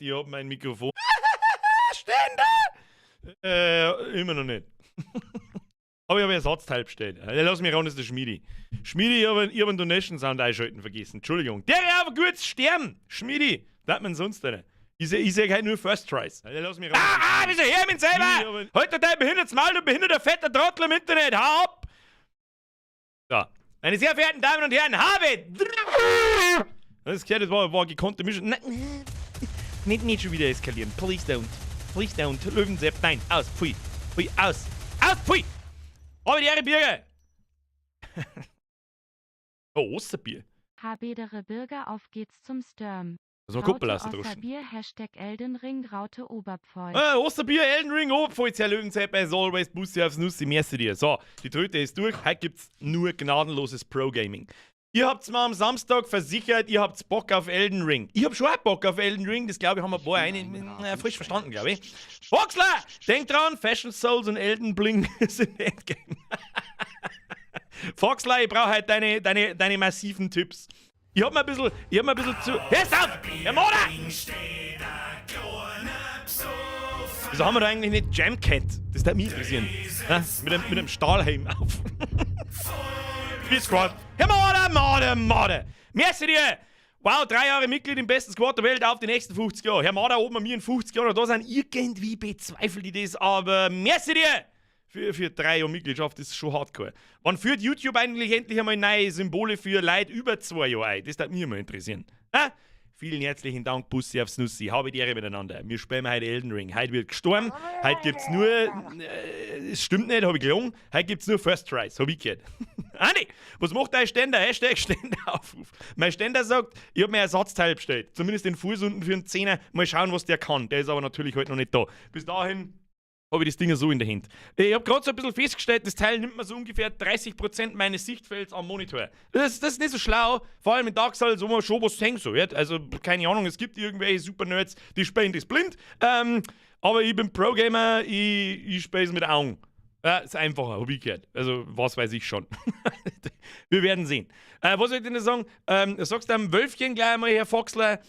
entdeckt, ich hab mein Mikrofon. Ständer! Immer noch nicht. Aber ich habe Ersatzteil bestellt. Lass mich ran, das ist der Schmiedi. Schmiedi, ich hab einen Donation Sound einschalten vergessen. Entschuldigung. Der aber gut sterben! Schmiedi! Das man sonst nicht. Ich seh halt nur First Tries. Lass mich ran. Ah, ah, wieso her mit selber? Heute dein behindertes Maul, du behinderter fetter Trottel im Internet. Hau ab! So. Meine sehr verehrten Damen und Herren, habe! Das gehört, das war gekonnte Mischung. Nein, nicht schon wieder eskalieren. Please don't. Please don't. Löwensepp, nein, aus, pfui. Pfui, aus. Aus, pfui! Aber die Ehre, Birger! Oh, Osterbier. Habedere Bürger, auf geht's zum Sturm. Das war Raute Kuppel aus der Druschen. Osterbier, Hashtag Elden Ring, Raute Oberpfalz. Osterbier, Elden Ring, Oberpfalz, Herr Löwensepp, as always, Bussi aufs Nussi, merci dir. So, die Tröte ist durch. Heute gibt's nur gnadenloses Pro-Gaming. Ihr habt's mir am Samstag versichert, ihr habt's Bock auf Elden Ring. Ich hab schon auch Bock auf Elden Ring, das glaube ich, haben wir ein paar frisch verstanden, glaube ich. Voxler! Denk dran, Fashion Souls und Elden Bling sind Endgame. Foxler, ich brauch halt deine massiven Tipps. Ich hab mir ein bisschen, ich hab mir ein bisschen zu. Hörst auf! Herr Moder! Wieso haben wir da eigentlich nicht Jamcat? Das würde mich interessieren. Ja? Mit einem Stahlhelm auf. Wie Squad. Herr Moder, Moder, Moder! Merci dir! Wow, 3 Jahre Mitglied im besten Squad der Welt auf die nächsten 50 Jahre. Herr Mader, oben mir in 50 Jahren da sind, irgendwie bezweifelt ich das, aber merci dir! Für 3 Jahre Mitgliedschaft ist schon hardcore. Wann führt YouTube eigentlich endlich einmal neue Symbole für Leute über 2 Jahre ein? Das würde mich mal interessieren. Ha? Vielen herzlichen Dank, Bussi aufs Nussi. Habe die Ehre miteinander. Wir spielen heute Elden Ring. Heute wird gestorben. Heute gibt's nur. Es stimmt nicht, hab ich gelogen. Heute gibt's nur First Tries, hab ich gehört. Andi, was macht dein Ständer? Hashtag Ständeraufruf. Mein Ständer sagt, ich hab mir Ersatzteil bestellt. Zumindest den Fuß unten für einen Zehner. Mal schauen, was der kann. Der ist aber natürlich heute noch nicht da. Bis dahin habe ich das Ding so in der Hand. Ich hab grad so ein bisschen festgestellt, das Teil nimmt mir so ungefähr 30% meines Sichtfelds am Monitor. Das ist nicht so schlau, vor allem in Dark Souls, wo man schon was sehen soll. Ja? Also, keine Ahnung, es gibt irgendwelche Super-Nerds, die spielen das blind. Aber ich bin Pro-Gamer, ich spiele es mit Augen. Ja, ist einfacher, hab ich gehört. Also, was weiß ich schon. Wir werden sehen. Was soll ich denn da sagen? Sagst du dem Wölfchen gleich einmal, Herr Foxler,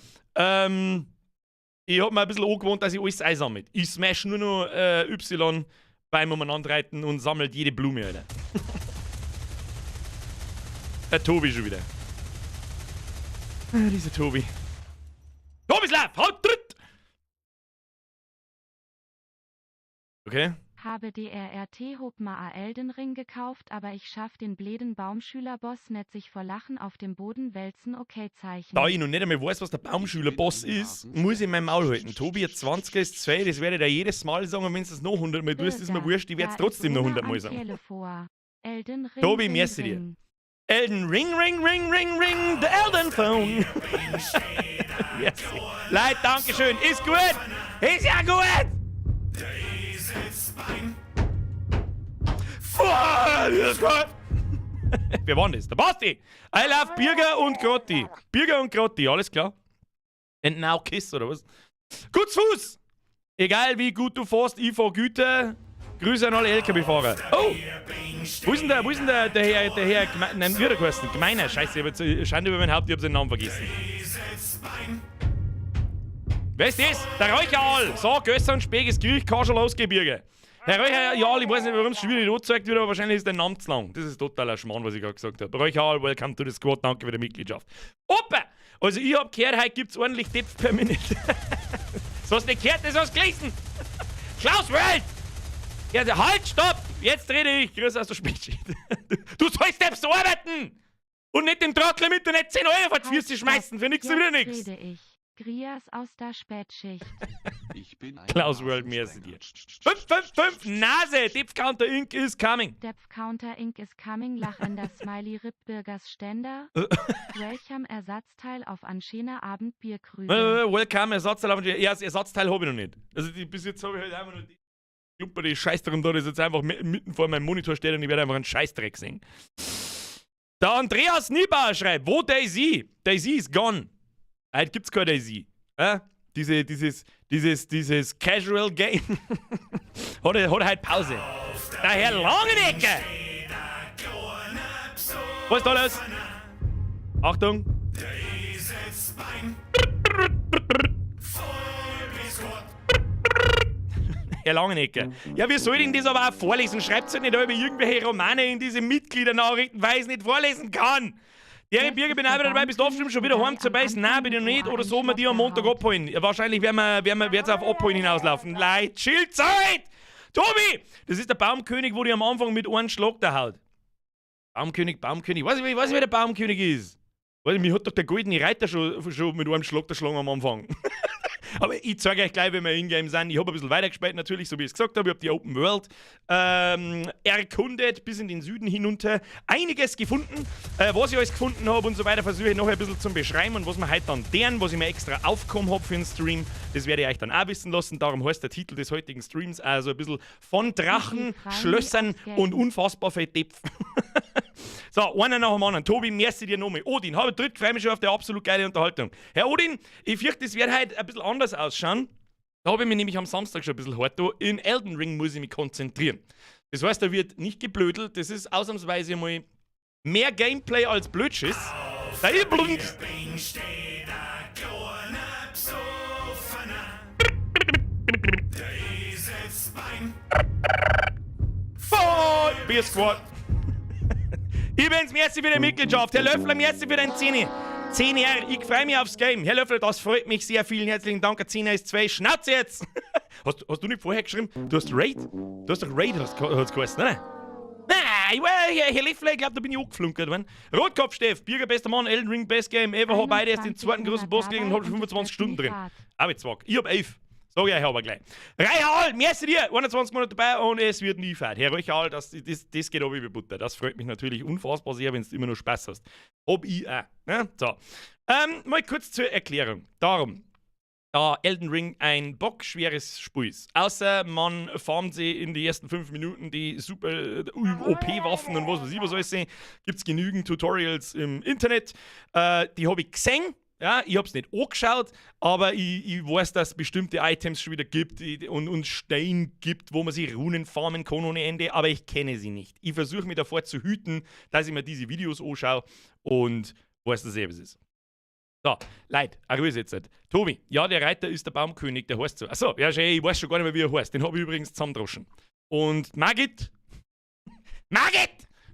ich hab mir ein bisschen angewohnt, dass ich alles einsammle. Ich smash nur noch Y beim Umeinanderreiten und sammelt jede Blume, Alter. Der Tobi schon wieder. Dieser Tobi. Tobislav, haut tritt! Okay. Habe DRRT Hobma a Elden Ring gekauft, aber ich schaff den bläden Baumschülerboss net sich vor Lachen auf dem Boden wälzen, okay Zeichen. Da ich noch nicht einmal weiß, was der Baumschülerboss ist, muss ich mein Maul halten. Tobi, 20 ist 2, das werde ich dir jedes Mal sagen, und wenn du es noch 100 Mal tust, ist mir wurscht, ich werd's Da ist trotzdem noch Runa 100 Mal am sagen. Telefon. Elden Ring, Tobi, Ring, merci dir. Ring. Elden Ring, Ring, Ring, Ring, Ring, the Elden Phone. Merci. Leute, Dankeschön, ist gut. Ist ja gut. Wer war denn das? Der Basti! I love Birger und Grotti. Birger und Grotti, alles klar. And now kiss, oder was? Kurz Fuß! Egal wie gut du fährst, ich fahr Güter. Grüße an alle L K W-Fahrer. Oh! Wo ist denn der, wo ist denn der, der Herr, der Herr Gme-, nein, wie hat er geheißen? Gemeiner, scheiße, ich hab jetzt, Schande über mein Haupt, ich hab seinen Namen vergessen. Wer ist das? Der Räucheraal! So, Gösser und Speck ist Griech, kann schon losgehen, Birger. Herr Räucherjahl, ich weiß nicht, warum es schon wieder nicht angezeigt wird, aber wahrscheinlich ist der Name zu lang. Das ist totaler Schmarrn, was ich gerade gesagt habe. Räucherjahl, welcome to the squad, danke für die Mitgliedschaft. Opa! Also ich hab gehört, heute gibt's ordentlich Depth per Minute. Das hast du nicht gehört, das hast du gelesen! Klaus World! Ja, halt, stopp! Jetzt rede ich! Grüße aus der Spätschicht. Du sollst selbst arbeiten! Und nicht dem Trottel im Internet 10 Euro vor die Halt, Füße schmeißen, für nix und stopp, wieder jetzt nix. rede ich. Grias aus der Spätschicht. Ich bin ein Klaus World, merci dir. Nasensprenger. 5, 5, 5, Nase! Depth Counter Inc. is coming. Depth Counter Inc. is coming, lachender Smiley Rip Bürgers Ständer. Welcome Ersatzteil auf Anschena Abend Bierkrüge. Welcome Ersatzteil auf Anschena. Ja, das Ersatzteil hab ich noch nicht. Also die, bis jetzt hab ich halt einfach nur die Kluppe, die Scheiß drin da, das jetzt einfach mitten vor meinem Monitor steht und ich werde einfach einen Scheißdreck sehen. Der Andreas Niebauer schreibt, wo DayZ? DayZ is gone. Heute gibt's kein DayZ. Dieses Casual Game hat heute Pause. Der Herr Langenecker! Was ist da los? Achtung! Herr Langenecker. Ja, wie soll ich denn das aber auch vorlesen? Schreibt halt nicht über irgendwelche Romane in diese Mitgliedernachrichten, weil ich es nicht vorlesen kann. Der Das Birger, ist bin der auch wieder dabei, bist du Baumkönig, oft schon wieder wobei heim zu am beißen? Nein, Anfang bin ich mit noch nicht. OA Oder einen so, wir Schlag die am Montag gehaut. abholen. Ja, wahrscheinlich werden wir wird's auf Abholen hinauslaufen. Leid, Chillzeit! Tobi! Das ist der Baumkönig, wo die am Anfang mit einem Schlag da haut. Baumkönig, Baumkönig. Weiß ich, wer der Baumkönig ist? Weiß ich, mir hat doch der goldene Reiter schon mit einem Schlag erschlagen am Anfang. Aber ich zeige euch gleich, wenn wir in-game sind. Ich habe ein bisschen weitergespielt, natürlich, so wie ich es gesagt habe. Ich habe die Open World erkundet, bis in den Süden hinunter. Einiges gefunden. Was ich alles gefunden habe und so weiter, versuche ich noch ein bisschen zum Beschreiben und was wir heute dann deren, was ich mir extra aufgekommen habe für den Stream, das werde ich euch dann auch wissen lassen. Darum heißt der Titel des heutigen Streams also ein bisschen von Drachen, Frei Schlössern aufs Game. Und unfassbar viel Depf. So, einer nach dem anderen. Tobi, merci dir nochmal. Odin, habe dritt, freue mich schon auf die absolut geile Unterhaltung. Herr Odin, ich fürchte, es wird heute ein bisschen anders ausschauen. Da habe ich mich nämlich am Samstag schon ein bisschen hart da. In Elden Ring muss ich mich konzentrieren. Das heißt, da wird nicht geblödelt. Das ist ausnahmsweise mal mehr Gameplay als Blödschiss. Da ist blund. Bin steht a kleiner Besoffener. Der Eselsbein. Voll Bier Squad. Übrigens, merci für die Mitgliedschaft. Herr Löffler, merci für dein 10. 10 Jahre, ich freue mich aufs Game. Herr Löffler, das freut mich sehr. Vielen herzlichen Dank. 10 ist 2. Schnauze jetzt! Hast du nicht vorher geschrieben? Du hast Raid? Du hast doch Raid, hast geheißen, oder? Nein, well, Herr Löffler, ich glaube, da bin ich angeflunkert worden. Rotkopf, Steff, Birger, bester Mann, Elden Ring, Best Game ever, hab beide erst den 21 zweiten großen Monate Boss gelegen und hab schon dabei und es 25 wird Stunden nie drin. fad. Aber jetzt ich hab 11. Sag ich euch aber gleich. Reichal, merci dir, 21 Monate dabei und es wird nie fad. Herr Reichal, das geht ab wie Butter. Das freut mich natürlich unfassbar sehr, wenn du immer noch Spaß hast. Hab ich auch. Ne? So. Mal kurz zur Erklärung. Darum, da Elden Ring ein bockschweres Spiel ist. Außer man farmt sie in die ersten 5 Minuten die super OP-Waffen und was weiß ich was alles sehen. Gibt es genügend Tutorials im Internet. Die habe ich gesehen. Ja, ich hab's nicht angeschaut, aber ich weiß, dass es bestimmte Items schon wieder gibt und Stein gibt, wo man sich Runen farmen kann ohne Ende, aber ich kenne sie nicht. Ich versuche mich davor zu hüten, dass ich mir diese Videos anschaue und weiß, dass es eben ist. So, Leute, eine Ruhe jetzt. Tobi, ja, der Reiter ist der Baumkönig, der heißt so. Achso, ja, schön, ich weiß schon gar nicht mehr, wie er heißt. Den habe ich übrigens zusammendroschen. Und Margit! Margit!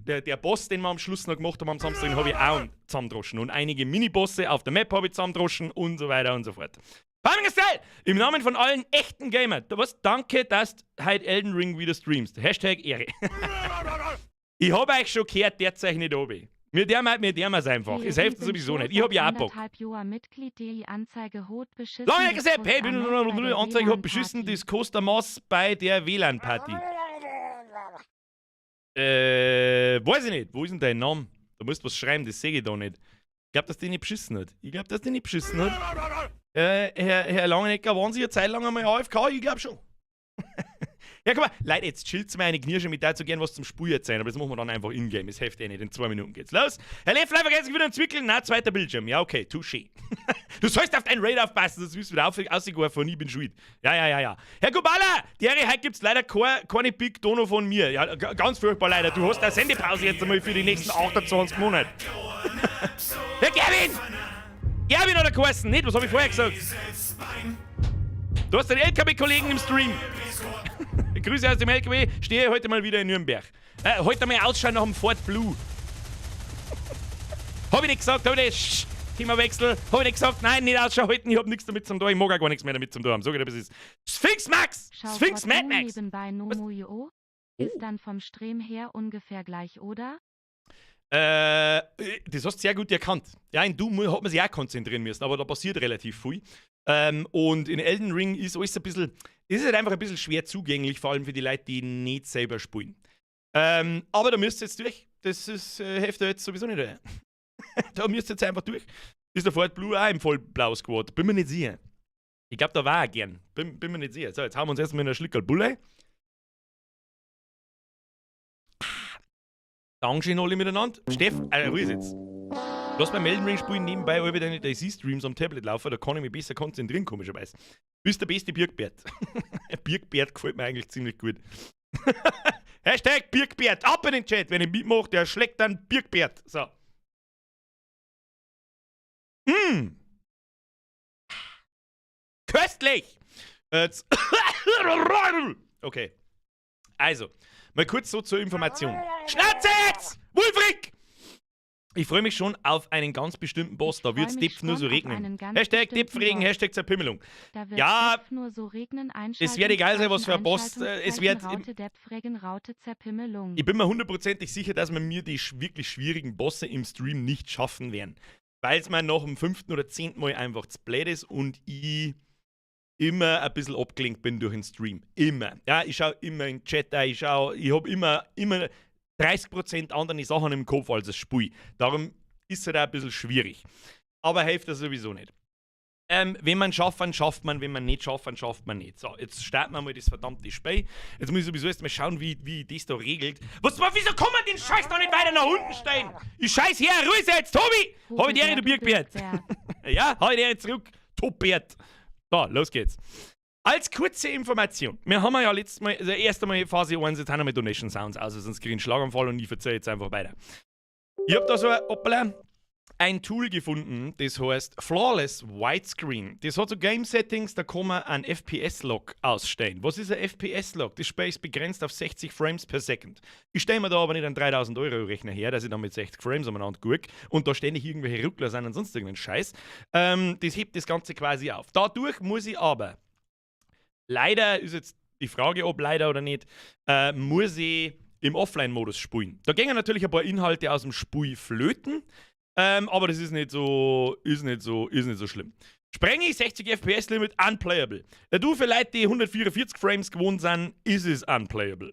Der Boss, den wir am Schluss noch gemacht haben am Samstag, den habe ich auch zusammendroschen. Und einige Minibosse auf der Map habe ich zusammendroschen und so weiter und so fort. Farming Style! Im Namen von allen echten Gamer. Was? Danke, dass du heute Elden Ring wieder streamst. #Ehre. Ich habe euch schon gehört, der zeichnet nicht. Mir der es einfach. Es hilft sowieso nicht. Ich hab ja auch Bock. Mitglied die Anzeige hot beschissen. Lange gesagt, hey, bin Anzeige hat beschissen, das kostet Maß bei der WLAN-Party. Weiß ich nicht. Wo ist denn dein Name? Da musst du was schreiben, das sehe ich da nicht. Ich glaub, dass die nicht beschissen hat. Ich glaub, dass die nicht beschissen hat. Herr Langenecker, waren Sie eine Zeit lang einmal AFK? Ich glaub schon. Ja, guck mal, Leute, jetzt chillt's mir eine Knirsche mit da so gern was zum Spiel sein, aber das machen wir dann einfach in-game. Es hilft eh nicht, in 2 Minuten geht's los. Herr Leffler, vergessen wieder entwickeln. Na, zweiter Bildschirm. Ja, okay, touché. Du sollst auf dein Raid aufpassen, sonst wirst du wieder ausgeworfen und ich bin schuld. Ja. Herr Kubala, der heute gibt's leider keine Big Dono von mir. Ja, ganz furchtbar leider. Du hast eine Sendepause jetzt einmal für die nächsten 28 Monate. Herr Gerwin! Gerwin hat er geheißen, nicht? Was hab ich vorher gesagt? Du hast den LKW-Kollegen im Stream. Grüße aus dem LKW, stehe heute mal wieder in Nürnberg. Heute mal Ausschau nach dem Ford Blue. Hab ich nicht gesagt, hab ich nicht. Themawechsel. Hab ich nicht gesagt, nein, nicht Ausschau halten, ich hab nichts damit zum tun, ich mag auch gar nichts mehr damit zum tun haben. Sag ich dir, was ist. Sphinx Max! Schau Sphinx Gott Mad du Max! Nebenbei Was? Nomo Ist dann vom Stream her ungefähr gleich, oder? Das hast du sehr gut erkannt. Ja, in Doom hat man sich auch konzentrieren müssen, aber da passiert relativ viel. Und in Elden Ring ist alles ein bisschen, ist halt einfach ein bisschen schwer zugänglich, vor allem für die Leute, die nicht selber spielen. Aber da müsst ihr jetzt durch. Das ist, hilft ja jetzt sowieso nicht. Da müsst ihr jetzt einfach durch. Ist der Ford Blue auch im Vollblau Squad? Bin mir nicht sicher. Ich glaub, da war er gern. Bin mir nicht sicher. So, jetzt haben wir uns erstmal in der Schlickerl Bulle. Dankeschön alle miteinander. Steff, Ruhe jetzt. Lass beim Elden Ring spielen nebenbei alle deine DayZ-Streams am Tablet laufen, da kann ich mich besser konzentrieren, komischerweise. Bist der beste Birkbert. Birkbert gefällt mir eigentlich ziemlich gut. #Birkbert, ab in den Chat, wenn ich mitmache, der schlägt dann Birkbert. So. Köstlich! Jetzt. Okay. Also, mal kurz so zur Information. Schnauze jetzt! Wulfric! Ich freue mich schon auf einen ganz bestimmten Boss. Ich Da freu wird's mich Depf nur schon so auf regnen. einen ganz Hashtag bestimmten Depfregen, Boss. Hashtag Zerpimmelung. Da wird Ja, Depf nur so regnen. es wird egal sein, was für ein Boss. Es wird. Raute Depfregen, Raute Zerpimmelung. Ich bin mir hundertprozentig sicher, dass wir mir die wirklich schwierigen Bosse im Stream nicht schaffen werden. Weil es mir nach dem fünften oder 10. Mal einfach zu blöd ist und ich immer ein bisschen abgelenkt bin durch den Stream. Immer. Ja, ich schaue immer in den Chat, rein, ich habe immer, immer 30% andere Sachen im Kopf als das Spiel. Darum ist es halt auch ein bisschen schwierig. Aber hilft das sowieso nicht. Wenn man schaffen, schafft man, wenn man nicht schaffen, schafft man nicht. So, jetzt starten wir mal das verdammte Spiel. Jetzt muss ich sowieso erst mal schauen, wie das da regelt. Was, wieso kann man den Scheiß noch nicht weiter nach unten stellen? Ich scheiß her, Ruhe jetzt, Tobi! Hab ich die Ehre, du Birkbert. Ja, hab ich die Ehre zurück. Topbert. So, los geht's. Als kurze Information. Wir haben ja letztes Mal, also erst einmal Phase 1, jetzt haben wir mit Donation Sounds aus, sonst kriege ich einen Schlaganfall und ich verzeihe jetzt einfach weiter. Ich hab da so ein, hoppala, ein Tool gefunden, das heißt Flawless Widescreen. Das hat so Game Settings, da kann man einen FPS-Lock ausstellen. Was ist ein FPS-Lock? Das Spiel ist begrenzt auf 60 Frames per Second. Ich stelle mir da aber nicht einen 3000 Euro Rechner her, dass ich dann mit 60 Frames umeinander gucke und da ständig irgendwelche Ruckler sind und sonst irgendeinen Scheiß. Das hebt das Ganze quasi auf. Dadurch muss ich aber, leider ist jetzt die Frage, ob leider oder nicht, muss ich im Offline-Modus spielen. Da gehen natürlich ein paar Inhalte aus dem Spiel flöten, aber das ist nicht so schlimm. Spreng ich 60 FPS Limit, unplayable. Du, für Leute, die 144 Frames gewohnt sind, ist es unplayable.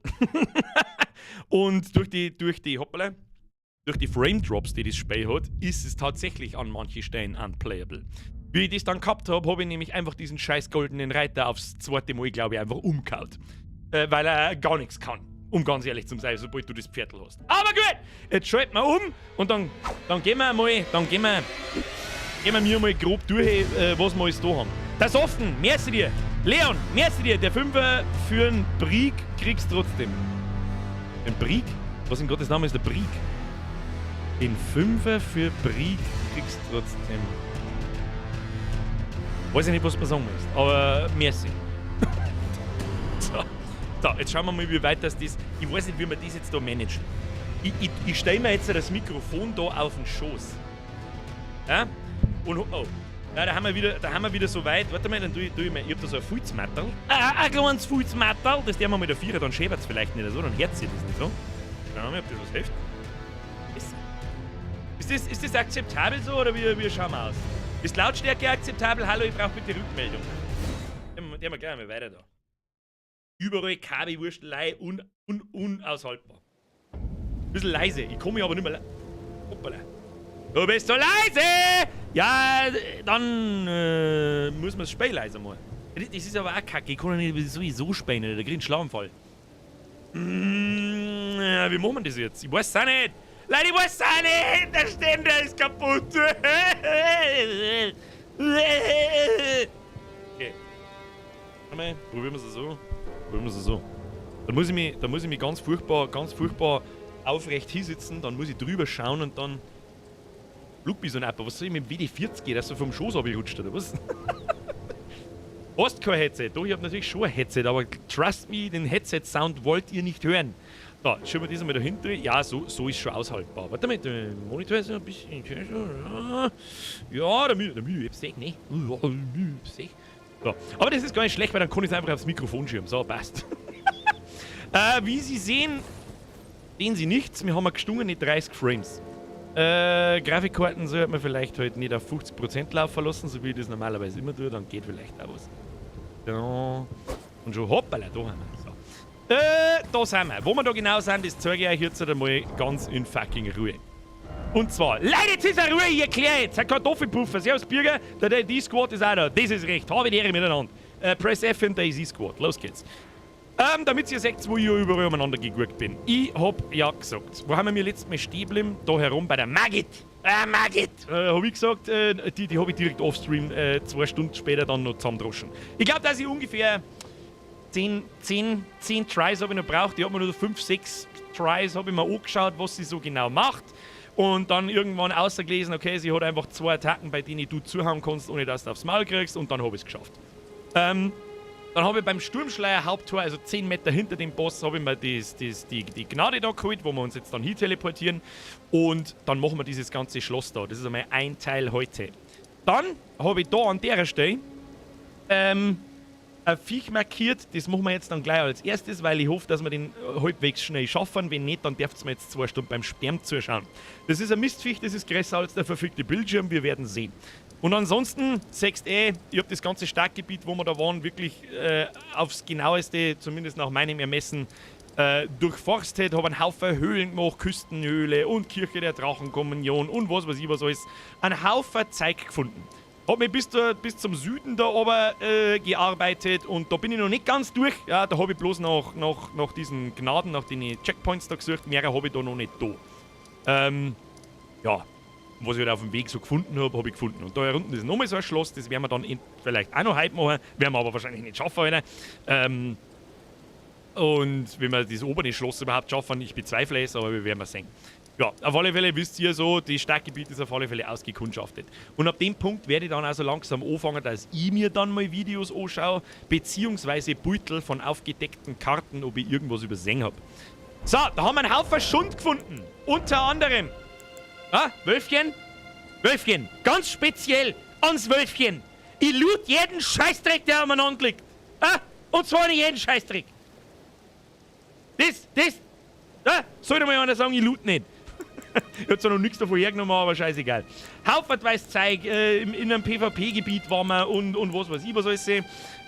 Und durch die, hoppala, durch die Frame Drops, die das Spiel hat, ist es tatsächlich an manchen Stellen unplayable. Wie ich das dann gehabt habe, habe ich nämlich einfach diesen scheiß goldenen Reiter aufs zweite Mal, glaube ich, einfach umgehauen. Weil er gar nichts kann. Um ganz ehrlich zu sein, sobald du das Pferdl hast. Aber gut, jetzt schalten wir um und dann gehen wir mal, dann gehen wir mir mal grob durch, was wir alles da haben. Das offen, merci dir. Leon, merci dir. Der Fünfer für einen Brieg kriegst trotzdem. Ein Brieg? Was in Gottes Namen ist der Brieg? Den Fünfer für Brieg kriegst trotzdem. Weiß ich nicht, was man sagen muss, aber merci. So. So, jetzt schauen wir mal, wie weit das. Ich weiß nicht, wie wir das jetzt da managen. Ich stelle mir jetzt das Mikrofon da auf den Schoß. Ja? Und oh. Ja, da haben wir wieder so weit. Warte mal, dann tu ich mal. Ich hab da so ein Filzmatterl. Ah, ein kleines Filzmatterl. Das der wir mit der Vierer, dann schäbert es vielleicht nicht so, dann hört sich das nicht so. Schauen wir mal, ob das was hilft. Ist das akzeptabel so oder wie schauen wir aus? Ist Lautstärke akzeptabel? Hallo, ich brauche bitte Rückmeldung. Der wir gleich mal weiter da. Überall Kabelwurstelei und unaushaltbar. Bisschen leise, ich komme aber nicht mehr. Hoppala. Du bist so leise! Ja, dann muss man das Spiel leiser machen. Das ist aber auch kacke, ich kann ja nicht sowieso spielen, da krieg ich einen Schlaganfall. Ja, wie machen wir das jetzt? Ich weiß es auch nicht. Leute, ich weiß es auch nicht! Der Ständer ist kaputt! Okay. Warte mal, probieren wir es so. Probieren wir es so. Dann muss ich mich ganz furchtbar aufrecht hinsitzen, dann muss ich drüber schauen und dann. Luck mich so ein Apple. Was soll ich mit dem WD-40 gehen, dass du vom Schoß abgerutscht oder was? Hast kein Headset? Doch, ich hab natürlich schon ein Headset, aber trust me, den Headset-Sound wollt ihr nicht hören. Da, schauen wir das einmal dahinter. Ja, so ist schon aushaltbar. Warte mal, der Monitor ist ein bisschen. Ja, da ich seh, ne? Ja, so. Aber das ist gar nicht schlecht, weil dann kann ich es einfach aufs Mikrofon schieben. So, passt. Wie Sie sehen, sehen Sie nichts. Wir haben gestungene 30 Frames. Grafikkarten sollte man vielleicht halt nicht auf 50% laufen lassen, so wie ich das normalerweise immer tue, dann geht vielleicht auch was. Ja. Und schon, hoppala, da haben wir. So. Da sind wir. Wo wir da genau sind, das zeige ich euch jetzt einmal ganz in fucking Ruhe. Und zwar, Leute, jetzt ist eine Ruhe, ich erkläre jetzt. Ein Kartoffelpuffer, Servus Bürger, der DayZ Squad ist auch da. Das ist recht, habe die Ehre miteinander. Press F in DayZ Squad, los geht's. Damit ihr seht, wo ich überall umeinander gegurkt bin. Ich hab ja gesagt, wo haben wir mir letztes Mal stehen geblieben? Da herum bei der Margit. Ah, Margit! Hab ich gesagt, die hab ich direkt offstream 2 Stunden später dann noch zusammendroschen. Ich glaube, dass ich ungefähr 10 Tries habe ich noch gebraucht. Ich habe mir nur 5, 6 Tries habe ich mir angeschaut, was sie so genau macht. Und dann irgendwann ausgelesen, okay, sie hat einfach zwei Attacken, bei denen du zuhauen kannst, ohne dass du aufs Maul kriegst. Und dann habe ich es geschafft. Dann habe ich beim Sturmschleier Haupttor, also 10 Meter hinter dem Boss, habe ich mir die Gnade da geholt, wo wir uns jetzt dann hin teleportieren. Und dann machen wir dieses ganze Schloss da. Das ist einmal ein Teil heute. Dann habe ich da an der Stelle ein Viech markiert. Das machen wir jetzt dann gleich als erstes, weil ich hoffe, dass wir den halbwegs schnell schaffen. Wenn nicht, dann dürft ihr mir jetzt 2 Stunden beim Sterben zuschauen. Das ist ein Mistviech, das ist größer als der verfickte Bildschirm. Wir werden sehen. Und ansonsten, siehst eh, ich habe das ganze Startgebiet, wo wir da waren, wirklich aufs Genaueste, zumindest nach meinem Ermessen, durchforstet, habe einen Haufen Höhlen gemacht, Küstenhöhle und Kirche der Drachenkommunion und was weiß ich was alles. Einen Haufen Zeug gefunden. Hab mich bis zum Süden da oben gearbeitet und da bin ich noch nicht ganz durch. Ja, da habe ich bloß noch nach diesen Gnaden, nach den Checkpoints da gesucht. Mehr habe ich da noch nicht da. Ja, was ich halt auf dem Weg so gefunden habe, habe ich gefunden. Und da unten ist nochmal so ein Schloss, das werden wir dann vielleicht auch noch heute machen, werden wir aber wahrscheinlich nicht schaffen, Alter. Und wenn wir das obere Schloss überhaupt schaffen, ich bezweifle es, aber wir werden mal sehen. Ja, auf alle Fälle wisst ihr so, das Startgebiet ist auf alle Fälle ausgekundschaftet. Und ab dem Punkt werde ich dann also langsam anfangen, dass ich mir dann mal Videos anschaue, beziehungsweise Beutel von aufgedeckten Karten, ob ich irgendwas übersehen habe. So, da haben wir einen Haufen Schund gefunden. Unter anderem. Ah, Wölfchen? Wölfchen, ganz speziell ans Wölfchen. Ich loot jeden Scheißdreck, der umeinander liegt. Ah, und zwar nicht jeden Scheißdreck. Das, ah, sollte mal einer sagen, ich loot nicht. Ich hab zwar noch nichts davon hergenommen, aber scheißegal. Haufenweise Zeug, in einem PvP-Gebiet waren wir und was weiß ich was alles.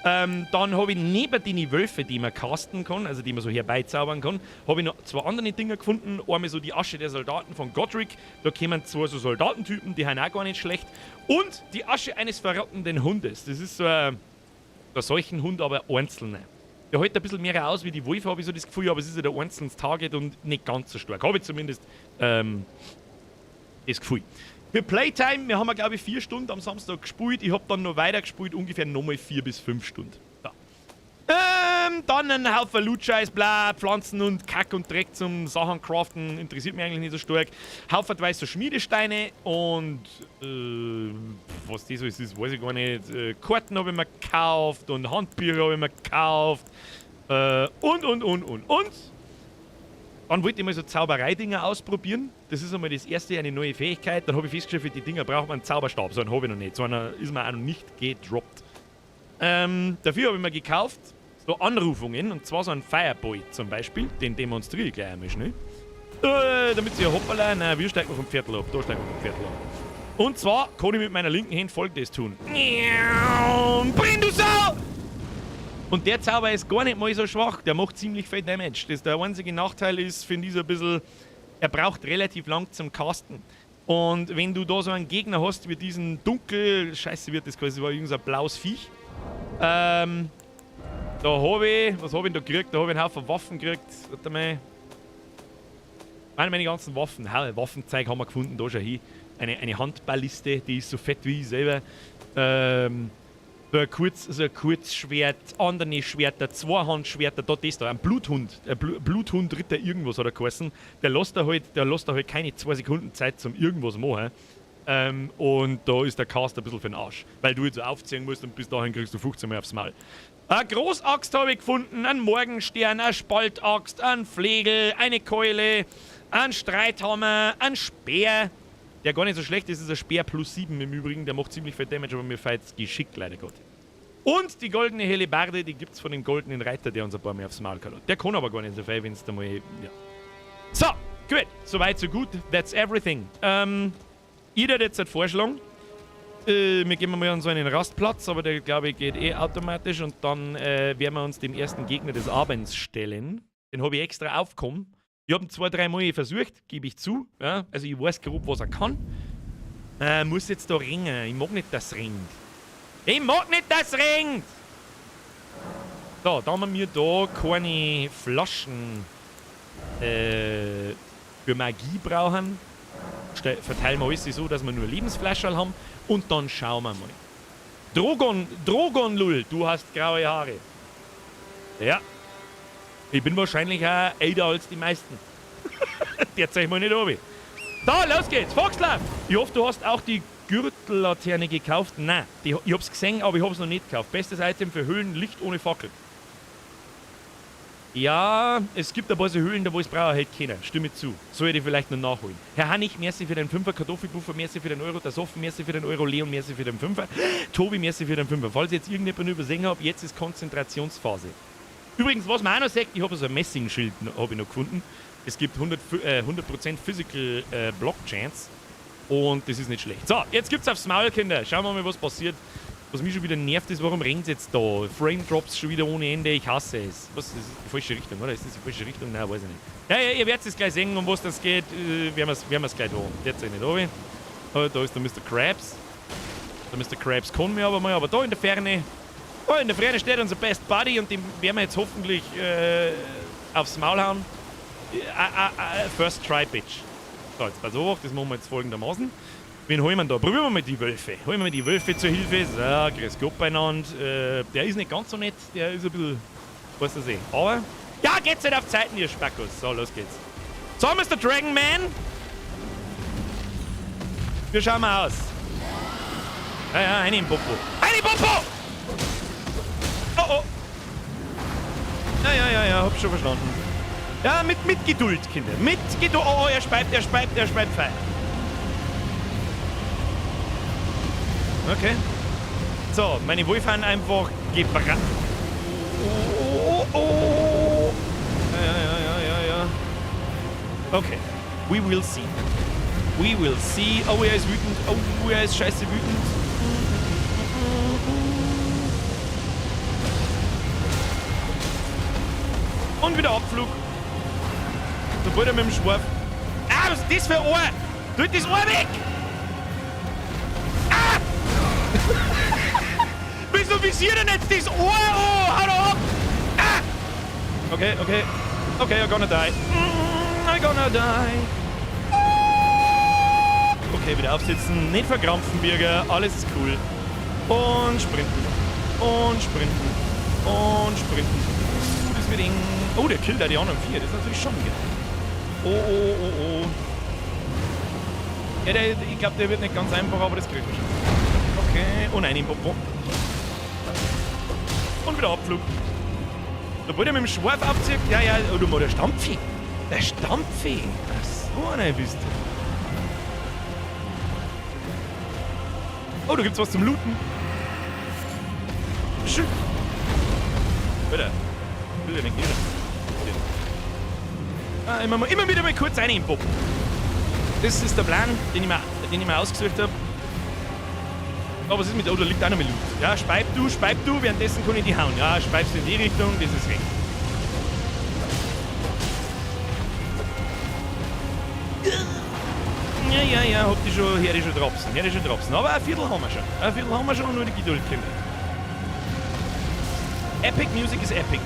Dann habe ich neben den Wölfe, die man casten kann, also die man so herbeizaubern kann, habe ich noch zwei andere Dinger gefunden. Einmal so die Asche der Soldaten von Godrick. Da kommen zwei so Soldatentypen, die sind auch gar nicht schlecht. Und die Asche eines verrottenden Hundes. Das ist so ein solchen Hund, aber einzelne. Der hält ein bisschen mehr aus wie die Wolfe, habe ich so das Gefühl, aber es ist ja der einzelne Target und nicht ganz so stark. Habe ich zumindest das Gefühl. Für Playtime, wir haben, glaube ich, 4 Stunden am Samstag gespielt. Ich habe dann noch weiter gespielt, ungefähr nochmal 4 bis 5 Stunden. So. Dann ein Haufen Loot-Scheiß, bla, Pflanzen und Kack und Dreck zum Sachen craften, interessiert mich eigentlich nicht so stark. Haufenweise so Schmiedesteine und was das alles ist, weiß ich gar nicht. Karten habe ich mir gekauft und Handbücher habe ich mir gekauft. Und, und. Dann wollte ich mal so Zauberei-Dinger ausprobieren. Das ist einmal das erste, eine neue Fähigkeit. Dann habe ich festgestellt, für die Dinger braucht man einen Zauberstab. So einen habe ich noch nicht. So einer ist mir auch noch nicht gedroppt. Dafür habe ich mir gekauft so Anrufungen, und zwar so ein Firebolt zum Beispiel. Den demonstriere ich gleich einmal schnell. Damit sie ja hoppala, nein, wie steigt man vom Pferdl ab? Da steigt man vom Pferdl ab. Und zwar kann ich mit meiner linken Hand Folgendes tun. Brenn, du Sau! Und der Zauber ist gar nicht mal so schwach. Der macht ziemlich viel Damage. Der einzige Nachteil ist, finde ich, so ein bisschen, er braucht relativ lang zum Casten. Und wenn du da so einen Gegner hast wie diesen dunkel, scheiße wird das quasi, war irgend so ein blaues Viech. Da habe ich, was habe ich denn da gekriegt? Da habe ich einen Haufen Waffen gekriegt. Warte mal. Meine ganzen Waffen, Waffenzeug haben wir gefunden, da schon hin. Eine Handballiste, die ist so fett wie ich selber. So ein Kurzschwert, andere Schwerter, Zweihandschwerter, da das da, ein Bluthund, ein Bluthund-Ritter irgendwas hat er geheißen. Der lässt da halt keine 2 Sekunden Zeit zum irgendwas machen. Und da ist der Cast ein bisschen für den Arsch, weil du jetzt so aufziehen musst und bis dahin kriegst du 15 Mal aufs Maul. Eine Großaxt habe ich gefunden, einen Morgenstern, eine Spaltaxt, einen Flegel, eine Keule, einen Streithammer, einen Speer, der gar nicht so schlecht ist, ist ein Speer plus 7 im Übrigen, der macht ziemlich viel Damage, aber mir fehlt Geschick leider Gottes. Und die goldene Hellebarde, die gibt's von dem goldenen Reiter, der uns ein paar Mal aufs Maul gehauen hat. Der kann aber gar nicht so viel, wenn es da mal. Ja. So, gut. Soweit, so gut. That's everything. Ich würde jetzt halt vorschlagen, wir gehen mal an so einen Rastplatz, aber der, glaube ich, geht eh automatisch und dann werden wir uns dem ersten Gegner des Abends stellen. Den habe ich extra aufgekommen. Ich habe ihn zwei, drei Mal versucht, gebe ich zu. Ja? Also ich weiß grob, was er kann. Muss jetzt da ringen. Ich mag nicht, dass es ringt. Ich mag nicht, dass es ringt! So, da haben wir da keine Flaschen für Magie brauchen, verteilen wir alles so, dass wir nur Lebensflaschen haben und dann schauen wir mal. Drogon, Drogon Lull, du hast graue Haare. Ja. Ich bin wahrscheinlich auch älter als die meisten. Der zeig mal nicht obi. Da, los geht's. Foxlove! Ich hoffe, du hast auch die Gürtellaterne gekauft? Nein, die, ich hab's gesehen, aber ich hab's noch nicht gekauft. Bestes Item für Höhlen, Licht ohne Fackel. Ja, es gibt ein paar so Höhlen, da wo es brauche halt keiner. Stimme zu. Soll ich die vielleicht noch nachholen. Herr Hannig, merci für den Fünfer, Kartoffelpuffer, merci für den Euro, der Soffen, merci für den Euro, Leon, merci für den Fünfer, Tobi, merci für den Fünfer. Falls ich jetzt irgendjemanden übersehen habe, jetzt ist Konzentrationsphase. Übrigens, was man auch noch sagt, ich habe so ein Messingschild hab ich noch gefunden. Es gibt 100% Physical Block Chance und das ist nicht schlecht. So, jetzt gibt's aufs Maul, Kinder. Schauen wir mal, was passiert. Was mich schon wieder nervt, ist, warum regnt's jetzt da? Frame Drops schon wieder ohne Ende, ich hasse es. Was, das ist die falsche Richtung, oder? Ist das die falsche Richtung? Nein, weiß ich nicht. Ja, ja, ihr werdet es gleich sehen, um was das geht. Werden wir's gleich da. Jetzt nicht runter. Oh, da ist der Mister Krabs. Der Mister Krabs kann mir aber mal, aber da in der Ferne. Da in der Ferne steht unser Best Buddy und dem werden wir jetzt hoffentlich aufs Maul hauen. First try, Bitch. So, jetzt pass auf, das machen wir jetzt folgendermaßen. Wen holen wir denn da? Probieren wir mal die Wölfe. Holen wir mal die Wölfe zur Hilfe. So, grüß Gott beieinander. Der ist nicht ganz so nett, der ist ein bisschen, weißt du, eh. Aber, ja, geht's nicht auf Zeiten, ihr Spackos. So, los geht's. So, Mister Dragon Man. Wir schauen mal aus. Ja, ja, eine im Popo. Eine im Popo! Oh, oh. Ja, ja, ja, ja, hab schon verstanden. Ja, mit Geduld, Kinder. Mit Geduld. Oh, oh, er speibt, er speibt, er speibt Feuer. Okay. So, meine Wolfe haben einfach gebrannt. Oh, oh, oh. Ja, ja, ja, ja, ja, ja. Okay. We will see. We will see. Oh, er ist wütend. Oh, er ist scheiße wütend. Und wieder Abflug. Sobald er mit dem Schwarf. Ah, was ist das für ein Ohr? Tut das Ohr weg! Ah! Wieso visiert denn jetzt das Ohr an? Hau doch ab! Ah! Okay, okay. Okay, I'm gonna die. I'm gonna die. Okay, wieder aufsitzen. Nicht verkrampfen, Birger. Alles ist cool. Und sprinten. Und sprinten. Und sprinten. Das wird eng. Oh, der killt da die anderen 4. Das ist natürlich schon geil. Oh, oh, oh, oh. Ja, ich glaub, der wird nicht ganz einfach, aber das kriegen wir schon. Okay. Oh nein, im Popo. Und wieder Abflug. Sobald er mit dem Schwarf aufzieht. Ja, ja. Oh, du mal, der Stampfi. Der Stampfi. Ach, so einer bist du. Oh, da gibt's was zum Looten. Schön. Bitte. Will der nicht gehen? Ah, immer wieder mal kurz rein im Pop. Das ist der Plan, den ich mir ausgesucht hab. Oh, was ist mit... Oh, da liegt auch noch mit Loot. Ja, speib du, speib du, währenddessen kann ich die hauen. Ja, speibst du in die Richtung, das ist recht. Ja, ja, ja, hab die schon, hör die schon dropsen, hör die schon dropsen. Aber ein Viertel haben wir schon. Ein Viertel haben wir schon und nur die Geduld, Kinder. Epic Music is epic.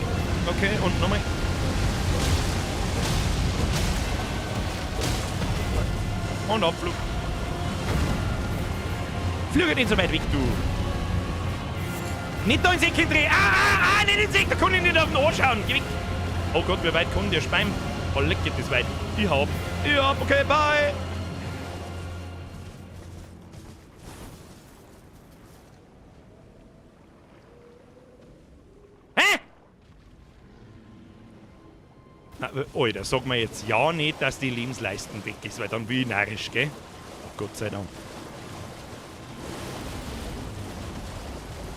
Okay, und nochmal. Und Abflug. Flüge nicht so weit weg, du. Nicht da ins Eck drehen. Ah, ah, ah, nicht ins Eck, da kann ich nicht auf den Ohr schauen. Geh weg. Oh Gott, wie weit kommt der Speim? Oh, leck, geht das weit. Ich hab. Ich hab, okay, bye. Hä? Na, Alter, sag mir jetzt ja nicht, dass die Lebensleisten weg ist, weil dann bin ich narrisch, gell? Oh, Gott sei Dank.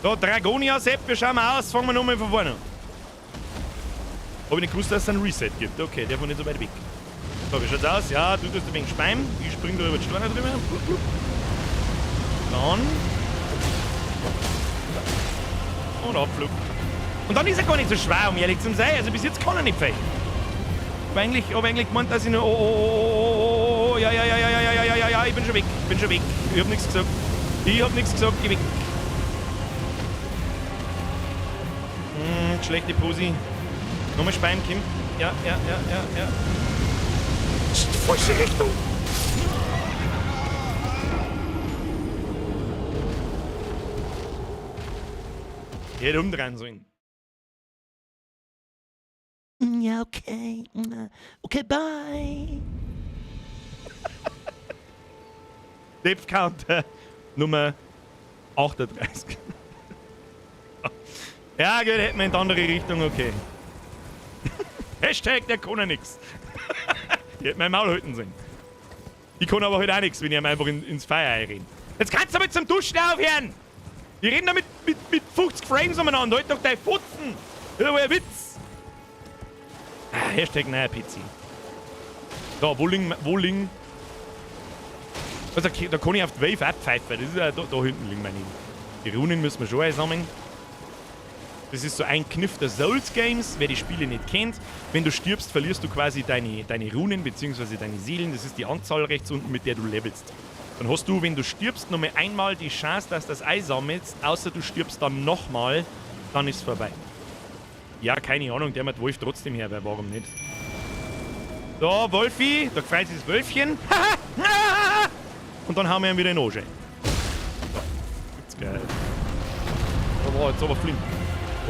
So, Dragonia Sepp, wir schauen mal aus, fangen wir nochmal von vorne an. Hab ich nicht gewusst, dass es einen Reset gibt. Okay, der von nicht so weit weg. So, wie schaut's aus? Ja, du tust ein wenig Speim. Ich spring da über die Steine drüber. Blub, blub. Dann. Und Abflug. Und dann ist er gar nicht so schwer, um ehrlich zu sein. Also bis jetzt kann er nicht fechten. Hab eigentlich gemeint, dass ich nur. Oh, oh, oh, oh, oh, oh, ja, ja, ja, ja, ja, ja, ja, ja, ja, ich bin schon weg. Ich bin schon weg. Ich hab nichts gesagt. Ich hab nichts gesagt, geh weg. Schlechte Posi. Nochmal Speim, Kim. Ja, ja, ja, ja, ja. Falsche Richtung. Ich hätte umdrehen sollen. Ja, okay. Okay, bye. Depth Counter. Nummer 38. Ja, gut, hätten wir in die andere Richtung, okay. Hashtag, der kann ja nix. Ich hätte mein Maul halten sollen. Ich kann aber halt auch nix, wenn ich ihm einfach ins Feuer einrenne. Jetzt kannst du aber zum Duschen aufhören! Ich renne da mit 50 Frames umeinander, halt doch deine Fotzen! Das ist aber ein Witz! Ah, Hashtag neuer PC. Da, wo liegen, wo liegen? Also, da kann ich auf die Wave abpfeifen. Das ist ja da hinten liegen meine. Die Runen müssen wir schon einsammeln. Das ist so ein Kniff der Souls Games, wer die Spiele nicht kennt. Wenn du stirbst, verlierst du quasi deine Runen bzw. deine Seelen. Das ist die Anzahl rechts unten, mit der du levelst. Dann hast du, wenn du stirbst, nur mehr einmal die Chance, dass du das einsammelst, außer du stirbst dann nochmal, dann ist es vorbei. Ja, keine Ahnung, der macht Wolf trotzdem her, weil warum nicht? So, Wolfi, da freut sich das Wölfchen. Und dann hauen wir ihn wieder in den Arsch. So, gibt's geil. Da war jetzt aber flink.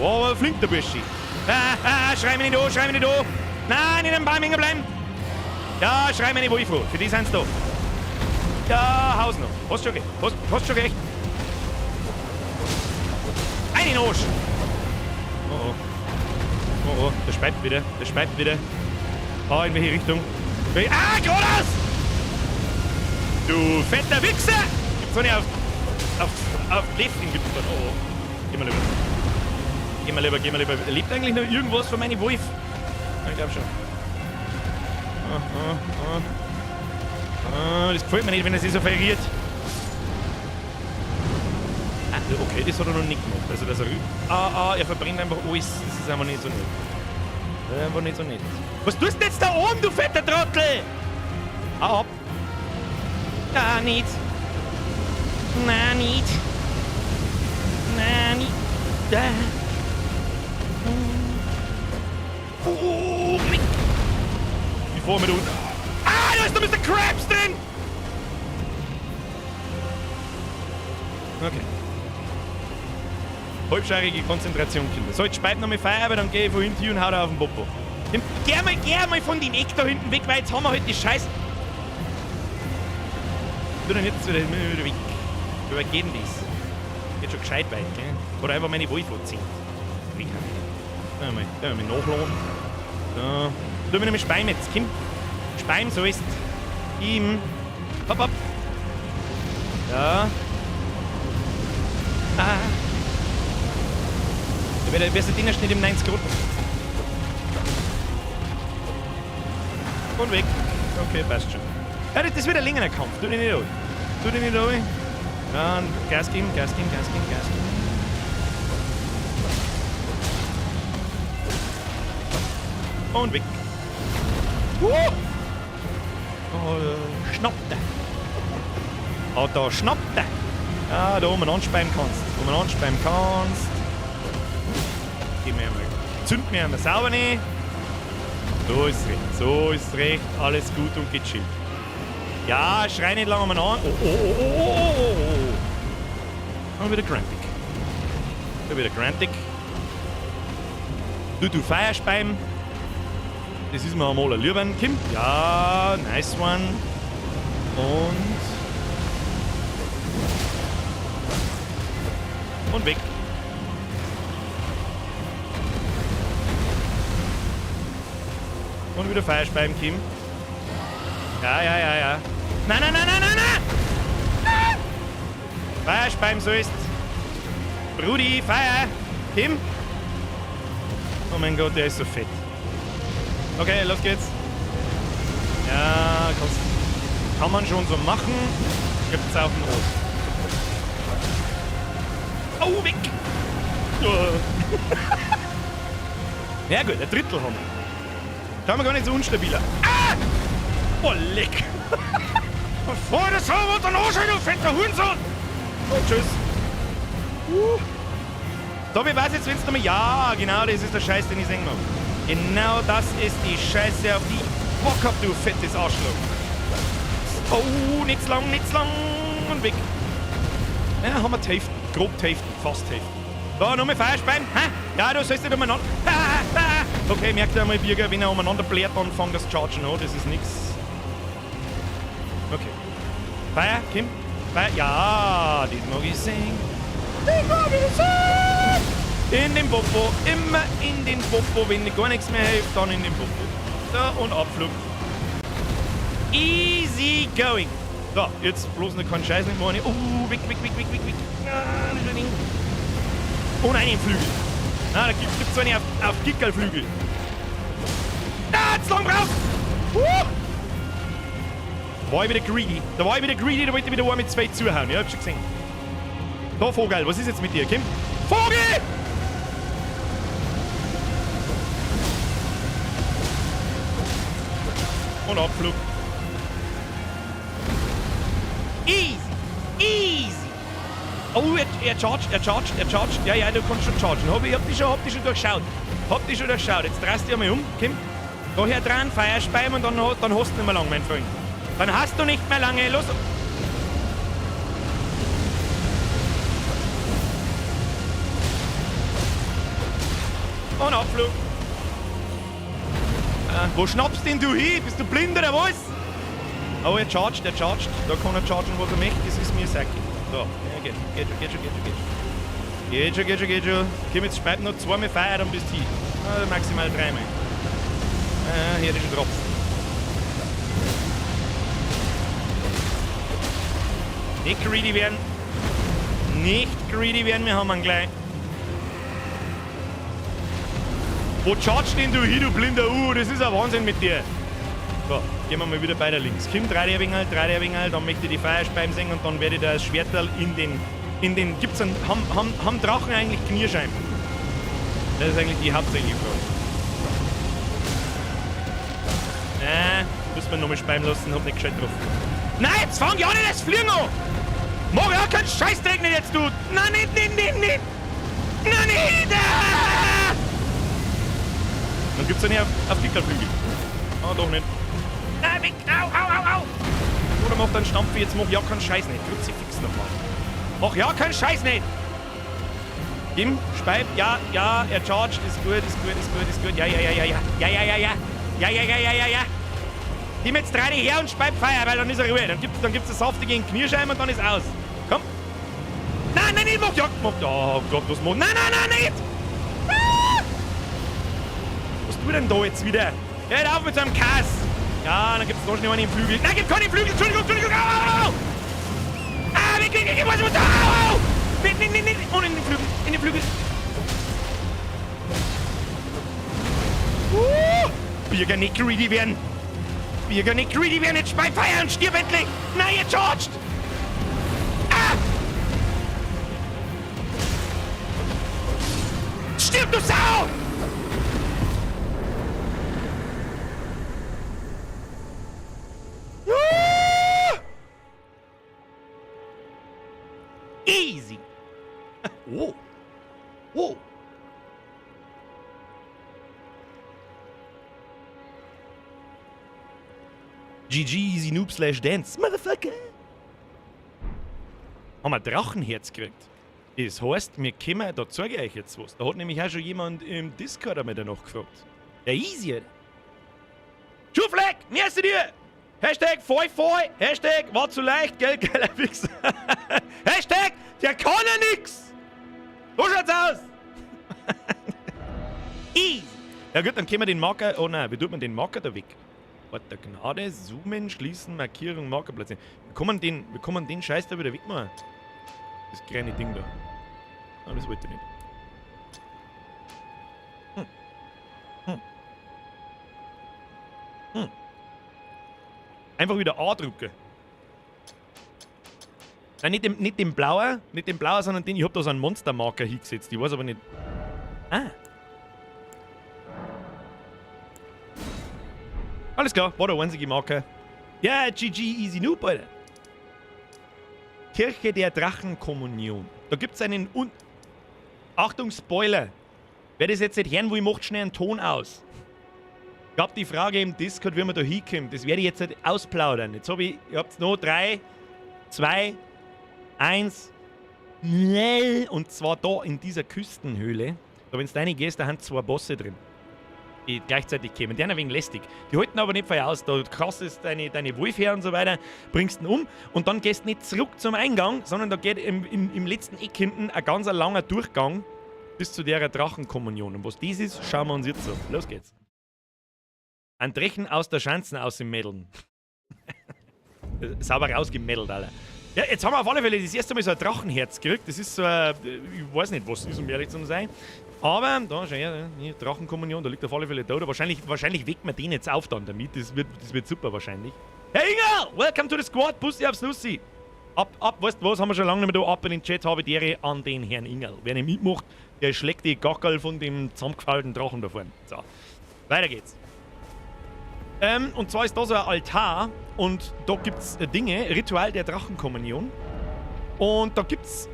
Oh, aber flink, der Burschi. Ah, ah, schrei mich nicht an, schrei mich nicht an. Nein, nicht am Baum hängen bleiben. Ja, schrei mich nicht Wolf an. Für die sind's da. Ja, haus noch. Hast schon recht. Hast schon recht. Einen Arsch. Oh, oh. Oh, oh, der speibt wieder. Der speibt wieder. Ah, in welche Richtung? Ah, geradeaus! Du fetter Wichser! Gibt's doch nicht auf Leftin gibt's dann. Oh, oh. Geh mal lieber. Geh mal lieber, geh mal lieber. Lebt eigentlich noch irgendwas von meinem Wolf? Ich glaub schon. Ah, ah, ah. Ah, das gefällt mir nicht, wenn er sich so verirrt. Ah, okay, das hat er noch nicht gemacht. Also, dass er ah, ah, er verbrennt einfach alles. Das ist einfach nicht so nett. Das ist einfach nicht so nett. Was tust du denn jetzt da oben, du fetter Trottel? Hau ab. Na, nicht. Na, nicht. Na, nicht. Da. Oh, Mick. Ich fahr mit unten. Ah, da ist der Mr. Krabs drin! Okay. Halbscheirige Konzentration, Kinder. So, jetzt speit noch mal Feuer, aber dann geh ich von hinten hier und hau da auf den Popo. Geh mal von dem Eck da hinten weg, weil jetzt haben wir halt die Scheiß. Du dann jetzt wieder weg. Wie weit geht denn das? Geht schon gescheit weit, gell? Oder einfach meine Wolf anziehen. Da mal nachladen. So. Tu mir nämlich Speim jetzt, Kim. Speim, so ist. Ihm. Hopp, hopp. Ja. Ah. Wer ist der Dinger steht im 90 Grad? Und weg. Okay, passt schon. Ja, das wird ein längerer Kampf. Tu dich nicht an. Tu dich nicht an. Dann Gas geben, Gas geben, Gas geben, Gas geben. Und weg. Oh, schnappt er. Ah, da schnappt er. Ja, da wo man anspeien kannst. Wo man anspeien kannst. Gib mir einmal. Zünd mir einmal sauber nicht. So ist recht. So ist recht. Alles gut und gechillt. Ja, schrei nicht lange umeinander. Oh, oh, oh, oh, oh, oh, oh. Und wieder grantig. Da wieder grantig. Du Feierspeim. Das ist mir einmal ein Lieben. Kim? Ja, nice one. Und weg. Und wieder Feierspeim, Kim. Ja, ja, ja, ja. Nein, nein, nein, nein, nein, nein! Ah! Feierspeim, so ist. Brudi, Feier! Kim? Oh mein Gott, der ist so fett. Okay, los geht's. Ja, kann man schon so machen. Gibt's auf den Rot. Oh, weg! Oh. Ja gut, ein Drittel haben wir. Da haben wir gar nicht so unstabiler. Ah! Oh, leck! Fahr das sauber und dann anschauen, du fetter Hurensohn! Und tschüss. So, wie war's jetzt, wenn's nochmal... Ja, genau, das ist der Scheiß, den ich sehen mag. Genau das ist die Scheiße, auf die ich Bock hab, du fettes Arschloch. Oh, nicht zu lang, nicht zu lang. Und weg. Ja, haben wir die Hälfte. Grob die Hälfte, fast die Hälfte. Da, nochmal Feierspein. Hä? Ja, du sollst nicht umeinander... Ah, ah. Okay, merkt ihr einmal, Birger, wenn er umeinander blärt, dann fängt das Chargen an. Das ist nix. Okay. Feuer, Kim. Ja, das mag ich sehen. Das mag ich sehen. In den Popo, immer in den Popo. Wenn gar nichts mehr hilft, dann in den Popo. So, und Abflug. Easy going. So, jetzt bloß noch keinen Scheiß nicht machen. Oh, weg, weg, weg, weg, weg, weg. Und einen Flügel. Na, da gibt's eine auf Gickerlflügel. Ah, zu lang braucht! War ich wieder greedy. Da war ich wieder greedy, da wollte ich wieder einen mit zwei zuhauen. Ja, hab schon gesehen. Da, Vogel, was ist jetzt mit dir? Komm. Vogel! Und Abflug. Easy! Easy! Oh, er chargt, er chargt, er chargt. Ja, ja, du kannst schon chargen. Ich hab dich schon durchschaut. Hab dich schon durchschaut. Jetzt drehst du dich einmal um. Komm. Da her dran, Feuer speiben und dann hast du nicht mehr lang, mein Freund. Dann hast du nicht mehr lange. Los! Und Abflug. Wo schnappst denn du hin? Bist du blind oder was? Oh, er chargt, er chargt. Da kann er chargen, was er möchte. Das ist mir Sacki. So, ja, geht schon, geht schon, geht schon, geht schon, geht schon. Geht schon, geht schon, geht schon. Komm, jetzt speit noch zweimal Feuer, dann bist du hin. Maximal dreimal. Hier ist schon drauf. Nicht greedy werden. Nicht greedy werden, wir haben ihn gleich. Wo chargst denn du hin, du blinder U? Das ist ein Wahnsinn mit dir. So, gehen wir mal wieder bei der links. Komm, drei der Wingel, dann möchte ich die Feuerspeim sehen und dann werde ich da das Schwerterl in den... Gibt's einen... Haben Drachen eigentlich Knierschein? Das ist eigentlich die hauptsächliche Frage. Müssen wir nochmal speiben lassen, hab nicht gescheit drauf. Nein, jetzt fang ich an, das Fliegen an! Mach ja keinen Scheißdreck nicht jetzt, du! Nein, nicht, nicht, nicht, nicht! Nein, nicht! Ah! Dann gibt's ja nicht auf Kickerflügel. Ah, doch nicht. Nein, weg! Au, au, au, au! Oder mach deinen Stampf, jetzt mach ja keinen Scheiß nicht. Kruzifix nochmal. Mach ja keinen Scheiß nicht! Gim, Speib, ja, ja, er chargt, ist gut, ist gut, ist gut, ist gut. Ja, ja, ja, ja, ja. Ja, ja, ja, ja. Ja, ja, ja, ja, ja, ja. Gib jetzt drei her und speib Feuer, weil dann ist er Ruhe. Dann gibt's das saftige in Knierscheiben und dann ist aus. Komm. Nein, nein, nicht, mach ja, mach. Oh Gott, was mach. Nein, nein, nein, nicht! Ah! Was tut denn da jetzt wieder? Hör auf mit so einem Kass! Ja, dann gibt's noch schnell einen im Flügel. Nein, gib keinen Flügel! Entschuldigung, Entschuldigung! Au, au, au! Ah, weg, weg, weg, was, was, au, au! Nicht, nicht, nicht, nicht! Und in den Flügel, in den Flügel! Birger, nicht greedy werden! Birger, nicht greedy werden! Jetzt spei Feuer und stirb endlich! Nein, ihr charged! Ah! Stirb, du Sau! Ah! Easy! Oh! Oh! GG easy noob slash dance. Motherfucker! Haben wir Drachenherz gekriegt. Das heißt, wir kommen, da zeige ich euch jetzt was. Da hat nämlich auch schon jemand im Discord einmal danach gefragt. Der Easy, Alter. Schuhfleck, merci dir! Hashtag voll voll, Hashtag war zu leicht, gell, geiler Wichser. Hashtag, der kann ja nix! So schaut's aus! Easy! Ja gut, dann können wir den Marker, oh nein, wie tut man den Marker da weg? Warte, Gnade, zoomen, schließen, Markierung, Marker platzieren. Wir kommen den Scheiß da wieder wegmachen. Das kleine Ding da. Ah, das wollte ich nicht. Hm. Hm. Hm. Einfach wieder A drücken. Nein, nicht den blauen, sondern den, ich hab da so einen Monstermarker hingesetzt. Ich weiß aber nicht. Ah. Alles klar, war der einzige Marker. Ja, GG Easy Noob, Alter. Kirche der Drachenkommunion. Da gibt's einen Achtung, Spoiler. Wer das jetzt nicht hören will, macht schnell einen Ton aus. Gab die Frage im Discord, wie man da hinkommt. Das werde ich jetzt nicht ausplaudern. Jetzt hab ich, ihr habt noch 3, 2, 1, 0. Und zwar da in dieser Küstenhöhle. Da, wenn du reingehst, da haben 2 Bosse drin. Die gleichzeitig kämen. Die sind ein wenig lästig. Die halten aber nicht viel aus. Da castest deine Wolf her und so weiter, bringst ihn um und dann gehst nicht zurück zum Eingang, sondern da geht im letzten Eck hinten ein ganz langer Durchgang bis zu der Drachenkommunion. Und was das ist, schauen wir uns jetzt an. Los geht's. Ein Drachen aus der Schanzen aus dem Mädeln. Sauber rausgemädelt, Alter. Ja, jetzt haben wir auf alle Fälle das erste Mal so ein Drachenherz gekriegt. Das ist so ein, ich weiß nicht, was es ist, um ehrlich zu sein. Aber, da, schau her, hier, Drachenkommunion, da liegt auf alle Fälle da. Oder wahrscheinlich weckt man den jetzt auf dann damit. Das wird super wahrscheinlich. Hey Inga! Welcome to the squad, Bussi aufs Nussi! Ab, ab, weißt du was, haben wir schon lange nicht mehr da. Ab in den Chat, habe die Ehre an den Herrn Ingerl. Wer nicht mitmacht, der schlägt die Gackerl von dem zusammengefallenen Drachen da vorne. So, weiter geht's. Und zwar ist da so ein Altar und da gibt's Dinge, Ritual der Drachenkommunion. Und da gibt's,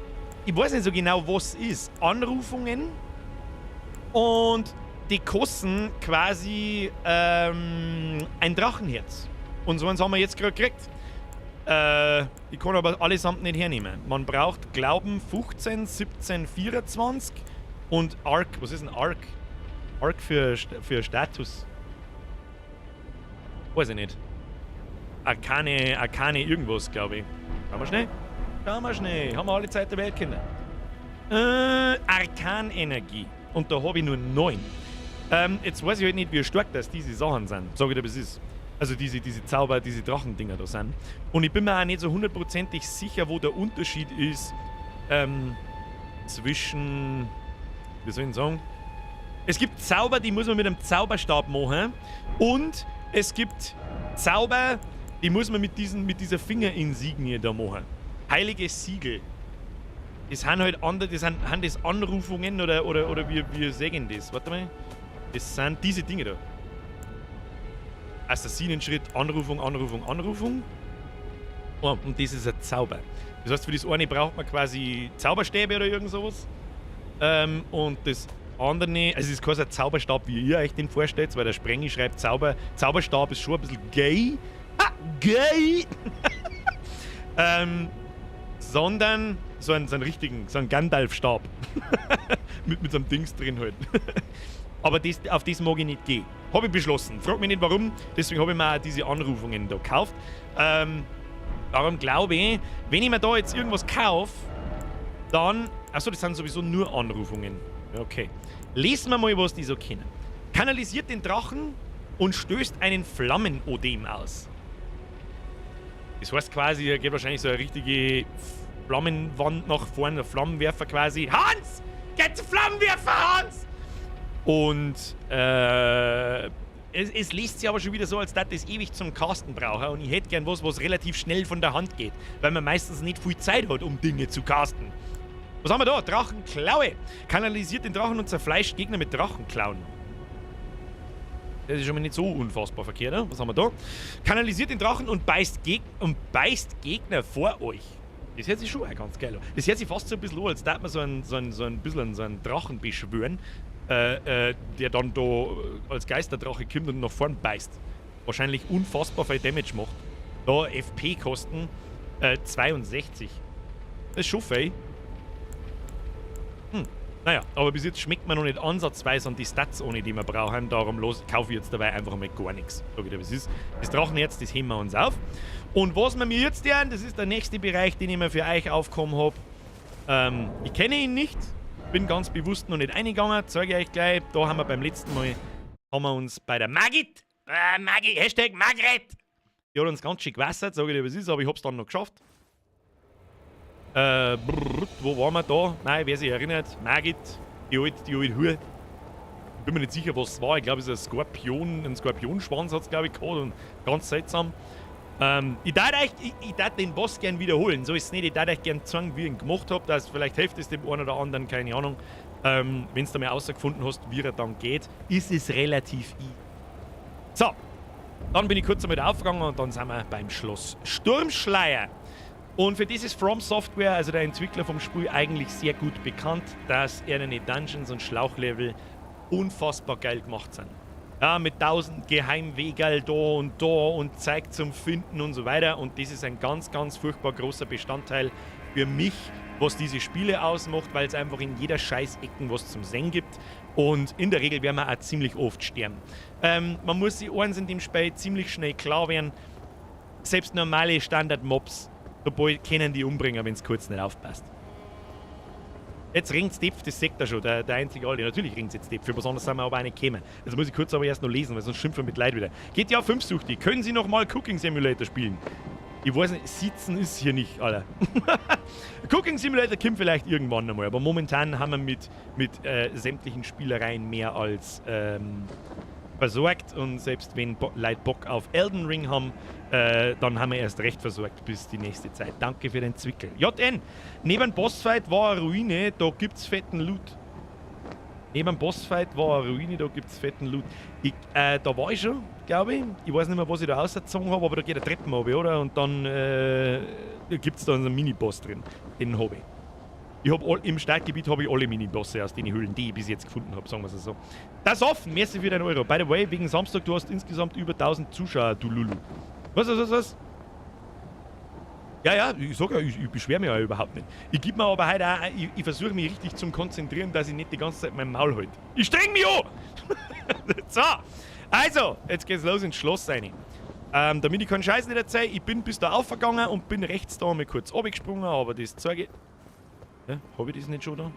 ich weiß nicht so genau, was es ist, Anrufungen und die kosten quasi ein Drachenherz. Und so eins haben wir jetzt gerade gekriegt. Ich kann aber allesamt nicht hernehmen. Man braucht Glauben 15, 17, 24 und Arc. Was ist ein Arc? Arc für Status. Weiß ich nicht. Arkane, Arkane irgendwas, glaube ich. Schauen wir schnell. Schauen wir schnell. Haben wir alle Zeit der Welt, Kinder. Arkanenergie. Und da habe ich nur 9. Jetzt weiß ich halt nicht, wie stark das diese Sachen sind. Sag ich dir, was ist. Also diese Zauber, diese Drachendinger da sind. Und ich bin mir auch nicht so hundertprozentig sicher, wo der Unterschied ist zwischen, wie soll ich denn sagen? Es gibt Zauber, die muss man mit einem Zauberstab machen. Und es gibt Zauber, die muss man mit dieser Fingerinsignie da machen. Heiliges Siegel. Das sind halt andere, das sind das Anrufungen oder wie sagen das? Warte mal. Das sind diese Dinge da. Assassinenschritt, Anrufung, Anrufung, Anrufung. Oh, und das ist ein Zauber. Das heißt, für das eine braucht man quasi Zauberstäbe oder irgend sowas. Und das andere, also es ist kein so ein Zauberstab, wie ihr euch den vorstellt, weil der Sprengi schreibt Zauberstab ist schon ein bisschen gay. Ha, gay! Sondern so einen richtigen, so einen Gandalf-Stab mit so einem Dings drin halt. Aber auf das mag ich nicht gehen. Habe ich beschlossen. Frag mich nicht, warum. Deswegen habe ich mir auch diese Anrufungen da gekauft. Darum glaube ich, wenn ich mir da jetzt irgendwas kaufe, dann. Achso, das sind sowieso nur Anrufungen. Okay. Lesen wir mal, was die so kennen. Kanalisiert den Drachen und stößt einen Flammenodem aus. Das heißt quasi, er geht wahrscheinlich so eine richtige Flammenwand nach vorne, ein Flammenwerfer quasi. Hans! Geht zum Flammenwerfer, Hans! Und es liest sich aber schon wieder so, als dat das ewig zum Casten brauche. Und ich hätte gern was, was relativ schnell von der Hand geht. Weil man meistens nicht viel Zeit hat, um Dinge zu casten. Was haben wir da? Drachenklaue. Kanalisiert den Drachen und zerfleischt Gegner mit Drachenklauen. Das ist schon mal nicht so unfassbar verkehrt, ne? Was haben wir da? Kanalisiert den Drachen und beißt Gegner vor euch. Das hört sich schon auch ganz geil an. Das hört sich fast so ein bisschen an, als würde man so ein bisschen so einen Drachen beschwören, der dann da als Geisterdrache kommt und nach vorn beißt. Wahrscheinlich unfassbar viel Damage macht. Da FP-Kosten 62. Das ist schon viel. Naja, aber bis jetzt schmeckt man noch nicht ansatzweise an die Stats, ohne die wir brauchen. Darum los, kaufe ich jetzt dabei einfach mal gar nichts. Sag ich dir, was ist. Das Drachenherz, das heben wir uns auf. Und was wir mir jetzt tun, das ist der nächste Bereich, den ich mir für euch aufgehoben habe. Ich kenne ihn nicht, bin ganz bewusst noch nicht eingegangen, zeige ich euch gleich. Da haben wir beim letzten Mal, haben wir uns bei der Margit, Maggi, #Margret, die hat uns ganz schön gewässert, sage ich dir, was ist, aber ich hab's dann noch geschafft. Brrr, wo waren wir da? Nein, wer sich erinnert, Margit, die alte Hure. Ich bin mir nicht sicher, was es war. Ich glaube, es ist ein Skorpion, ein Skorpionschwanz hat es, glaube ich, gehabt und ganz seltsam. Ich darf den Boss gern wiederholen, so ist es nicht. Ich darf euch gern zeigen, wie ich ihn gemacht habe. Das vielleicht hilft es dem einen oder anderen, keine Ahnung. Wenn du da mal rausgefunden hast, wie er dann geht, ist es relativ easy. So, dann bin ich kurz einmal aufgegangen und dann sind wir beim Schloss Sturmschleier. Und für das ist From Software, also der Entwickler vom Spiel, eigentlich sehr gut bekannt, dass er eine Dungeons und Schlauchlevel unfassbar geil gemacht sind. Ja, mit tausend Geheimwegerl da und da und Zeug zum Finden und so weiter. Und das ist ein ganz, ganz furchtbar großer Bestandteil für mich. was diese Spiele ausmacht, weil es einfach in jeder Scheißecken was zum Sehen gibt. Und in der Regel werden wir auch ziemlich oft sterben. Man muss sich eins in dem Spiel ziemlich schnell klar werden, selbst normale Standard-Mobs, sobald können die umbringen, wenn es kurz nicht aufpasst. Jetzt ringt's Depf, das sagt er schon, der einzige Alte. Natürlich ringt's jetzt Depf, für was anderes sind wir aber auch nicht gekommen. Jetzt muss ich kurz aber erst noch lesen, weil sonst schimpfen wir mit Leid wieder. GTA 5 sucht die. Können Sie nochmal Cooking Simulator spielen? Ich weiß nicht, sitzen ist hier nicht, Alter. Cooking Simulator kommt vielleicht irgendwann einmal, aber momentan haben wir mit sämtlichen Spielereien mehr als versorgt und selbst wenn Leute Bock auf Elden Ring haben, dann haben wir erst recht versorgt bis die nächste Zeit. Danke für den Zwickel. JN, neben Bossfight war eine Ruine, da gibt's fetten Loot. Neben Bossfight war eine Ruine, da gibt's fetten Loot. Da war ich schon, glaube ich. Ich weiß nicht mehr, was ich da rausgezogen habe, aber da geht eine Treppen runter, oder? Und dann gibt's da einen Mini-Boss drin. Den habe ich. Im Startgebiet habe ich alle Mini-Bosse aus den Höhlen, die ich bis jetzt gefunden habe, sagen wir es so. Das offen, merci für deinen Euro. By the way, wegen Samstag, du hast insgesamt über 1000 Zuschauer, du Lulu. Was, was, was, was? Ja, ja, ich sag ja, ich beschwere mich ja überhaupt nicht. Ich geb mir aber heute auch, ich versuche mich richtig zum Konzentrieren, dass ich nicht die ganze Zeit mein Maul halte. Ich streng mich an! So, also, jetzt geht's los ins Schloss rein. Damit ich keinen Scheiß nicht erzähle, ich bin bis da aufgegangen und bin rechts da mal kurz runtergesprungen, aber das zeige ich. Ja, hab ich das nicht schon da?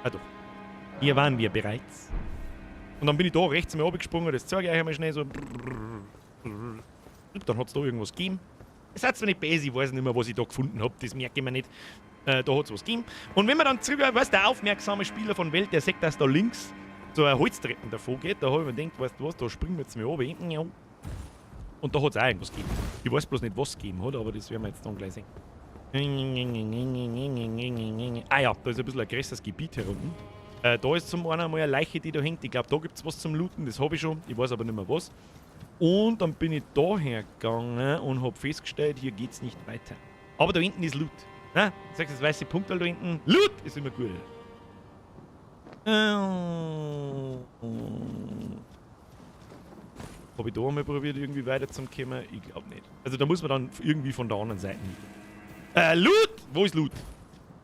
Ah doch. Hier waren wir bereits. Und dann bin ich da rechts mal runtergesprungen, das zeige ich euch einmal schnell so. Und dann hat's da irgendwas gegeben. Es hat zwar nicht besser, ich weiß nicht mehr, was ich da gefunden hab, das merke ich mir nicht. Da hat's was gegeben. Und wenn man dann zurück, weißt, der aufmerksame Spieler von Welt, der sieht, dass da links so eine Holztreppen davor geht, da hab ich mir gedacht, weißt du was, da springen wir jetzt mal runter. Und da hat's auch irgendwas gegeben. Ich weiß bloß nicht, was es gegeben hat, aber das werden wir jetzt dann gleich sehen. Ah ja, da ist ein bisschen ein größeres Gebiet hier unten. Da ist zum einen mal eine Leiche, die da hängt. Ich glaub, da gibt's was zum Looten, das hab ich schon. Ich weiß aber nicht mehr was. Und dann bin ich da hergegangen und hab festgestellt, hier geht's nicht weiter. Aber da hinten ist Loot. Na, sagst du das weiße Punkt da hinten? Loot ist immer gut. Hab ich da einmal probiert, irgendwie weiter zum kommen? Ich glaub nicht. Also da muss man dann irgendwie von der anderen Seite hin. Loot! Wo ist Loot?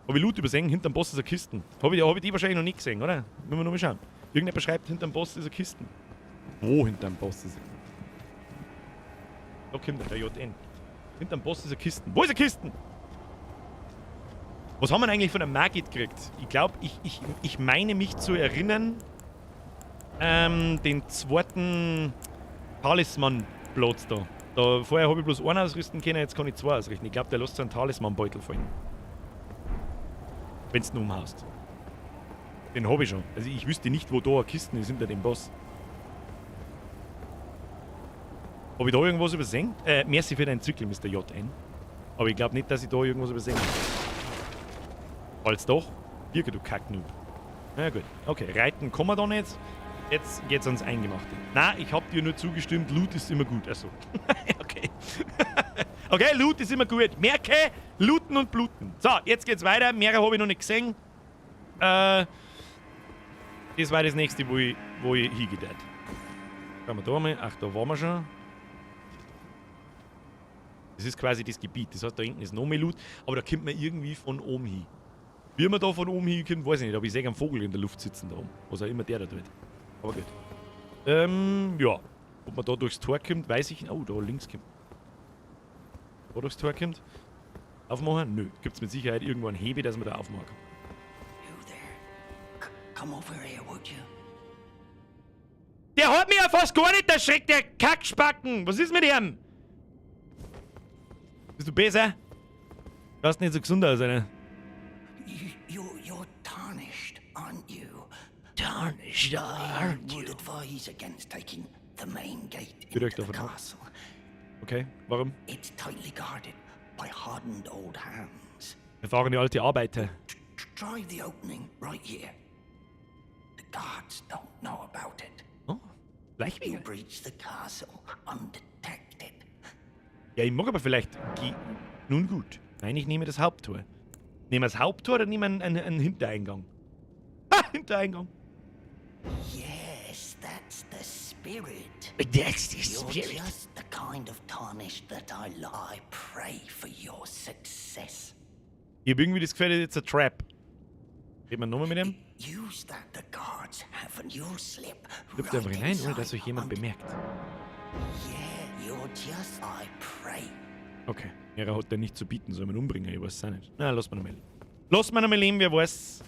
Hab ich Loot übersehen? Hinterm Boss ist eine Kiste. Hab ich die wahrscheinlich noch nicht gesehen, oder? Müssen wir noch mal schauen. Irgendjemand schreibt, hinterm Boss ist eine Kiste. Wo hinterm Boss ist eine Kiste? Da kommt der JN. Hinterm Boss ist eine Kiste. Wo ist eine Kiste? Was haben wir denn eigentlich von der Margit gekriegt? Ich glaub, ich meine mich zu erinnern, den zweiten Talisman-Platz da. Da vorher hab ich bloß einen ausrüsten können, jetzt kann ich zwei ausrichten. Ich glaub, der lässt so einen Talisman-Beutel fallen. Wenn's ihn umhaust. Den hab ich schon. Also ich wüsste nicht, wo da eine Kiste ist hinter dem Boss. Hab ich da irgendwas übersehen? Merci für deinen Zykel, Mister JN. Aber ich glaub nicht, dass ich da irgendwas übersehen hab. Falls doch, Birke, du Kacknoob. Na gut, okay, reiten kommen wir da nicht. Jetzt geht's ans Eingemachte. Na, ich hab dir nur zugestimmt, Loot ist immer gut. Achso. Okay. Okay, Loot ist immer gut. Merke, looten und bluten. So, jetzt geht's weiter. Mehrere hab ich noch nicht gesehen. Das war das nächste, wo ich hingehe. Schauen wir da mal. Ach, da waren wir schon. Das ist quasi das Gebiet. Das heißt, da hinten ist noch mehr Loot, aber da kommt man irgendwie von oben hin. Wie man da von oben hinkommt, weiß ich nicht, aber ich sehe einen Vogel in der Luft sitzen da oben. Was auch immer der da tut. Aber gut. Ja. Ob man da durchs Tor kommt, weiß ich nicht. Oh, da links kommt. Da durchs Tor kommt. Aufmachen? Nö. Gibt's mit Sicherheit irgendwo einen Hebel, dass man da aufmachen kann. You there. Come over here, would you? Der hat mich ja fast gar nicht erschreckt, der Kackspacken! Was ist mit ihm? Bist du besser? Du schaust nicht so gesund aus, Alter. You're tarnished, aren't you? Tarnished, I aren't would you? advise against taking the main gate Direkt into the davon ab. castle. Okay, warum? It's tightly guarded by hardened old hands. Erfahrene alte Arbeiter. Try the opening right here. The guards don't know about it. Oh, Schleichwege. You breach the castle undetected. Ja, ich mag aber vielleicht Nun gut. Nein, ich nehme das Haupttor. Nehmen wir das Haupttor oder nehmen wir einen Hintereingang? Ah, Hintereingang. Yes, that's the spirit. That's the You're spirit. just the kind of tarnished that I like. I pray for your success. Ich Ich habe irgendwie das Gefühl, das ist jetzt ein Trap. Reden wir nochmal mit ihm? Use that the guards have and you'll slip Schlüpft right einfach hinein, ohne dass inside euch jemand und- bemerkt. Yeah, you're just I pray. Okay. Er hat der nicht zu bieten, soll man umbringen, ich weiß es auch nicht. Na, lass mal nochmal leben. Lass mal nochmal leben, wer weiß.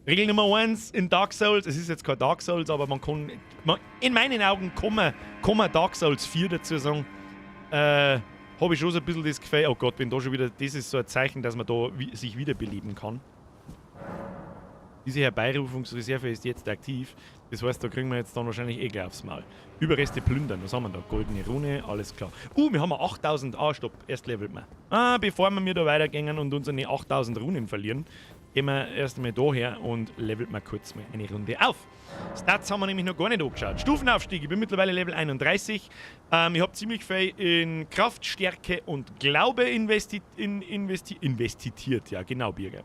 Regel Nummer 1 in Dark Souls, es ist jetzt kein Dark Souls, aber man kann, man, in meinen Augen kann man Dark Souls 4 dazu sagen. Habe ich schon so ein bisschen das Gefühl, oh Gott, wenn da schon wieder, das ist so ein Zeichen, dass man da sich wiederbeleben kann. Diese Herbeirufungsreserve ist jetzt aktiv. Das heißt, da kriegen wir jetzt dann wahrscheinlich eh gleich aufs Maul. Überreste plündern. Was haben wir da? Goldene Rune, alles klar. Wir haben 8000. Ah, stopp. Erst levelt wir. Ah, bevor wir da weitergehen und unsere 8000 Runen verlieren, gehen wir erst einmal da her und levelt mal kurz mal eine Runde auf. Stats haben wir nämlich noch gar nicht angeschaut. Stufenaufstieg. Ich bin mittlerweile Level 31. Ich habe ziemlich viel in Kraft, Stärke und Glaube investiert. Ja, genau, Birger.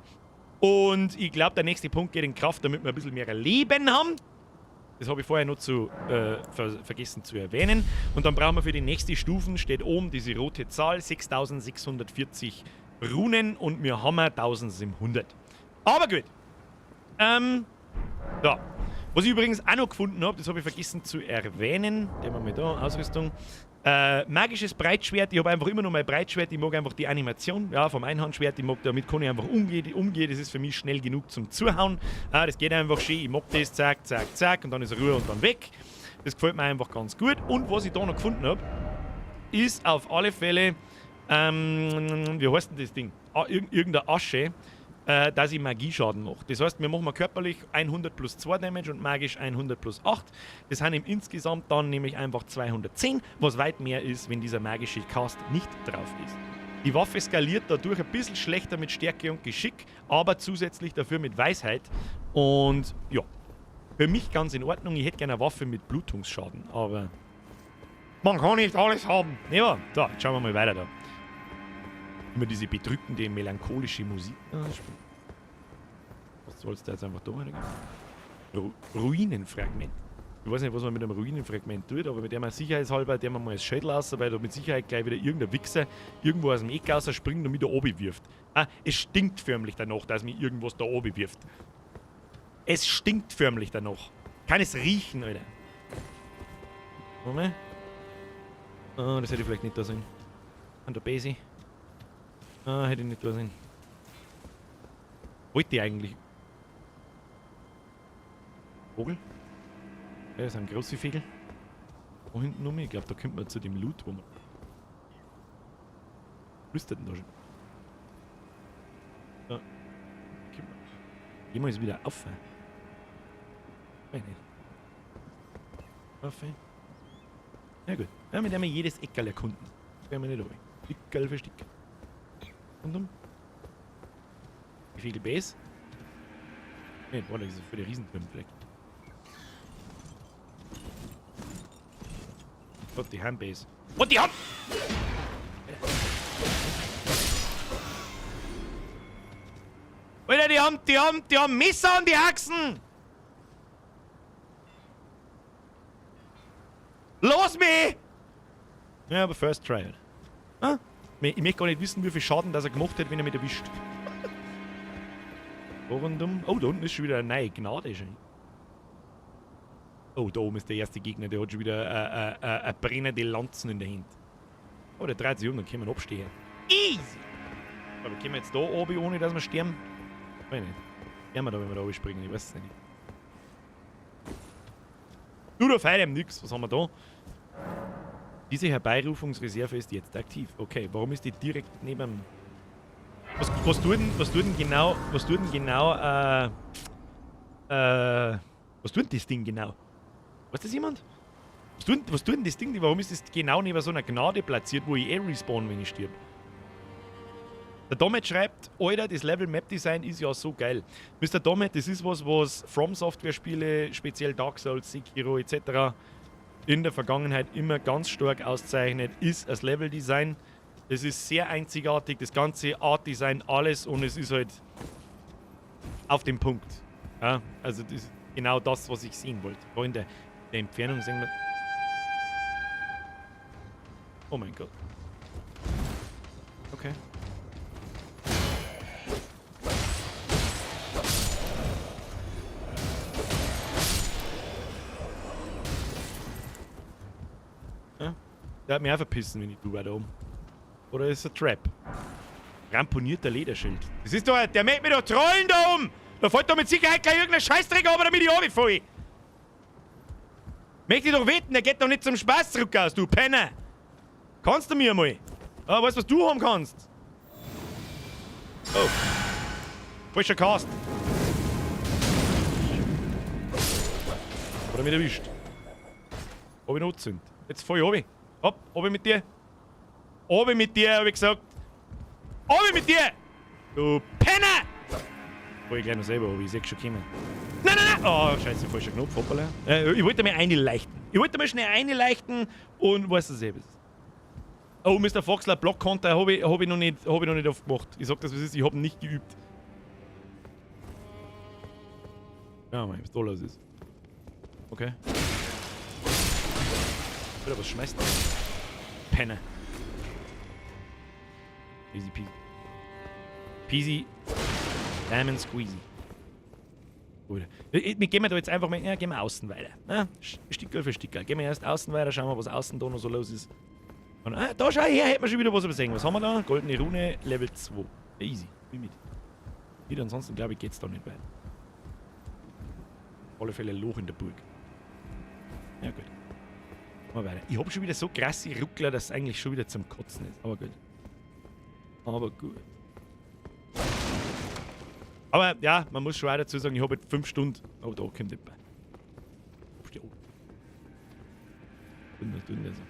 Und ich glaube, der nächste Punkt geht in Kraft, damit wir ein bisschen mehr Leben haben. Das habe ich vorher noch vergessen zu erwähnen. Und dann brauchen wir für die nächste Stufen, steht oben diese rote Zahl, 6640 Runen und wir haben 1700. Aber gut. So. Was ich übrigens auch noch gefunden habe, das habe ich vergessen zu erwähnen. Den haben wir da, Ausrüstung. Magisches Breitschwert, ich habe einfach immer noch mein Breitschwert, ich mag einfach die Animation, ja, vom Einhandschwert, ich mag, damit kann ich einfach umgehen, das ist für mich schnell genug zum Zuhauen. Ah, das geht einfach schön, ich mag das, zack, zack, zack, und dann ist Ruhe und dann weg. Das gefällt mir einfach ganz gut. Und was ich da noch gefunden habe, ist auf alle Fälle, wie heißt denn das Ding? Ah, irgendeine Asche, dass ich Magieschaden mache. Das heißt, wir machen körperlich 100 plus 2 Damage und magisch 100 plus 8. Das sind im insgesamt dann nämlich einfach 210, was weit mehr ist, wenn dieser magische Cast nicht drauf ist. Die Waffe skaliert dadurch ein bisschen schlechter mit Stärke und Geschick, aber zusätzlich dafür mit Weisheit. Und ja, für mich ganz in Ordnung. Ich hätte gerne eine Waffe mit Blutungsschaden, aber man kann nicht alles haben. Ja, da, jetzt schauen wir mal weiter da. Immer diese bedrückende, melancholische Musik. Ah, was soll's da jetzt einfach da reingehen? Ruinenfragment. Ich weiß nicht, was man mit einem Ruinenfragment tut, aber mit dem man sicherheitshalber, dem man mal das Schädel raus, weil da mit Sicherheit gleich wieder irgendein Wichser irgendwo aus dem Eck raus springt und mich da oben wirft. Ah, es stinkt förmlich danach, dass mich irgendwas da oben wirft. Es stinkt förmlich danach. Kann es riechen, Alter. Moment. Ah, das hätte ich vielleicht nicht da sein. An der Base. Ah, hätte ich nicht da sein. Wollte ich eigentlich. Vogel? Ja, das sind große Vögel. Da hinten um. Ich glaub, da kommt man zu dem Loot, wo man. Flüstert denn da schon? Da. Kommt man. Gehen wir jetzt wieder auf. Weiß nicht. Auf. Ja gut. Ja, mit dem wir jedes Eckerl erkunden. Das werden wir nicht runter. Eckerl für Stück. Und um. Wie viel Base? Ne, boah, das ist für die Riesenturm vielleicht. Gott, die Handbase. Und die Hand! Alter, die haben Messer an die Achsen! Los mich! Ja, aber first try. Ah? Ich möchte gar nicht wissen, wie viel Schaden das er gemacht hat, wenn er mich erwischt. Rundum. Oh, da unten ist schon wieder eine neue Gnade schon. Oh, da oben ist der erste Gegner, der hat schon wieder eine brennende Lanzen in der Hand. Oh, der dreht sich um, dann können wir ihn abstehen. Easy! Aber können wir jetzt da oben, ohne dass wir sterben? Weiß nicht. Sterben wir da, wenn wir da oben springen? Ich weiß es nicht. Du, da feiert ihm nix. Was haben wir da? Diese Herbeirufungsreserve ist jetzt aktiv. Okay, warum ist die direkt neben dem... Was tut denn genau... Was tut denn genau... Was tut denn das Ding genau? Weiß das jemand? Was tut denn das Ding? Warum ist das genau neben so einer Gnade platziert, wo ich eh respawn, wenn ich stirb? Der Domet schreibt, Alter, das Level Map Design ist ja so geil. Mister Domet, das ist was, was From Software Spiele, speziell Dark Souls, Sekiro et cetera in der Vergangenheit immer ganz stark auszeichnet, ist das Level Design. Es ist sehr einzigartig, das ganze Art Design, alles, und es ist halt auf dem Punkt. Ja, also das ist genau das, was ich sehen wollte. Da in der Entfernung sehen wir... Oh mein Gott. Okay. Der hat mich auch verpissen, wenn ich du war da oben. Oder ist ein Trap? Ramponierter Lederschild. Das ist doch, der möchte mich doch trollen da oben! Da fällt doch mit Sicherheit gleich irgendein Scheißdreck runter, damit ich runterfalle. Möchte ich doch wetten, der geht doch nicht zum Spaß zurück aus, du Penner! Kannst du mir mal? Ah, weißt du, was du haben kannst? Oh. Falscher Cast. Hat er mich erwischt. Hab ich noch angezündet. Jetzt fall ich runter. Hopp, runter mit dir. Runter mit dir, hab ich gesagt. Runter mit dir! Du Penner! Fall ich gleich noch selber runter, ich seh schon kommen. Nein, nein, nein! Oh, scheiße, falscher Knopf, hoppala. Ich wollte mir eine leichten. Ich wollte mir schnell eine leichten und weißt du selbst. Oh, Mister Foxler, Block-Konter hab ich noch nicht, hab ich noch nicht aufgemacht. Ich sag das, was ist, ich hab nicht geübt. Ja, mal, was da los ist. Okay. Wieder was schmeißt. Penner. Easy peasy. Peasy. Lemon squeezy. Gut. Wir gehen da jetzt einfach mal, ja, gehen wir außen weiter. Ja, Stickerl für Stickerl. Gehen wir erst außen weiter, schauen wir, was außen da noch so los ist. Und, da schau her, hätten wir schon wieder was übersehen. Was haben wir da? Goldene Rune, Level 2. Ja, easy. Wie mit. Wieder, ansonsten glaube ich, geht's da nicht weiter. Auf alle Fälle ein Loch in der Burg. Ja, gut. Mal weiter. Ich hab schon wieder so krasse Ruckler, dass es eigentlich schon wieder zum Kotzen ist. Aber gut. Aber gut. Aber ja, man muss schon auch dazu sagen, ich hab halt 5 Stunden. Oh, da kommt jemand. Was tut denn der so?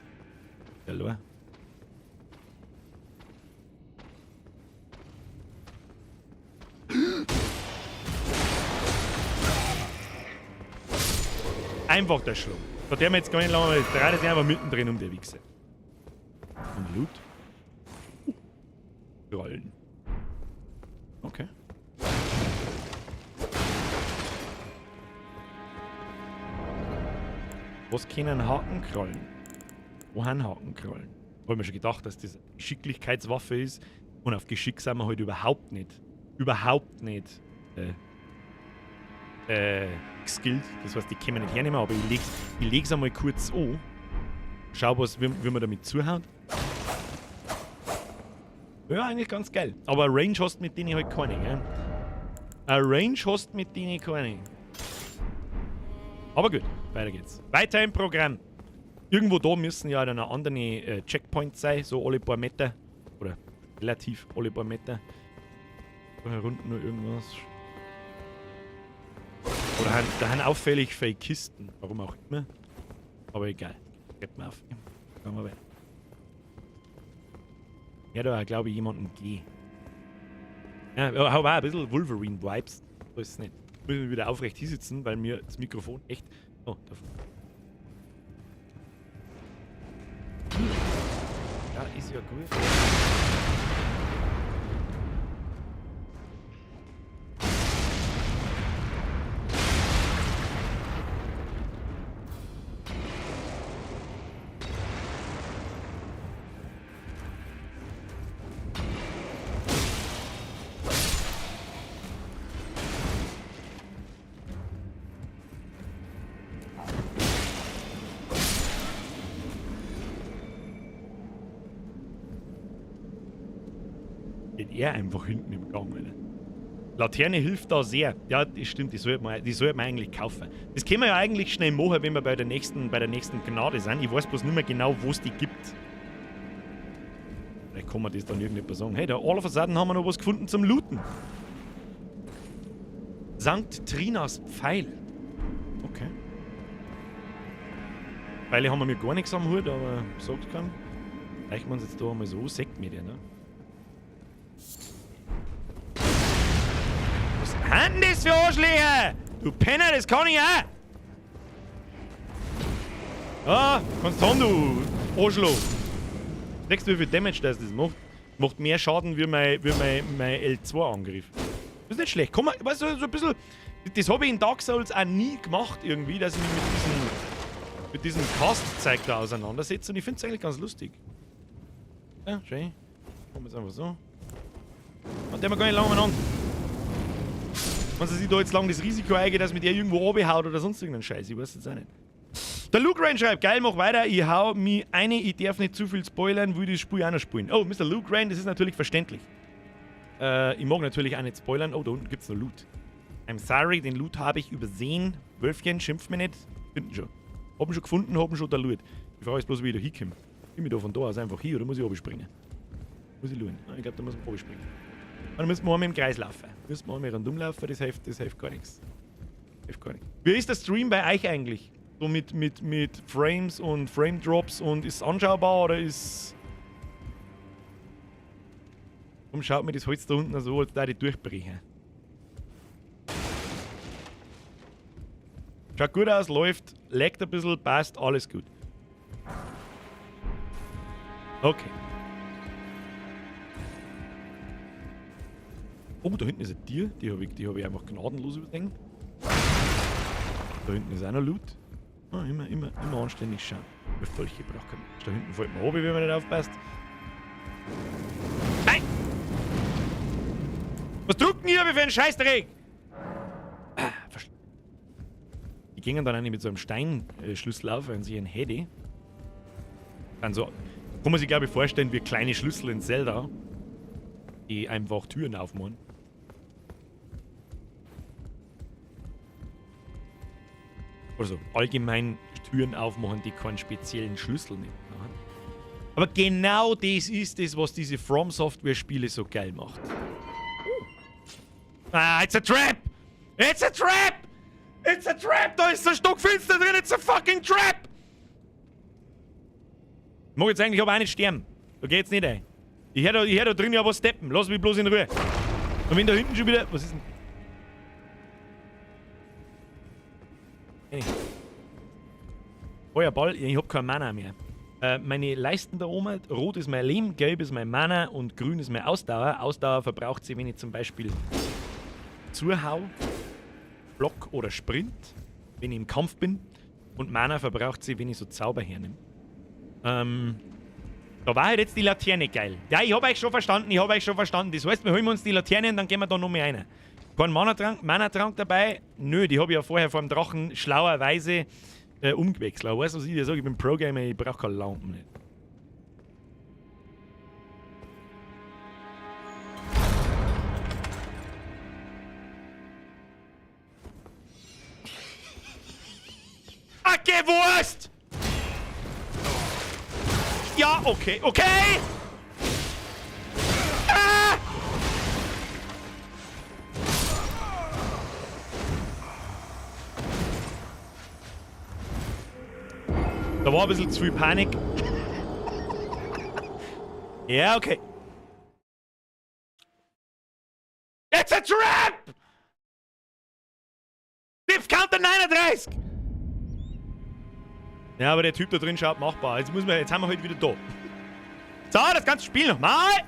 Hallo? Einfach der Schlong. Von der wir jetzt gar nicht lange, weil dreht sich einfach mittendrin um der Wichse. Und Loot. Rollen. Okay. Was können Hakenkrallen? Wo haben Hakenkrallen? Hab ich mir schon gedacht, dass das Geschicklichkeitswaffe ist. Und auf Geschick sind wir halt überhaupt nicht. Überhaupt nicht. Geskillt. Das heißt, die können wir nicht hernehmen, aber ich leg's einmal kurz an. Schau, wie man damit zuhaut. Ja, eigentlich ganz geil. Aber Range hast mit denen halt keine, gell? Eine Range hast mit denen keine. Aber gut, weiter geht's. Weiter im Programm. Irgendwo da müssen ja dann noch andere Checkpoints sein, so alle paar Meter. Oder relativ alle paar Meter. Da herunten nur irgendwas. Oder da haben auffällig viele Kisten. Warum auch immer. Aber egal. Geht mal auf. Gehen wir weiter. Ja, da glaube ich jemanden geh. Ja, hab auch ein bisschen Wolverine-Vibes. So ist es nicht. Müssen wir wieder aufrecht hier sitzen, weil mir das Mikrofon echt. Oh, da. Ja, ist ja gut. Er einfach hinten im Gang, Alter. Laterne hilft da sehr. Ja, das stimmt, die sollte man eigentlich kaufen. Das können wir ja eigentlich schnell machen, wenn wir bei der nächsten Gnade sind. Ich weiß bloß nicht mehr genau, wo es die gibt. Vielleicht kann man das dann irgendjemand sagen. Hey, da all of a sudden haben wir noch was gefunden zum Looten. Sankt Trinas Pfeil. Okay. Pfeile haben wir mir gar nichts am Hut, aber sagt keinem. Reichen wir uns jetzt da einmal so, sagt mir der, ne? Was sind das für Arschlöcher? Du Penner, das kann ich auch! Ah, kannst du haben, du Arschloch! Siehst du, wie viel Damage das macht? Macht mehr Schaden wie mein L2-Angriff. Das ist nicht schlecht. Komm, weißt du, so ein bisschen. Das habe ich in Dark Souls auch nie gemacht, irgendwie, dass ich mich mit diesem Cast-Zeug da auseinandersetze. Und ich finde es eigentlich ganz lustig. Ja, schön. Machen wir es einfach so. Und der wir gar nicht lange miteinander. Wenn sie sich da jetzt lang das Risiko eingeht, dass mit der irgendwo runterhaut oder sonst irgendeinen Scheiß, ich weiß jetzt auch nicht. Der Luke Rain schreibt, geil, mach weiter, ich hau mi eine, ich darf nicht zu viel spoilern, will das Spiel auch noch spielen. Oh, Mr. Luke Rain, das ist natürlich verständlich. Ich mag natürlich auch nicht spoilern. Oh, da unten gibt's noch Loot. I'm sorry, den Loot habe ich übersehen. Wölfchen, schimpf mir nicht. Finden schon. Hab ihn schon gefunden, hab ihn schon da Loot. Die Frage ist bloß, wie ich da hinkomme. Komm ich da von da aus einfach hin oder muss ich runterspringen? Muss ich schauen. Ich glaub, da muss man runterspringen. Dann müssen wir einmal im Kreis laufen. Müssen wir einmal rundum laufen, das hilft gar nichts. Hilft gar nichts. Wie ist der Stream bei euch eigentlich? So mit Frames und Frame Drops und ist es anschaubar oder ist. Warum schaut mir das Holz da unten so, als da die durchbrechen? Schaut gut aus, läuft, laggt ein bisschen, passt, alles gut. Okay. Oh, da hinten ist ein Tier. Die hab ich einfach gnadenlos übersehen. Da hinten ist auch noch Loot. Ah, immer anständig schauen. Dolche braucht kein Mensch. Da hinten fällt mir runter, wenn man nicht aufpasst. Nein! Was drucken hier für einen Scheißdreck? Ah, die gingen dann eigentlich mit so einem Steinschlüssel auf, wenn sie einen hätte. Dann so, kann man sich, glaube ich, vorstellen, wie kleine Schlüssel in Zelda, die einfach Türen aufmachen. Also allgemein Türen aufmachen, die keinen speziellen Schlüssel nehmen. Aber genau das ist es, was diese From Software Spiele so geil macht. Oh. Ah, it's a trap! It's a trap! It's a trap! Da ist so stockfinster drin, it's a fucking trap! Ich mag jetzt eigentlich aber auch nicht sterben. Da geht's nicht ein. Ich hör da drin ja was steppen. Lass mich bloß in Ruhe. Und wenn da hinten schon wieder... Was ist denn... Feuerball, ich hab kein Mana mehr. Meine Leisten da oben, rot ist mein Leben, gelb ist mein Mana und grün ist meine Ausdauer. Ausdauer verbraucht sie, wenn ich zum Beispiel zuhau, Block oder Sprint, wenn ich im Kampf bin. Und Mana verbraucht sie, wenn ich so Zauber hernehme. Da war halt jetzt die Laterne geil. Ja, ich hab euch schon verstanden, Das heißt, wir holen uns die Laterne und dann gehen wir da noch mehr rein. Kein Mana-Trank dabei? Nö, die hab ich ja vorher vor dem Drachen schlauerweise umgewechselt. Aber weißt du, was ich dir sage? Ich bin Pro-Gamer, ich brauch keine Lampen nicht. Acke Wurst! Ja, okay, okay! Ah! Da war ein bisschen zu viel Panik. Ja, okay. It's a trap! Diff Counter 39! Ja, aber der Typ da drin schaut machbar. Jetzt haben wir halt wieder da. So, das ganze Spiel nochmal!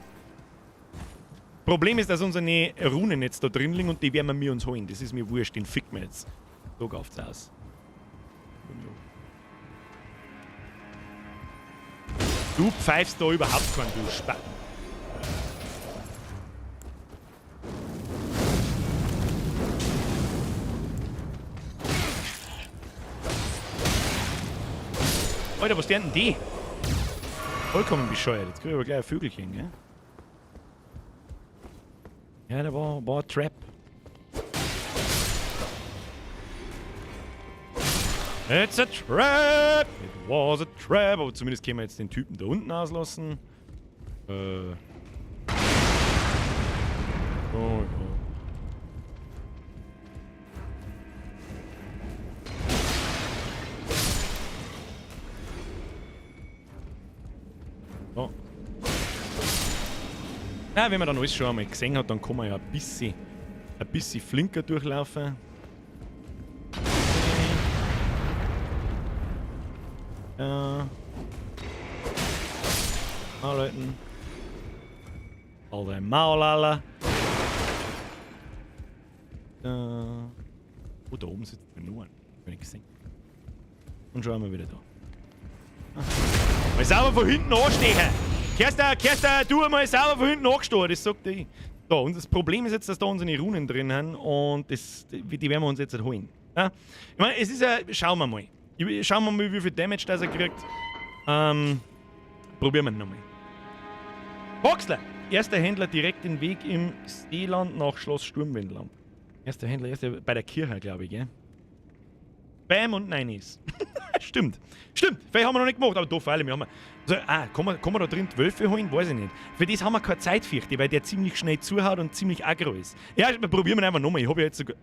Problem ist, dass unsere Runen jetzt da drin liegen und die werden wir uns holen. Das ist mir wurscht, den ficken wir jetzt. So gauft's aus. Du pfeifst da überhaupt keinen, du Spacken. Alter, was denn die? Vollkommen bescheuert. Jetzt krieg ich aber gleich ein Vögelchen, gell? Ja, da war ein Trap. It's a trap! It was a trap! Aber zumindest können wir jetzt den Typen da unten auslassen. Oh, oh. So. Ja, wenn man dann alles schon einmal gesehen hat, dann kann man ja ein bisschen flinker durchlaufen. Ja. Leuten. All dein Maul, alle. Oh, da oben sitzt nur ein. Hab ich gesehen. Und schon einmal wieder da. Ah. Mal sauber von hinten anstechen! Kerster, du mal sauber von hinten angestochen, das sagt ich. So, und das Problem ist jetzt, dass da unsere Runen drin sind und das, die werden wir uns jetzt holen. Ja? Ich meine, es ist ja, schauen wir mal. Schauen wir mal, wie viel Damage das er kriegt. Probieren wir nochmal. Boxler! Erster Händler direkt den Weg im Seeland nach Schloss Sturmwind lang. Erster Händler, erster bei der Kirche, glaube ich, gell? Bam und Nineys. Stimmt. Stimmt. Vielleicht haben wir noch nicht gemacht, aber doch, freilich, wir haben. Also, kann man da drin die Wölfe holen? Weiß ich nicht. Für das haben wir keine Zeit, fürchte ich, weil der ziemlich schnell zuhaut und ziemlich aggro ist. Ja, wir probieren einfach nochmal. Ich habe ja jetzt sogar.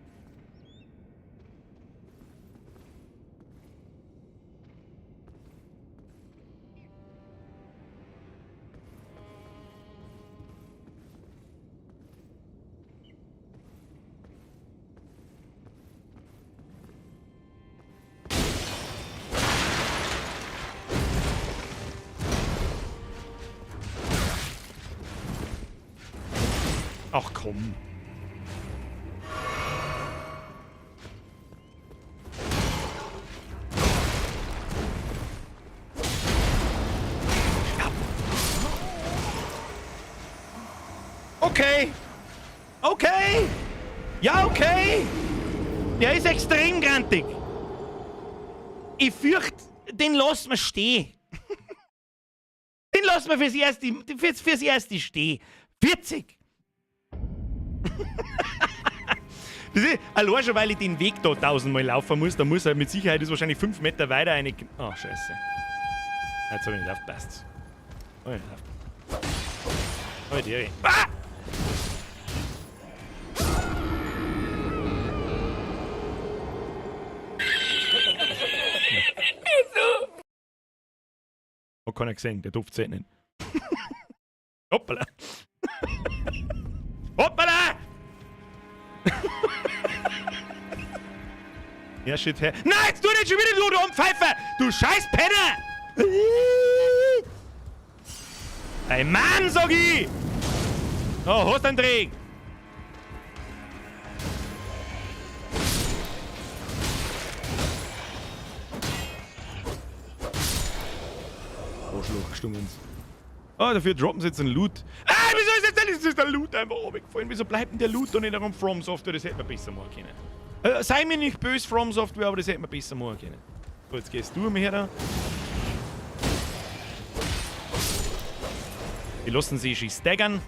Ach komm. Ja. Okay. Okay. Ja, okay. Der ist extrem grantig. Ich fürchte, den lassen wir stehen. Den lassen wir fürs erste stehen. 40. Das ist, allein schon, weil ich den Weg da 1000-mal laufen muss, da muss er mit Sicherheit ist wahrscheinlich 5 Meter weiter eine. Oh, scheiße. Jetzt hab ich nicht aufgepasst. Hab ich nicht aufgepasst. Oh, die. Ah! Hat keiner gesehen, der Duft zählt nicht. Hoppala! Hoppala! Ja, shit, hä? Nein, jetzt tu nicht schon wieder, du Umpfeifer! Du scheiß Penner! Ey, Mann, sag ich! Oh, hast einen Dreck! Arschloch, gestungens. Ah, dafür droppen sie jetzt einen Loot. Ah, wieso ist jetzt denn ist der Loot einfach runtergefallen? Wieso bleibt denn der Loot da nicht am From Software? Das hätte man besser machen können. Sei mir nicht böse, From Software, aber das hätte man besser machen können. So, jetzt gehst du mir her da. Die lassen sich schön staggern.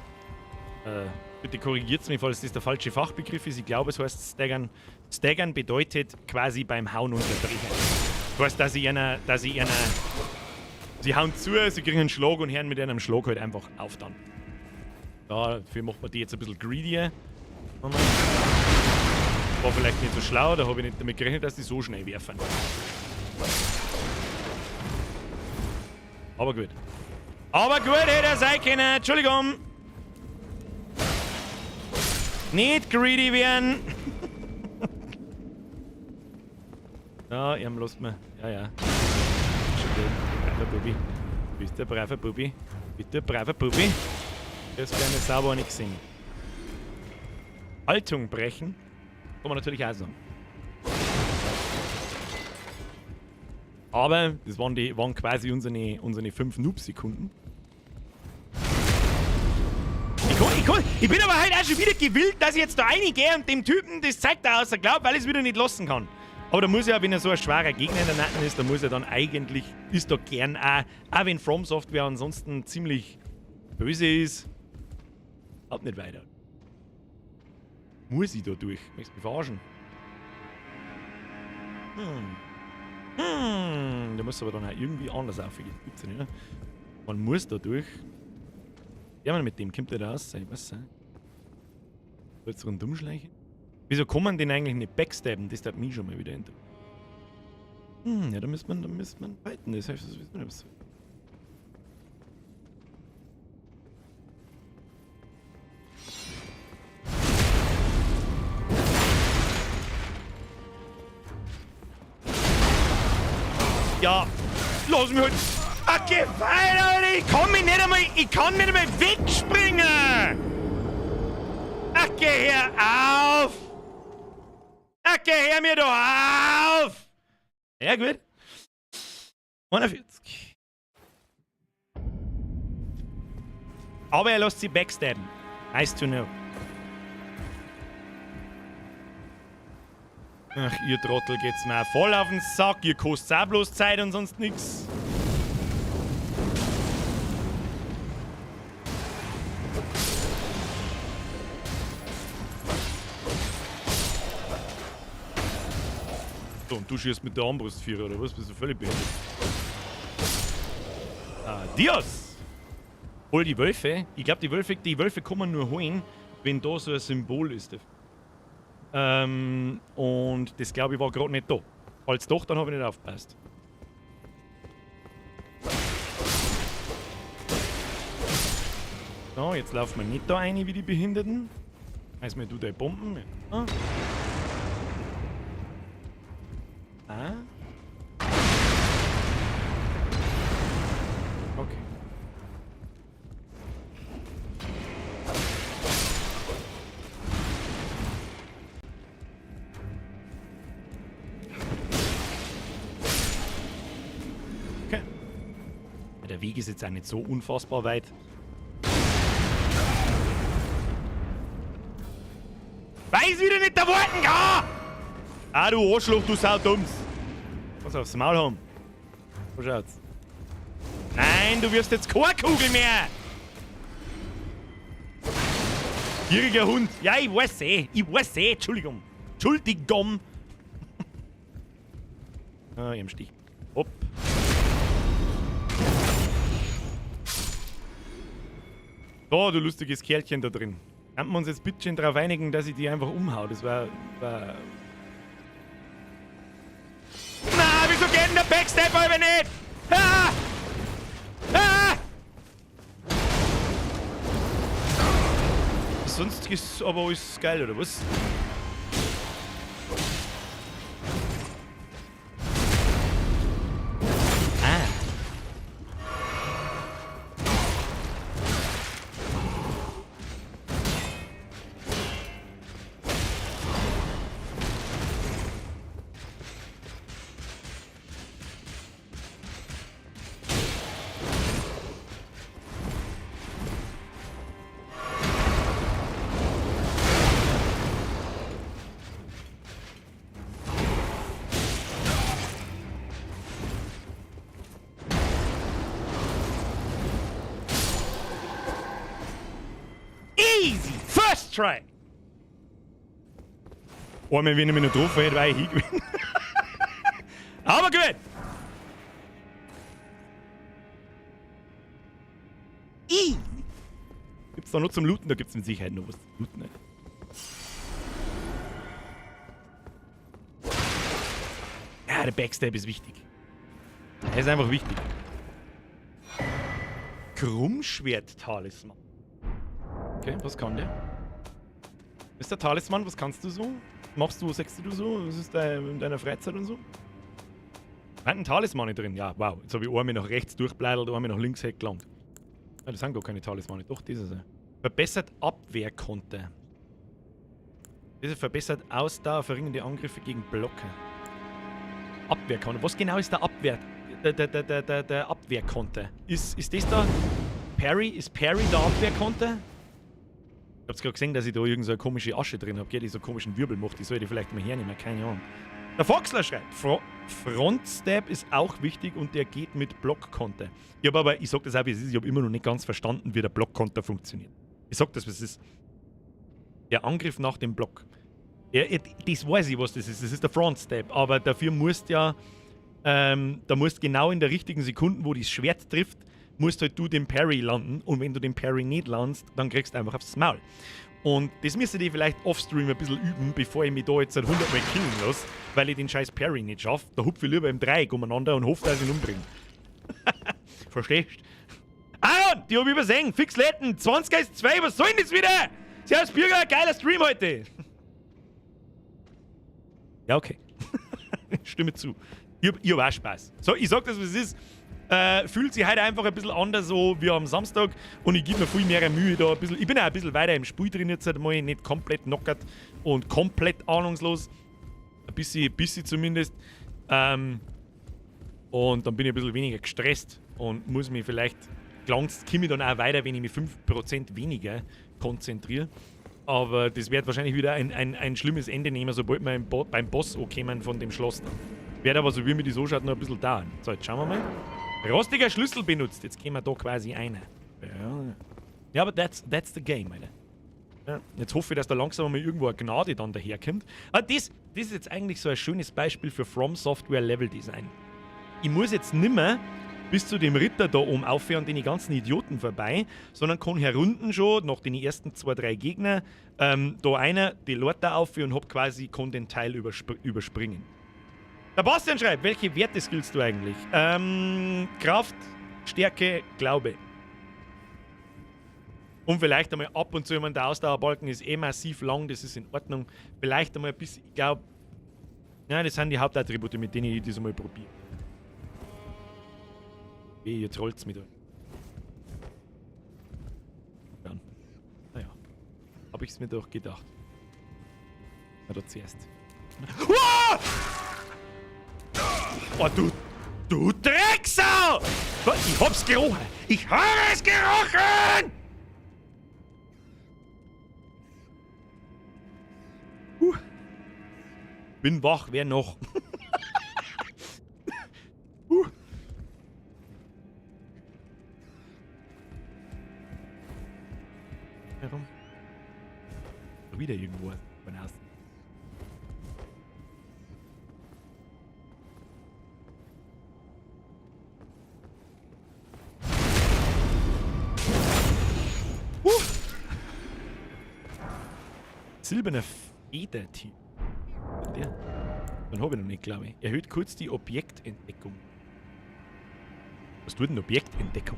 Bitte korrigiert's mich, falls das der falsche Fachbegriff ist. Ich glaube, es heißt staggern. Staggern bedeutet quasi beim Hauen unterbrechen. Das heißt, dass sie einer, dass sie einer. Sie hauen zu, sie kriegen einen Schlag und hören mit einem Schlag halt einfach auf dann. Ja, dafür macht man die jetzt ein bisschen greedier. War vielleicht nicht so schlau, da habe ich nicht damit gerechnet, dass die so schnell werfen. Aber gut. Aber gut, hätte er sein können. Entschuldigung. Nicht greedy werden. Ja, ihm lasst mir. Ja, ja. Schon gut. Braver Bubi. Bist du braver Bubi? Bitte braver Bubi. Das wäre eine sauber nicht gesehen. Haltung brechen. Kann man natürlich auch sagen. Aber das waren quasi unsere 5 Noob-Sekunden. Ich bin aber halt auch schon wieder gewillt, dass ich jetzt da reingehe und dem Typen das zeigt er außer Glaub, weil ich es wieder nicht lassen kann. Aber da muss ja, wenn er so ein schwerer Gegner in der Nacken ist, da muss er dann eigentlich, ist da gern auch wenn From Software ansonsten ziemlich böse ist, haut nicht weiter. Muss ich da durch? Möchtest du mich verarschen? Da muss aber dann auch irgendwie anders aufgehen. Gibt's ja nicht, ne? Man muss da durch. Ja, man, mit dem kommt der da raus. Ich weiß nicht. Soll's rundum schleichen? Wieso kann man den eigentlich nicht backstabben? Das darf mich schon mal wieder interessieren. Ja, da müsste man fighten. Das heißt, das wissen wir nicht. Ja, lass mich halt. Ach, geh weiter, Alter. Ich kann mich nicht einmal, ich kann nicht einmal wegspringen. Ach, geh her auf. Ach, geh her mir doch auf. Ja, gut. 41. Aber er lässt sie backstabben. Nice to know. Ach, ihr Trottel geht's mir voll auf den Sack. Ihr kostet auch bloß Zeit und sonst nix. So, und du schießt mit der Armbrustvierer, oder was? Bist du völlig behindert? Adios! Hol die Wölfe. Ich glaub, die Wölfe kann man nur holen, wenn da so ein Symbol ist. Und das glaub ich war grad nicht da. Falls doch, dann hab ich nicht aufgepasst. So, jetzt laufen wir nicht da rein wie die Behinderten. Also, mir du deine Bomben. Ja. Ah. Okay. Okay. Ja, der Weg ist jetzt auch nicht so unfassbar weit. Weiß wieder nicht der Worten kann! Ah, du Arschloch, du Saudums! Was aufs Maul haben. Wo schaut's? Nein, du wirst jetzt keine Kugel mehr! Gieriger Hund! Ja, ich weiß eh! Ich weiß eh! Entschuldigung! Entschuldigung! Ah, ich hab einen Stich. Hopp! So, du lustiges Kerlchen da drin. Könnten wir uns jetzt bitte schön darauf einigen, dass ich die einfach umhau? Das war. Na, wieso geht denn der Backstab aber nicht? Ah! Ah! Sonst ist aber alles geil, oder was? Ah. Easy! First try! Einmal, wenn ich mich noch getroffen hätte, wäre ich hingewinnen. Aber gut! Easy! Gibt's da noch zum Looten? Da gibt's mit Sicherheit noch was zum Looten. Ey. Ja, der Backstab ist wichtig. Der ist einfach wichtig. Krummschwert-Talisman. Okay, was kann der? Ist der Talisman, was kannst du so? Machst du, sagst du so? Was ist in deiner Freizeit und so? Nein, ein Talisman nicht drin. Ja, wow. Jetzt hab ich einmal nach rechts durchbleidelt, einmal nach links gelangt. Ah, das sind gar keine Talismane. Doch, das ist er. Verbessert Abwehrkonter. Das ist verbessert Ausdauer, verringernde Angriffe gegen Blocke. Abwehrkonter. Was genau ist der Abwehr? Der Abwehrkonter? Ist das da? Parry? Ist Parry der Abwehrkonter? Ich hab's gerade gesehen, dass ich da irgend so eine komische Asche drin hab, gell, die so einen komischen Wirbel macht. Die soll ich vielleicht mal hernehmen, keine Ahnung. Der Foxler schreibt, Frontstab ist auch wichtig und der geht mit Blockkonter. Ich hab aber, ich sag das auch, wie es ist, ich hab immer noch nicht ganz verstanden, wie der Blockkonter funktioniert. Ich sag das, wie es ist. Der Angriff nach dem Block. Ja, das weiß ich, was das ist. Das ist der Frontstab. Aber dafür musst ja, da musst genau in der richtigen Sekunde, wo das Schwert trifft, musst halt du den Parry landen. Und wenn du den Parry nicht landest, dann kriegst du einfach aufs Maul. Und das müsste ich vielleicht offstream ein bisschen üben, bevor ich mich da jetzt halt 100 Mal killen lasse, weil ich den scheiß Parry nicht schaffe. Da hupfe ich lieber im Dreieck umeinander und hoffe, dass ich ihn umbringe. Verstehst? Aaron, die hab ich übersehen. Fix Letten, 20 ist 2, was soll denn das wieder? Servus Bürger, geiler Stream heute. Ja, okay. Stimme zu. Ich hab auch Spaß. So, ich sag das, was es ist. Fühlt sich heute einfach ein bisschen anders so wie am Samstag und ich geb mir viel mehr Mühe da ein bisschen. Ich bin auch ein bisschen weiter im Spiel drin jetzt einmal, nicht komplett knockert und komplett ahnungslos. Ein bisschen zumindest. Und dann bin ich ein bisschen weniger gestresst und muss mich vielleicht, langst, komme ich dann auch weiter, wenn ich mich 5% weniger konzentriere. Aber das wird wahrscheinlich wieder ein schlimmes Ende nehmen, sobald wir beim Boss ankommen von dem Schloss da. Wird aber, so wie mir das anschaut, noch ein bisschen dauern. So, jetzt schauen wir mal. Rostiger Schlüssel benutzt. Jetzt gehen wir da quasi rein. Ja, ja, aber that's the game, Alter. Ja, jetzt hoffe ich, dass da langsam mal irgendwo eine Gnade dann daherkommt. Aber das ist jetzt eigentlich so ein schönes Beispiel für From Software Level Design. Ich muss jetzt nimmer bis zu dem Ritter da oben aufhören und den ganzen Idioten vorbei, sondern kann herunten schon, nach den ersten 2, 3 Gegner, da einer die Leute aufhören und hab quasi, kann den Teil überspringen. Der Bastian schreibt, welche Werte skillst du eigentlich? Kraft, Stärke, Glaube. Und vielleicht einmal ab und zu, ich meine, der Ausdauerbalken ist eh massiv lang, das ist in Ordnung. Vielleicht einmal ein bisschen, ich glaub, ja, das sind die Hauptattribute, mit denen ich das einmal probiere. Weh, jetzt rollt's mit. Dann. Naja. Hab ich's mir doch gedacht. Na, da zuerst. Uah! Oh, du Drecksau! Ich hab's gerochen! Ich habe es gerochen! Bin wach, wer noch? Warum? Wieder irgendwo. Silberner Federtyp. Der. Den hab ich noch nicht, glaube ich. Erhöht kurz die Objektentdeckung. Was tut denn Objektentdeckung?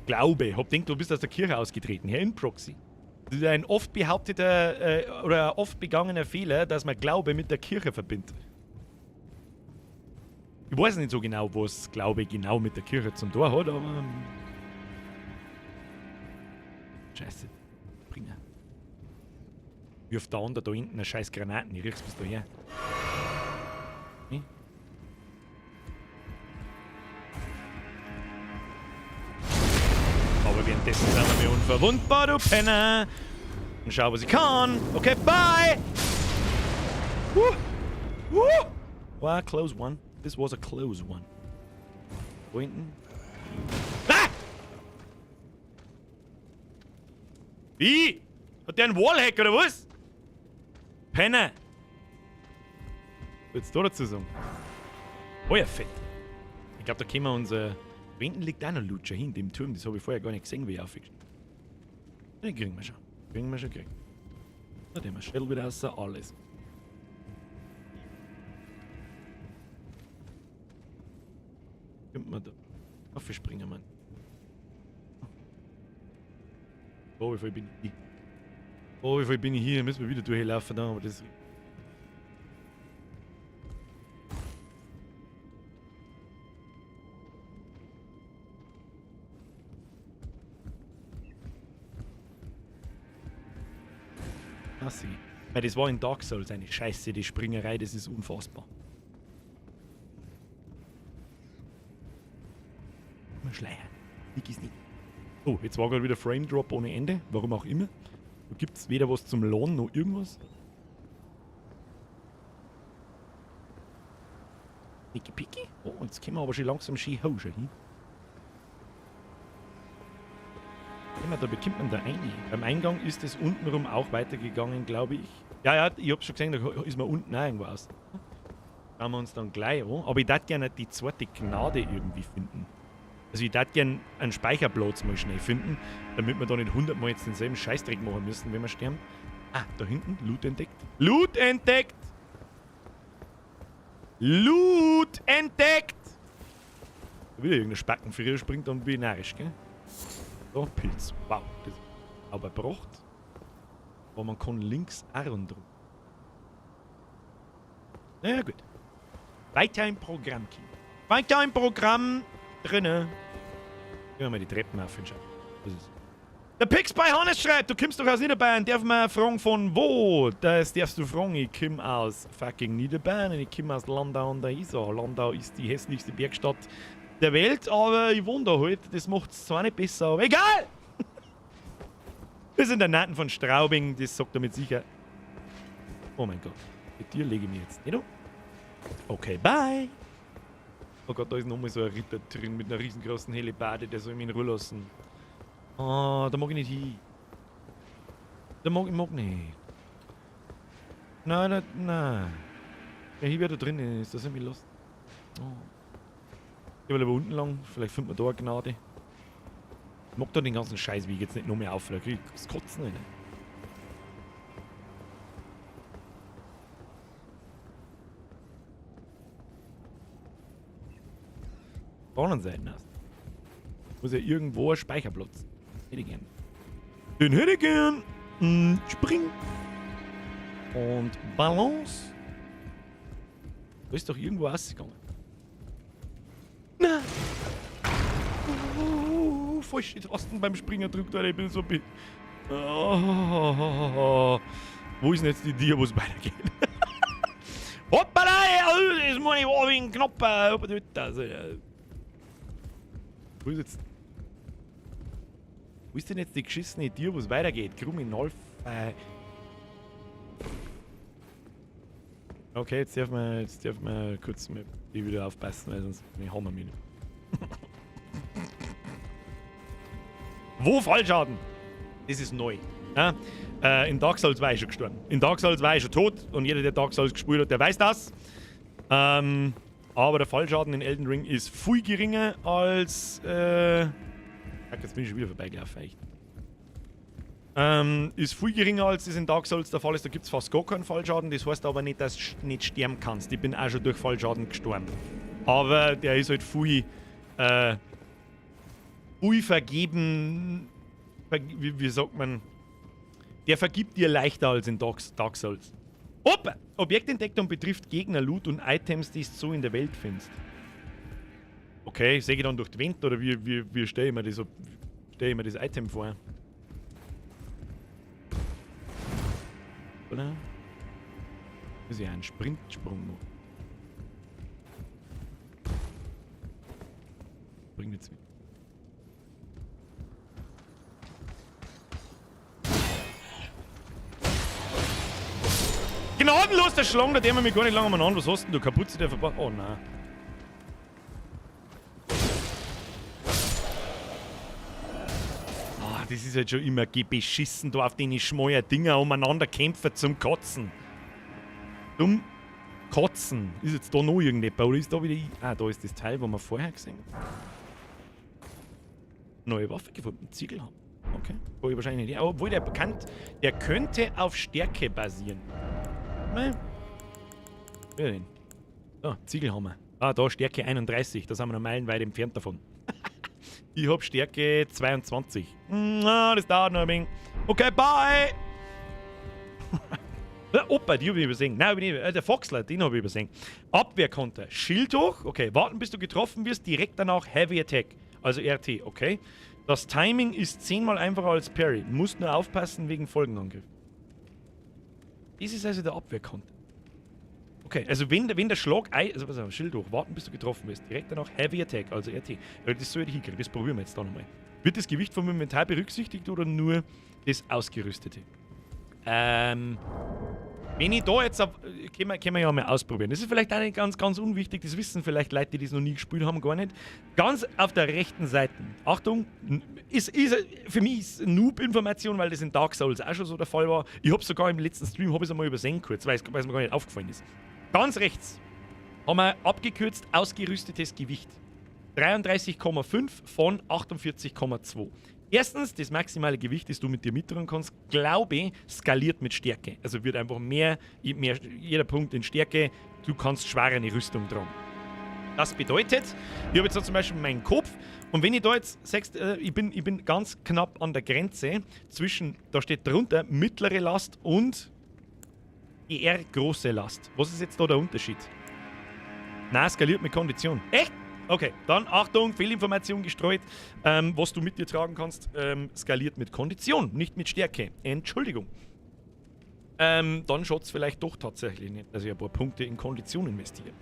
Glaube. Hab gedacht, du bist aus der Kirche ausgetreten. Herr Inproxy. Das ist ein oft behaupteter oder oft begangener Fehler, dass man Glaube mit der Kirche verbindet. Ich weiß nicht so genau, was Glaube genau mit der Kirche zum Tor hat, aber Scheiße. Bringer. Wirft da unter da hinten eine scheiß Granaten, ich riech's bis daher. Nee? Aber währenddessen sind wir unverwundbar, du Penner! Und schau, was ich kann! Okay, bye! Woo! Woo! Wow, close one. This was a close one. Wo hinten? Ah! Wie? Hat der einen Wallhack oder was? Penner! Was willst du dazu sagen? Oh ja, fett. Ich glaub, da können wir unser. Da hinten liegt auch noch Lutscher hin, dem Turm. Das hab ich vorher gar nicht gesehen, wie ich aufgestiegen bin. Den kriegen wir schon. Kriegen wir schon, kriegen. Da nehmen wir Schädel wieder raus, alles. Könnte man da aufspringen, Mann. Oh, wie viel bin ich? Oh, wie viel bin ich hier? Müssen wir wieder durchlaufen da, aber das. Assi. Weil das war in Dark Souls eine Scheiße, die Springerei, das ist unfassbar. Immer schleiern. Nick ist nicht. Oh, jetzt war gerade wieder Frame Drop ohne Ende. Warum auch immer. Da gibt's weder was zum Lohn noch irgendwas. Niki Piki? Oh, jetzt kommen wir aber schon langsam schön Hause hin. Immer, da bekommt man da rein. Beim Eingang ist es untenrum auch weitergegangen, glaube ich. Ja, ja, ich hab's schon gesehen, da ist man unten auch irgendwo aus. Schauen wir uns dann gleich an. Aber ich würd gerne die zweite Gnade irgendwie finden. Also ich würd gern einen Speicherplatz mal schnell finden, damit wir da nicht 100-mal jetzt denselben Scheißdreck machen müssen, wenn wir sterben. Ah, da hinten, Loot entdeckt. Loot entdeckt! Loot entdeckt! Da wieder irgendein Spackenfrier springt und bin ich narrisch, gell? So, Pilz. Wow, das ist aber gebracht. Aber man kann links auch runter. Na ja, gut. Weiter im Programm, Kind. Weiter im Programm drinne. Gehen wir mal die Treppen auf und schauen. Was ist? Der Pix bei Hannes schreibt, du kommst doch aus Niederbayern, darf man fragen von wo? Das darfst du fragen, ich komm aus fucking Niederbayern und ich komm aus Landau an der Isar. Landau ist die hässlichste Bergstadt der Welt, aber ich wohne da halt, das macht's zwar nicht besser, aber egal! Wir sind der Naten von Straubing, das sagt er mit sicher. Oh mein Gott. Mit dir lege ich mich jetzt nicht um. Okay, bye. Oh Gott, da ist nochmal so ein Ritter drin mit einer riesengroßen Hellebarde, der soll mich in Ruhe lassen. Oh, da mag ich nicht hin. Da mag ich mag nicht. Nein, nein, nein. Ja, hier wer da drin ist, da soll mich lassen. Oh. Ich will aber unten lang, vielleicht findet man da eine Gnade. Ich mag da den ganzen Scheißweg jetzt nicht noch mehr auf, da krieg ich das Kotzen rein. Auf der anderen Seite aus. Muss ja irgendwo ein Speicherplatz. Hätte ich gern. Den hätte ich gern. Spring. Und Balance. Da ist doch irgendwo rausgegangen. Na. Oh, falsche Tasten beim Springer drückt, Alter. Ich bin so Oh. Wo ist denn jetzt die Tür, wo es weitergeht? Hoppala! Das muss ich war wie ein Knopf. Also, ja. Wo ist jetzt. Wo ist denn jetzt die geschissene Tür, wo es weitergeht? Kruminolf. Okay, jetzt darf man kurz mit die wieder aufpassen, weil sonst haben wir mich nicht. Wo Fallschaden? Das ist neu. Ja? In Dark Souls war ich schon gestorben. In Dark Souls war ich schon tot und jeder, der Dark Souls gespielt hat, der weiß das. Aber der Fallschaden in Elden Ring ist viel geringer als... jetzt bin ich schon wieder vorbeigelaufen, echt. Ist viel geringer als das in Dark Souls der Fall ist. Da gibt es fast gar keinen Fallschaden. Das heißt aber nicht, dass du nicht sterben kannst. Ich bin auch schon durch Fallschaden gestorben. Aber der ist halt viel... viel vergeben... Wie sagt man? Der vergibt dir leichter als in Dark Souls. Opa! Objekt entdeckt und betrifft Gegner, Loot und Items, die du so in der Welt findest. Okay, sehe ich dann durch die Wand oder wie stelle ich mir das, stell ich mir das Item vor? Oder? Das ist ja ein Sprintsprung noch. Bringt jetzt mit. Gnadenlos, der Schlang, der wir mich gar nicht lange umeinander. Was hast denn du? Kapuze, der vorbei. Oh nein. Ah, das ist halt schon immer beschissen, da auf den schmalen Dinger umeinander kämpfen zum Kotzen. Zum Kotzen. Ist jetzt da noch irgendetwas? Oder ist da wieder. Ah, da ist das Teil, wo wir vorher gesehen haben. Neue Waffe gefunden. Ziegelhammer. Okay. Wo ich wahrscheinlich nicht. Obwohl der bekannt. Der könnte auf Stärke basieren. Wer denn? Da, Ziegelhammer. Ah, da Stärke 31. Da sind wir noch meilenweit entfernt davon. Ich hab Stärke 22. Na, das dauert noch ein wenig. Okay, bye! Opa, die hab ich übersehen. Nein, hab ich nicht. Der Foxler, den hab ich übersehen. Abwehrkonter. Schild hoch. Okay, warten, bis du getroffen wirst. Direkt danach Heavy Attack. Also RT, okay. Das Timing ist 10-mal einfacher als Parry. Musst nur aufpassen wegen Folgenangriff. Das ist also der Abwehrkonter. Okay, also wenn der Schlag... Also pass auf, Schild hoch, warten bis du getroffen wirst. Direkt danach Heavy Attack, also RT. Das soll ich hinkriegen, das probieren wir jetzt da nochmal. Wird das Gewicht vom Inventar berücksichtigt oder nur das Ausgerüstete? Wenn ich da jetzt... Können wir ja mal ausprobieren. Das ist vielleicht auch nicht ganz, ganz unwichtig. Das wissen vielleicht Leute, die das noch nie gespielt haben, gar nicht. Ganz auf der rechten Seite. Achtung, ist für mich ist Noob-Information, weil das in Dark Souls auch schon so der Fall war. Ich habe sogar im letzten Stream hab ich's einmal übersehen kurz, weil es mir gar nicht aufgefallen ist. Ganz rechts haben wir abgekürzt ausgerüstetes Gewicht. 33,5 von 48,2. Erstens, das maximale Gewicht, das du mit dir mittragen kannst, glaube ich, skaliert mit Stärke. Also wird einfach mehr jeder Punkt in Stärke, du kannst schwerere Rüstung tragen. Das bedeutet, ich habe jetzt da zum Beispiel meinen Kopf und wenn ich da jetzt sagst, ich bin ganz knapp an der Grenze zwischen, da steht drunter, mittlere Last und ER große Last. Was ist jetzt da der Unterschied? Na, skaliert mit Kondition. Echt? Okay, dann Achtung, Fehlinformation gestreut. Was du mit dir tragen kannst, skaliert mit Kondition, nicht mit Stärke. Entschuldigung. Dann schaut es vielleicht doch tatsächlich nicht, dass ich ein paar Punkte in Kondition investiere.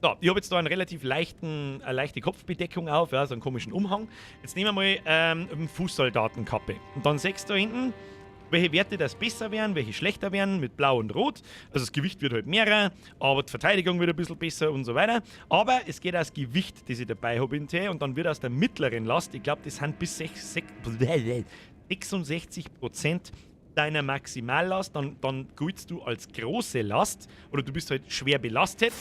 So, ich habe jetzt da einen relativ leichten, eine leichte Kopfbedeckung auf, ja, so einen komischen Umhang. Jetzt nehmen wir mal eine Fußsoldatenkappe. Und dann siehst du da hinten, welche Werte das besser wären, welche schlechter wären, mit Blau und Rot. Also das Gewicht wird halt mehrer, aber die Verteidigung wird ein bisschen besser und so weiter. Aber es geht aus Gewicht, das ich dabei habe in T, und dann wird aus der mittleren Last, ich glaube, das sind bis 66% deiner Maximallast, dann giltst du als große Last oder du bist halt schwer belastet.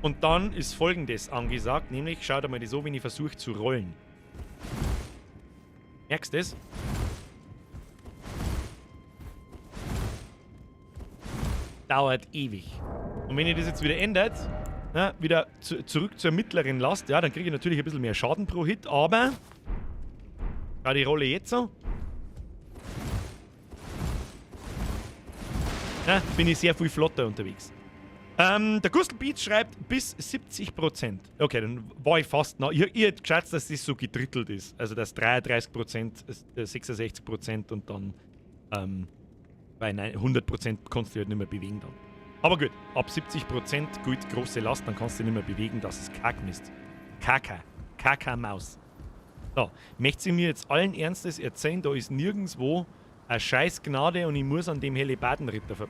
Und dann ist Folgendes angesagt, nämlich, schau dir mal das so, wenn ich versuche zu rollen. Merkst du das? Dauert ewig. Und wenn ihr das jetzt wieder ändert, na, wieder zurück zur mittleren Last, ja, dann kriege ich natürlich ein bisschen mehr Schaden pro Hit, aber schau die Rolle jetzt so. Ja, bin ich sehr viel flotter unterwegs. Der Gustl Beats schreibt bis 70%. Okay, dann war ich fast nah. Ich hätte geschätzt, dass das so gedrittelt ist. Also dass 33%, 66% und dann bei 100% kannst du dich halt nicht mehr bewegen dann. Aber gut, ab 70% gilt große Last, dann kannst du dich nicht mehr bewegen, das ist Kackmist. Kaka. Kaka-Maus. So, möchte sie mir jetzt allen Ernstes erzählen, da ist nirgendwo eine scheiß Gnade und ich muss an dem Hellebardenritter ver-.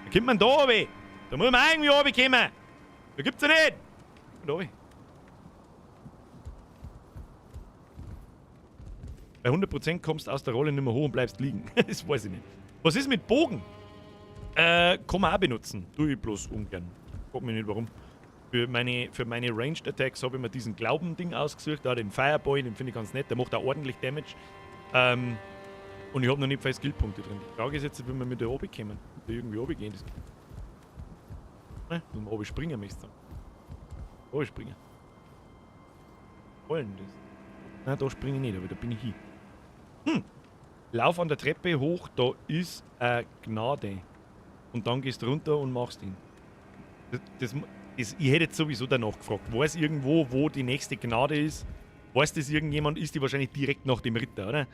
Da kommt man da runter. Da muss man irgendwie runterkommen. Da gibt's ja nicht. Da runter. Bei 100% kommst du aus der Rolle nicht mehr hoch und bleibst liegen. Das weiß ich nicht. Was ist mit Bogen? Kann man auch benutzen. Tue ich bloß ungern. Frag mich nicht warum. Für meine Ranged Attacks habe ich mir diesen Glauben-Ding ausgesucht. Da den Fireball, den finde ich ganz nett. Der macht auch ordentlich Damage. Und ich habe noch nicht viele Skillpunkte drin. Die Frage ist jetzt, wie wir mit der oben kommen. Da irgendwie oben gehen. Das ne? Muss man oben springen, möchtest du sagen. Oben springen. Wollen das? Na, da springe ich nicht, aber da bin ich hin. Lauf an der Treppe hoch, da ist eine Gnade. Und dann gehst du runter und machst ihn. Ich hätte jetzt sowieso danach gefragt. Weiß irgendwo, wo die nächste Gnade ist? Weiß das irgendjemand? Ist die wahrscheinlich direkt nach dem Ritter, oder?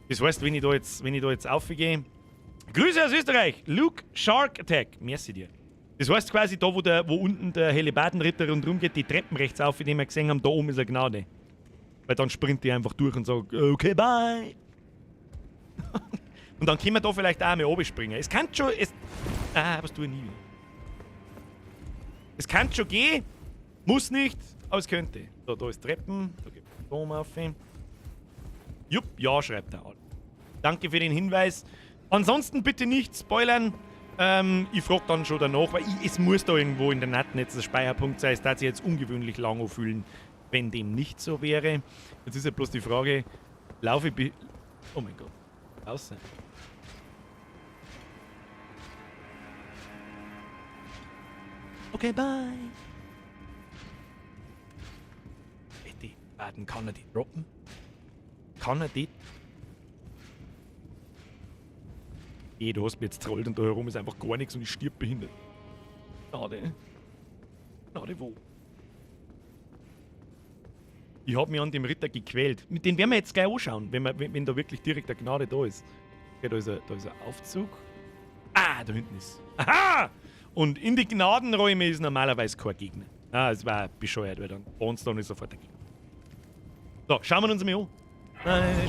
Das heißt, wenn ich da jetzt, wenn ich da jetzt aufgehe. Grüße aus Österreich! Luke Shark Attack. Merci dir. Das heißt quasi, da wo unten der Hellebardenritter rundherum geht, die Treppen rechts auf, die wir gesehen haben, da oben ist eine Gnade. Weil dann springt die einfach durch und sagt, okay, bye. Und dann können wir da vielleicht auch mal oben springen. Es kann schon... Es, ah, was tue ich nie wieder. Es kann schon gehen, muss nicht, aber es könnte. So, da ist Treppen, da geht der Turm auf. Jupp, ja, schreibt er. Danke für den Hinweis. Ansonsten bitte nicht spoilern. Ich frag dann schon danach, weil es muss da irgendwo in der Nacht jetzt der Speicherpunkt sein. Es darf sich jetzt ungewöhnlich lang anfühlen, wenn dem nicht so wäre. Jetzt ist ja bloß die Frage, laufe ich oh mein Gott. Außer. Okay, bye. Die beiden, kann er die droppen? Kann er die? Ey, du hast mich jetzt trollt und da herum ist einfach gar nichts und ich stirb behindert. Gnade. Gnade wo? Ich hab mich an dem Ritter gequält. Mit den werden wir jetzt gleich anschauen, wenn da wirklich direkt eine Gnade da ist. Okay, da ist ein Aufzug. Ah, da hinten ist. Aha! Und in die Gnadenräume ist normalerweise kein Gegner. Ah, es war bescheuert, weil dann bei uns dann ist sofort der Gegner. So, schauen wir uns mal an.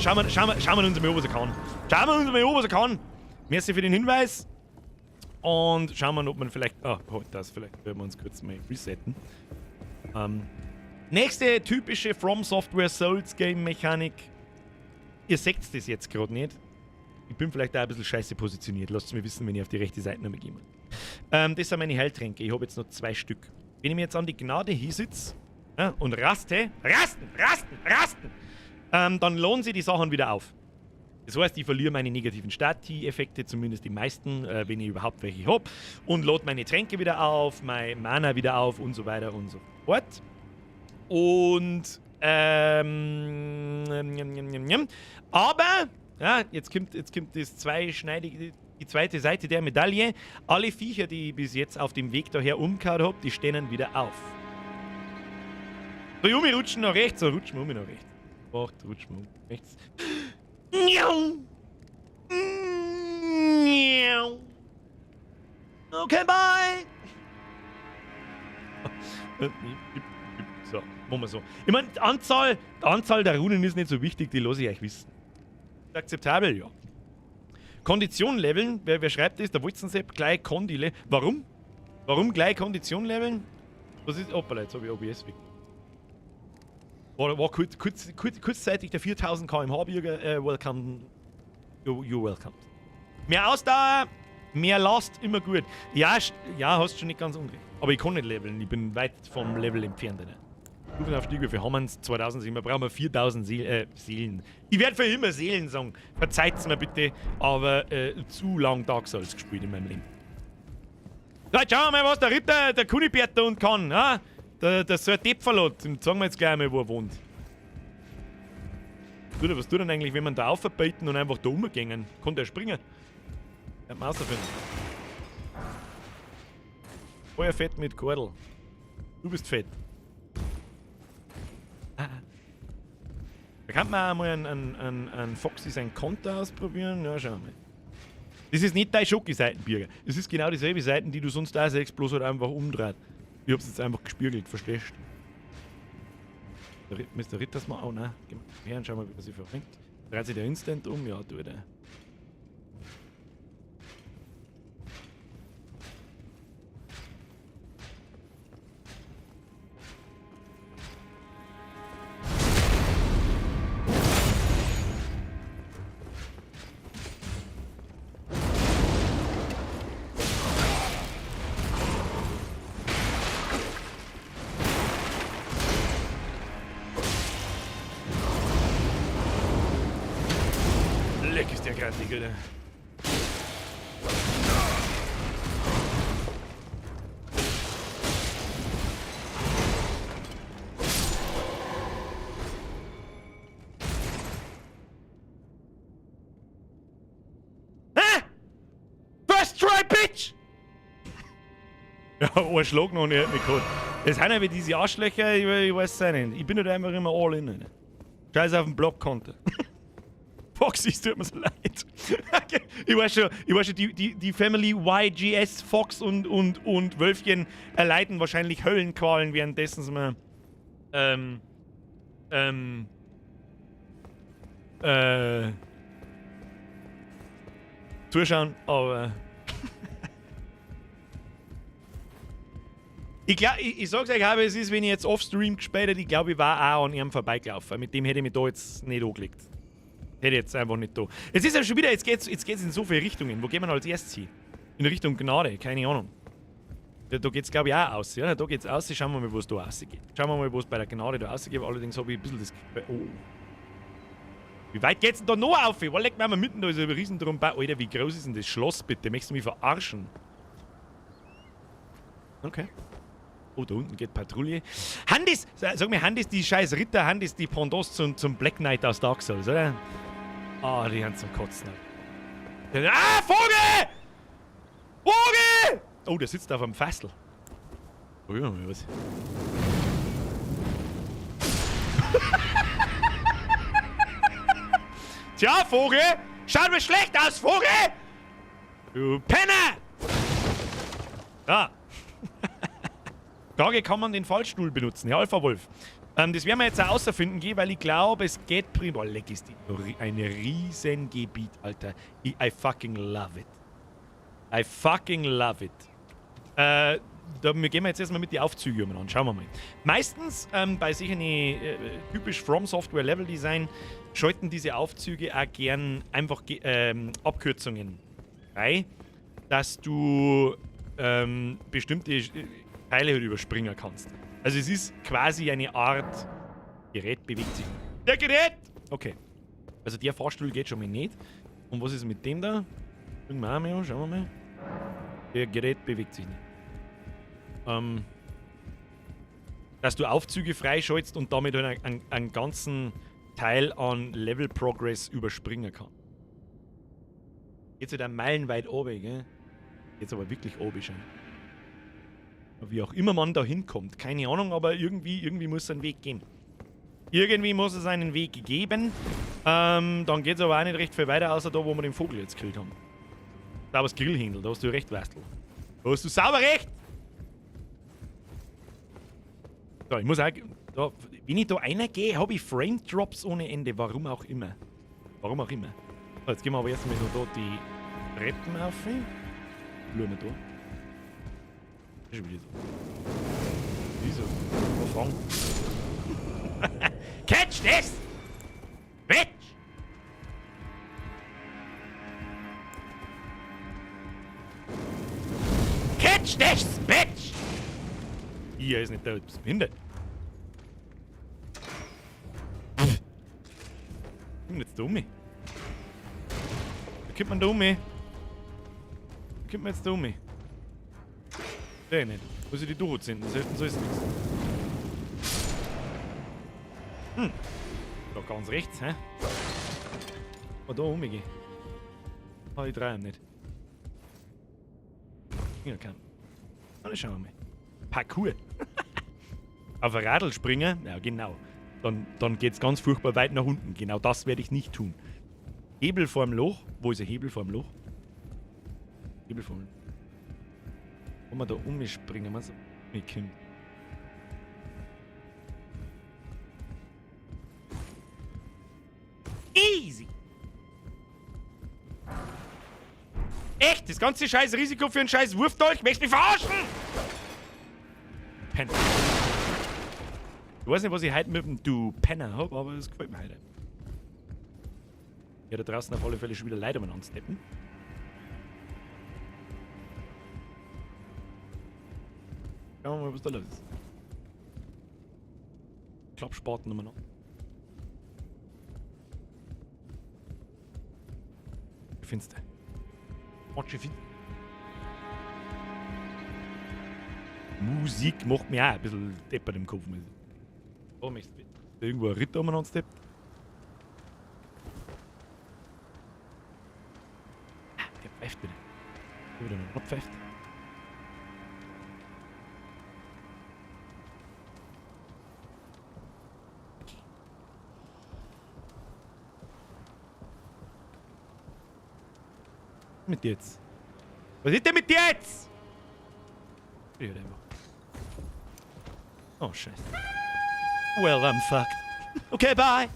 Schauen wir uns mal an, was er kann. Schauen wir uns mal an, was er kann. Merci für den Hinweis. Und schauen wir, ob man vielleicht... Ah, oh, das vielleicht werden wir uns kurz mal resetten. Nächste typische From Software Souls Game Mechanik. Ihr seht das jetzt gerade nicht. Ich bin vielleicht auch ein bisschen scheiße positioniert. Lasst es mir wissen, wenn ich auf die rechte Seite noch mal gehe. Das sind meine Heiltränke. Ich habe jetzt noch 2 Stück. Wenn ich mir jetzt an die Gnade hinsitze, ja, und raste, rasten, rasten, rasten, dann lohnen sie die Sachen wieder auf. Das heißt, ich verliere meine negativen Stati-Effekte, zumindest die meisten, wenn ich überhaupt welche hab, und lade meine Tränke wieder auf, mein Mana wieder auf und so weiter und so fort. Und, aber, ja, jetzt kommt das zweischneidige, die zweite Seite der Medaille. Alle Viecher, die ich bis jetzt auf dem Weg daher umgehauen hab, die stehen wieder auf. So, Jumi, rutschen nach rechts. So, rutschen wir um nach rechts. 8, rutschen wir um rechts. Miau. Miau. Okay, bye! So, machen wir so. Ich meine, die Anzahl der Runen ist nicht so wichtig, die lasse ich euch wissen. Akzeptabel, ja. Kondition leveln, wer schreibt das? Der Wolzensepp, gleich Kondi. Warum? Warum gleich Kondition leveln? Was ist. Hoppala, jetzt habe ich OBS weg. War kurzzeitig der 4000 km/h Bürger. Welcome. You're welcome. Mehr Ausdauer, mehr Last, immer gut. Ja, ja, hast schon nicht ganz unrecht. Aber ich kann nicht leveln, ich bin weit vom Level entfernt. Ne? Stufenaufstieg, wie viel haben wir? 2000, wir brauchen 4000 Seelen. Ich werde für immer Seelen sagen. Verzeiht's mir bitte, aber zu lang Dark Souls gespielt in meinem Leben. So, jetzt schauen wir mal, was der Ritter, der Kunibert da und kann. Ja? Der Sir Depferlot. Und sagen wir jetzt gleich mal, wo er wohnt. Was tut denn eigentlich, wenn man da aufarbeiten und einfach da umgehen? Kann der springen? Der Master finden. Feuerfett mit Kordel. Du bist fett. Ah. Da kann man auch mal einen Foxy sein Konter ausprobieren. Ja, schauen wir mal. Das ist nicht deine Schoki-Seitenbürger. Das ist genau dieselbe Seiten, die du sonst auch siehst, bloß halt einfach umdreht. Ich hab's jetzt einfach gespiegelt, verstehst du? Mr. Rittersmann, oh nein. Geh mal her und schau mal, wie er sich verfängt. Dreht sich der Instant um? Ja, tut er. Leck ist der grantig, oder? Hä? First try, bitch! Ja, ein Schlag noch und er hat mich geholt. Das sind ja wie diese Arschlöcher, ich weiß es auch nicht. Ich bin halt einfach immer all in. Ne? Scheiß auf den Blockkonter. Foxy, es tut mir so leid. Ich weiß schon, die Family YGS, Fox und Wölfchen erleiden wahrscheinlich Höllenqualen, währenddessen sie mir zuschauen, aber ich glaub, ich sag's euch auch, es ist, wenn ich jetzt offstream gespielt hätte, ich glaube, ich war auch an ihm vorbeigelaufen. Mit dem hätte ich mich da jetzt nicht angelegt. Hätte ich jetzt einfach nicht da. Jetzt ist ja schon wieder, jetzt geht's in so viele Richtungen. Wo gehen wir als erstes hin? In Richtung Gnade, keine Ahnung. Ja, da geht's, glaube ich, auch aus. Ja, da geht's aus. Schauen wir mal, wo es da rausgeht. Schauen wir mal, wo es bei der Gnade da rausgeht. Allerdings habe ich ein bisschen das Gefühl. Oh. Wie weit geht's denn da noch auf? Wo legt man mal mitten da ist ein Riesendrumbau. Alter, wie groß ist denn das Schloss bitte? Möchtest du mich verarschen? Okay. Oh, da unten geht Patrouille. Handis, sag mir, Handis die scheiß Ritter, Handis die Pendants zum Black Knight aus Dark Souls, oder? Ah, oh, die haben zum Kotzen. Ah, Vogel! Vogel! Oh, der sitzt auf einem Fassel. Probieren wir mal was. Tja, Vogel! Schaut mir schlecht aus, Vogel! Du Penner! Ah. Frage, kann man den Fallstuhl benutzen? Herr Alpha Wolf. Das werden wir jetzt auch außerfinden gehen, weil ich glaube, es geht prima. Oh, leck ist die, ein Riesengebiet, Alter. I fucking love it. I fucking love it. Da gehen wir jetzt erstmal mit den Aufzügen an. Schauen wir mal. Meistens bei solchen typisch From Software Level Design schalten diese Aufzüge auch gern einfach Abkürzungen frei, dass du bestimmte Teile halt überspringen kannst. Also es ist quasi eine Art Gerät bewegt sich. Der Gerät! Okay. Also der Fahrstuhl geht schon mal nicht. Und was ist mit dem da? Schauen wir mal, schauen wir mal. Der Gerät bewegt sich nicht. Dass du Aufzüge freischaltest und damit halt einen ganzen Teil an Level Progress überspringen kannst. Jetzt halt meilenweit oben, gell? Jetzt aber wirklich oben schon. Wie auch immer man da hinkommt, keine Ahnung, aber irgendwie muss es einen Weg geben. Irgendwie muss es einen Weg geben. Dann geht's aber auch nicht recht viel weiter, außer da, wo wir den Vogel jetzt gekillt haben. Da war das Grillhändel, da hast du recht, Wastel. Da hast du sauber recht! So, ich muss auch. Da, wenn ich da reingehe, habe ich Frame Drops ohne Ende. Warum auch immer. Warum auch immer. So, jetzt gehen wir aber erstmal noch da die Treppen auf. Schauen wir da. Das ist schon wieder so. Wieso? Fang. Catch this! Bitch! Catch this, bitch! Ihr ist nicht da, du bist behindert. Pff. Komm jetzt da um mich. Da kommt man da um mich. Da kommt man jetzt da um mich. Der nicht. Muss ich die durchziehen, das hilft uns alles nichts. Hm. Da ganz rechts, hä? Oh, da umgehen. Ah, ich drehe ihn nicht. Ja, kann. Na, das schauen wir mal. Parkour. Auf ein Radl springen? Ja, genau. Dann geht's ganz furchtbar weit nach unten. Genau das werde ich nicht tun. Hebel vorm Loch. Wo ist der Hebel vorm Loch? Hebel vorm Loch. Wo man da umspringen, man so umkommt. Easy! Echt? Das ganze scheiß Risiko für einen scheiß Wurfdolch? Möchtest du mich verarschen? Penner. Ich weiß nicht, was ich heute mit dem Du Penner hab, aber das gefällt mir heute. Ja, da draußen auf alle Fälle schon wieder Leute umeinander steppen. Schauen wir mal, was da los ist. Klappspaten umeinander. Wie findest du? Musik macht mir auch ein bisschen deppert im Kopf. Oh, möchtest du irgendwo ein Ritter umeinander steppt? Ah, der pfeift wieder. Der wieder noch pfeift. Mit dir jetzt? Was ist denn mit dir jetzt? Ich einfach. Oh, scheiße. Well, I'm fucked. Okay, bye.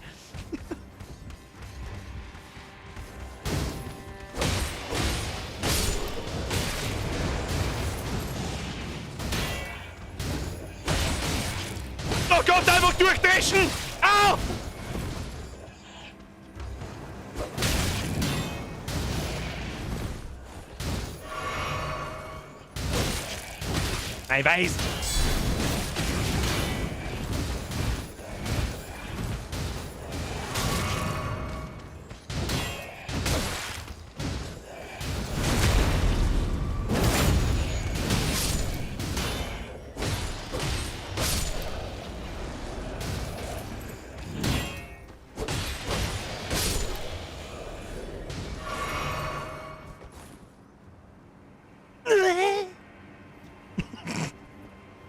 Oh Gott, einfach durchdreschen! Au! Ich weiß.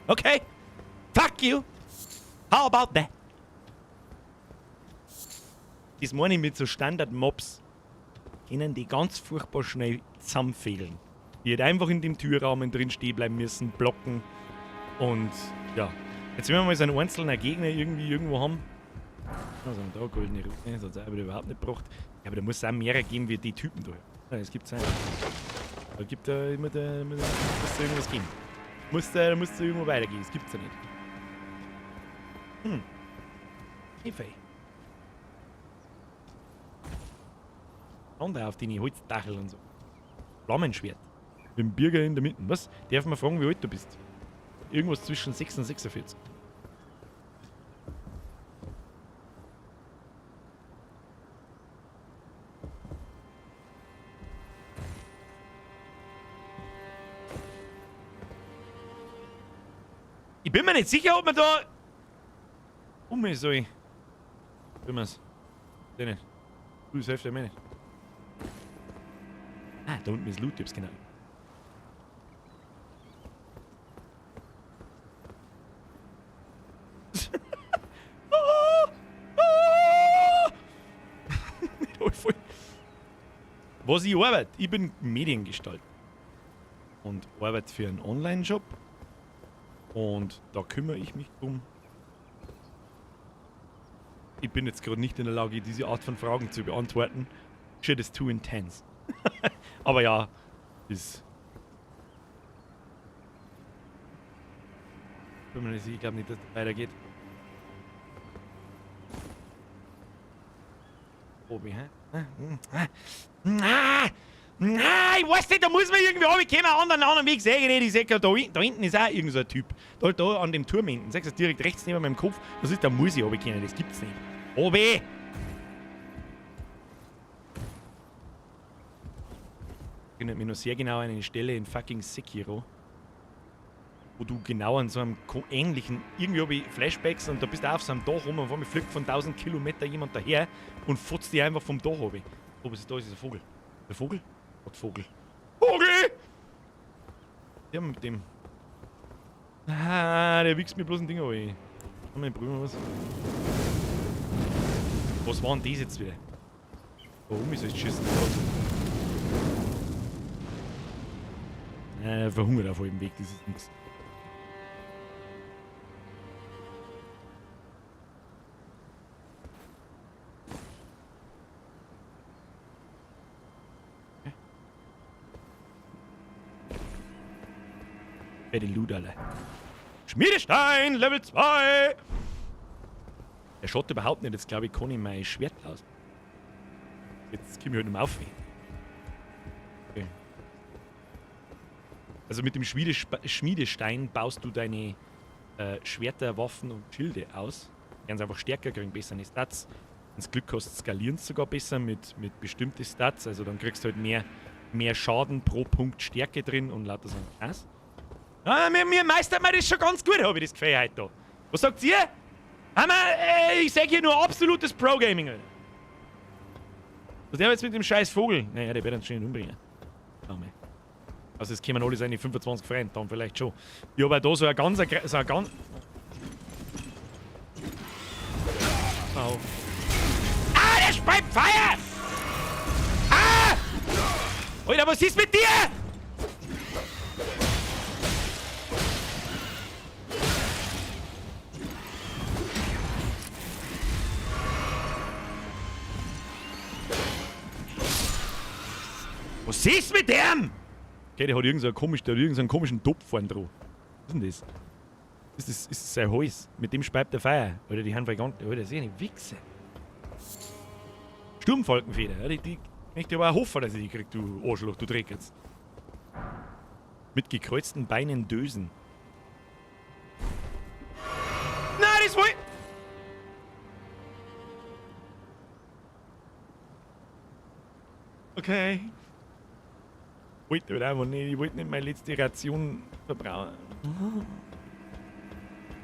Okay. Fuck you. How about that? Das meine ich mit so Standard-Mobs. Können die ganz furchtbar schnell zusammenfehlen. Die hätte einfach in dem Türrahmen drin stehen bleiben müssen, blocken. Und ja. Jetzt wenn wir mal so einen einzelnen Gegner irgendwie irgendwo haben. Also da goldene Rune, das hat es auch wieder überhaupt nicht gebracht. Ja, aber da muss es auch mehrere geben wie die Typen da. Ja, das gibt's auch. Da gibt da immer da, immer da, muss da irgendwas geben. Muss da irgendwo weitergehen, das gibt's ja nicht. Hm. Efeu. Und auf die Holzdachel und so. Flammenschwert. Mit dem Bürger in der Mitte. Was? Darf man fragen, wie alt du bist? Irgendwas zwischen 6 und 46. Ich bin mir nicht sicher, ob man da um soll. Bin mir's. Den nicht. Du, das hilft ja mir nicht. Ah, da unten ist Loot, ich hab's genau. Was ich arbeite? Ich bin Mediengestalter. Und arbeite für einen Online-Shop. Und da kümmere ich mich drum. Ich bin jetzt gerade nicht in der Lage, diese Art von Fragen zu beantworten. Shit is too intense. Aber ja, ist. Bin mir nicht sicher, ich glaube nicht, dass das weitergeht. Obi, hä? Ah, ah, ich weiß nicht, da muss man irgendwie runterkommen, einen anderen Weg sehe ich nicht. Ich sehe da, da hinten ist auch irgend so ein Typ. Da an dem Turm hinten, siehst du, direkt rechts neben meinem Kopf. Das ist, da muss ich runterkommen, das gibt's nicht. Obi! Ich erinnere mich noch sehr genau an eine Stelle in fucking Sekiro, wo du genau an so einem ähnlichen, irgendwie hab ich Flashbacks und da bist du auf so einem Dach rum und vor mir fliegt von 1000 Kilometer jemand daher und fotzt dich einfach vom Dach runter. Oh, was ist da? Ist das ein Vogel? Der Vogel? Was Vogel? Vogel! Der mit dem. Ah, der wichst mir bloß ein Ding runter. Komm, wir probieren mal was. Was war denn das jetzt wieder? Warum ist das geschissen? Er verhungert auf halbem Weg, das ist nix. Fette Loot, Alter. Schmiedestein, Level 2! Der schaut überhaupt nicht, jetzt glaube ich, kann ich mein Schwert aus. Jetzt komme ich halt nicht mehr auf. Okay. Also mit dem Schmiedestein baust du deine Schwerter, Waffen und Schilde aus. Ganz einfach stärker, kriegen bessere Stats. Wenn du Glück hast, skalieren sie sogar besser mit bestimmten Stats. Also dann kriegst du halt mehr Schaden pro Punkt Stärke drin und lauter so ein Krass. Ah, mir meistert man das schon ganz gut, habe ich das Gefühl heute da. Was sagt ihr? Haben wir, ich sag hier nur absolutes Pro-Gaming, Alter. Was der jetzt mit dem scheiß Vogel? Naja, der wird uns schon nicht umbringen. Oh, mei. Also es kämen alle seine 25 Freunde, dann vielleicht schon. Ich habe auch da so ein ganz... So ein ganz... Oh. Ah, der speit Feuer! Ah! Alter, was ist mit dir? Was ist mit dem? Okay, der hat irgend so einen komischen Topf vorne dran. Was ist denn das? Ist das sein Hals? Mit dem speibt der Feuer. Oder die haben vergangen. Alter, das ist eine Wichse. Sturmfalkenfeder. Ja, die möchte ich aber auch hoffen, dass ich die krieg, du Arschloch, du Dreck jetzt. Mit gekreuzten Beinen Dösen. Nein, das wollte. Okay. Wollte einfach nicht, ich wollte nicht meine letzte Ration verbrauchen.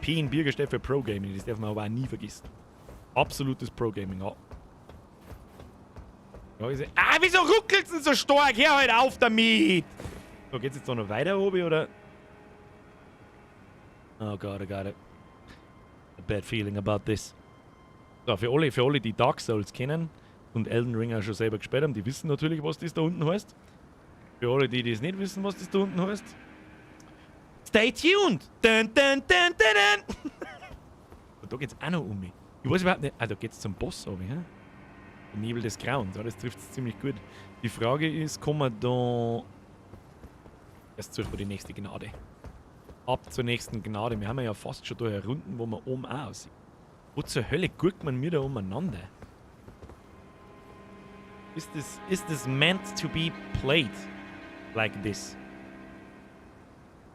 P in Birger steht für Pro Gaming, das darf man aber auch nie vergessen. Absolutes Pro Gaming, ja. Ah, wieso ruckelt's denn so stark? Hör halt auf damit! So, geht's jetzt noch weiter, Obi, oder? Oh God, I got it. A bad feeling about this. So, für alle, die Dark Souls kennen und Elden Ring auch schon selber gespielt haben, die wissen natürlich, was das da unten heißt. Für alle, die das nicht wissen, was das da unten heißt. Stay tuned! Dun, dun, dun, dun, dun. Und da geht's auch noch um mich. Ich weiß überhaupt nicht. Ah, da geht's zum Boss, hä? Der Nebel des Grauens, ja, das trifft's ziemlich gut. Die Frage ist, kommen wir da. Erst suchen wir die nächste Gnade. Ab zur nächsten Gnade. Wir haben ja fast schon da herunten, wo man oben auch aussieht. Wo zur Hölle guckt man mir da umeinander? Is this meant to be played like this?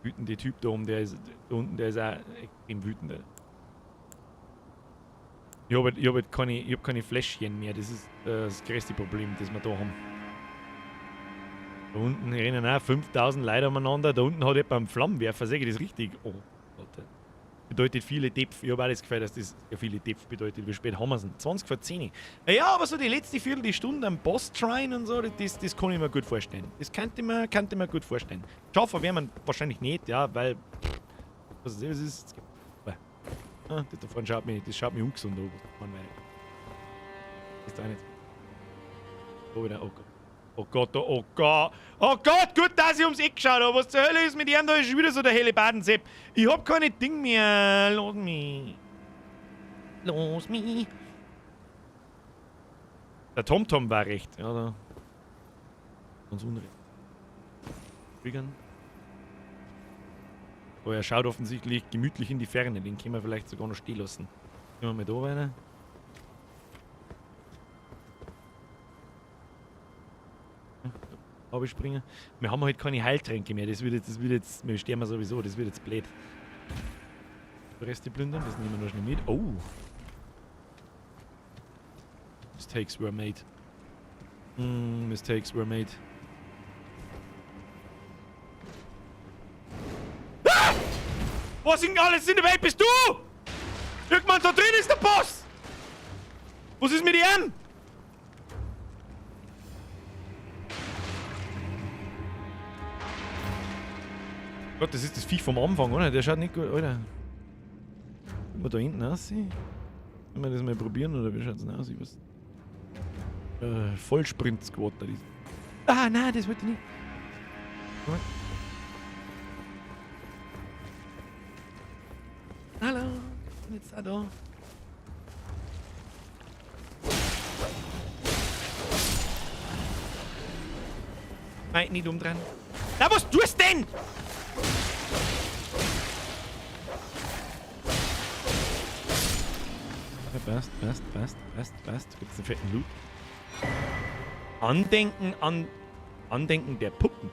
Wütende Typ da oben, der ist da unten, der ist auch extrem wütend. Ich hab keine Fläschchen mehr, das ist das größte Problem, das wir da haben. Da unten rennen auch 5000 Leute umeinander, da unten hat jemand einen Flammenwerfer, sag ich das richtig? Oh, Alter. Bedeutet viele Depf. Ich habe auch das Gefühl, dass das ja viele Depf bedeutet. Wie spät haben wir es denn? 20 vor 10. Ja, aber so die letzte Viertelstunde am Boss-Trine und so, das kann ich mir gut vorstellen. Das könnte ich mir gut vorstellen. Schaffen werden wir wahrscheinlich nicht, ja, weil. Pff, was ist das? Ah, das da vorne schaut mich, das schaut mich ungesund an. Ist da nicht. Oh, wieder, oh Gott. Oh Gott, oh Gott. Oh Gott, gut, dass ich ums Eck geschaut habe. Was zur Hölle ist mit ihm? Da ist schon wieder so der helle Badensepp. Ich hab keine Ding mehr. Lass mich. Lass mich. Der TomTom war recht. Ja, da. Ganz unrecht. Triggern. Oh, er schaut offensichtlich gemütlich in die Ferne. Den können wir vielleicht sogar noch stehen lassen. Gehen wir mal da weiter. Aber springen. Wir haben halt keine Heiltränke mehr. Das wird jetzt, wir sterben sowieso, das wird jetzt blöd. Reste plündern, das nehmen wir noch schnell mit. Oh! Mistakes were made. Mistakes were made. Ah! Was in alles in der Welt bist du? Irgendwann da drin ist der Boss! Was ist mit ihm? Gott, das ist das Viech vom Anfang, oder? Der schaut nicht gut, Alter. Können wir da hinten aussehen? Können wir das mal probieren, oder wie schaut's denn aus? Ich weiß. Vollsprint-Squad da ist. Ah, nein, das wollte ich nicht. Moment. Hallo, ich bin jetzt auch da. Nein, nicht umdrehen. Na, was tust denn? Ja, passt, passt, passt, passt, passt. Gibt's einen fetten Loot? Andenken an... Andenken der Puppen.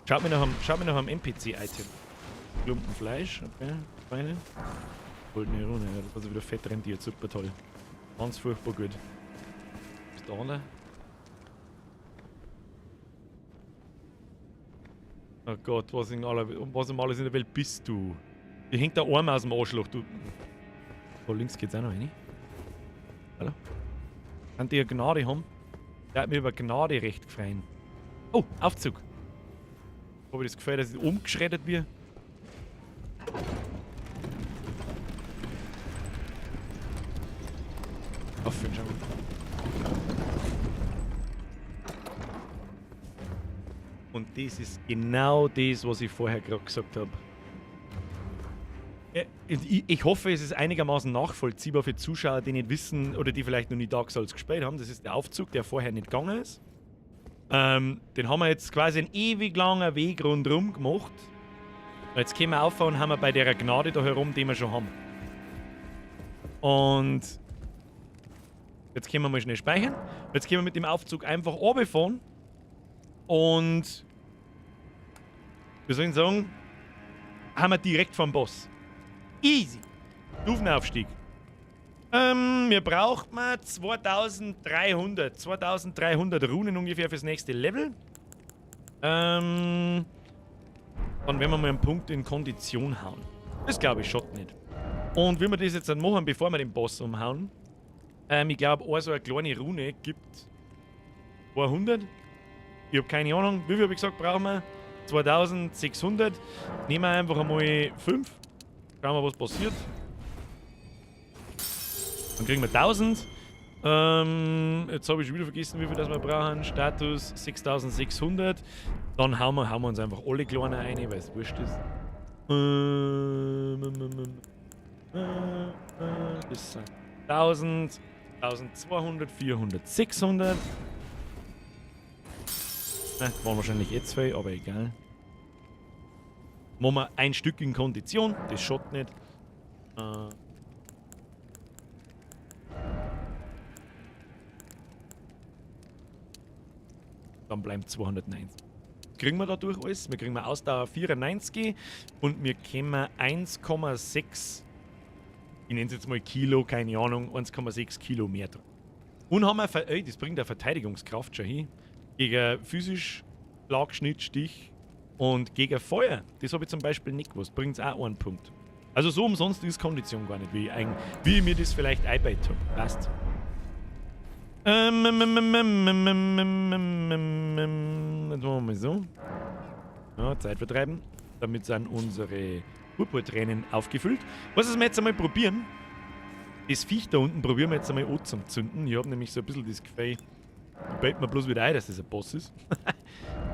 Schaut mir nach einem NPC-Item. Klumpen Fleisch, okay. Feine. Goldene Rune, ja, das hat sich wieder fett rentiert. Super toll. Ganz furchtbar gut. Ist da einer? Oh Gott, was um alles in der Welt bist du? Dir hängt der Arm aus dem Arschloch, du. Da links geht's auch noch rein. Hallo? Kann die ja Gnade haben? Der hat mir über Gnade recht gefreut. Oh, Aufzug. Habe ich das Gefühl, dass ich umgeschreddert wird? Auf, schau mal. Und das ist genau das, was ich vorher gerade gesagt habe. Ich hoffe, es ist einigermaßen nachvollziehbar für Zuschauer, die nicht wissen oder die vielleicht noch nie Dark Souls gespielt haben. Das ist der Aufzug, der vorher nicht gegangen ist. Den haben wir jetzt quasi einen ewig langen Weg rundherum gemacht. Jetzt können wir auffahren und haben wir bei der Gnade da herum, die wir schon haben. Und jetzt können wir mal schnell speichern. Jetzt können wir mit dem Aufzug einfach runterfahren. Und wir sollen sagen, haben wir direkt vom Boss. Easy. Stufenaufstieg. Wir brauchen mal 2300. 2300 Runen ungefähr fürs nächste Level. Dann werden wir mal einen Punkt in Kondition hauen. Das glaube ich schon nicht. Und wie wir das jetzt dann machen, bevor wir den Boss umhauen, ich glaube, so eine kleine Rune gibt 200. Ich habe keine Ahnung, wie viel habe ich gesagt, brauchen wir? 2600. Nehmen wir einfach einmal 5. Schauen wir, was passiert. Dann kriegen wir 1000. Jetzt habe ich schon wieder vergessen, wie viel das wir brauchen. Status 6600. Dann hauen wir uns einfach alle kleinen rein, weil es wurscht ist. Das sind 1000, 1200, 400, 600. Waren wahrscheinlich eh 2, aber egal. Machen wir ein Stück in Kondition, das schaut nicht. Dann bleiben 290. Kriegen wir dadurch alles? Wir kriegen Ausdauer 94 und wir kriegen 1,6, ich nenne es jetzt mal Kilo, keine Ahnung, 1,6 Kilo mehr dran. Und haben wir, das bringt eine Verteidigungskraft schon hin, gegen physisch Schlag, Schnitt, Stich und gegen Feuer. Das habe ich zum Beispiel nicht gewusst, bringt es auch einen Punkt. Also so umsonst ist Kondition gar nicht, wie ich mir das vielleicht eingebaut habe. Passt. Jetzt machen wir mal so. Ja, Zeit vertreiben. Damit sind unsere Purpurtränen aufgefüllt. Was wir jetzt einmal probieren, das Viech da unten probieren wir jetzt einmal an zum Zünden. Ich habe nämlich so ein bisschen das Gefühl, Ich bete mir bloß wieder ein, dass das ein Boss ist.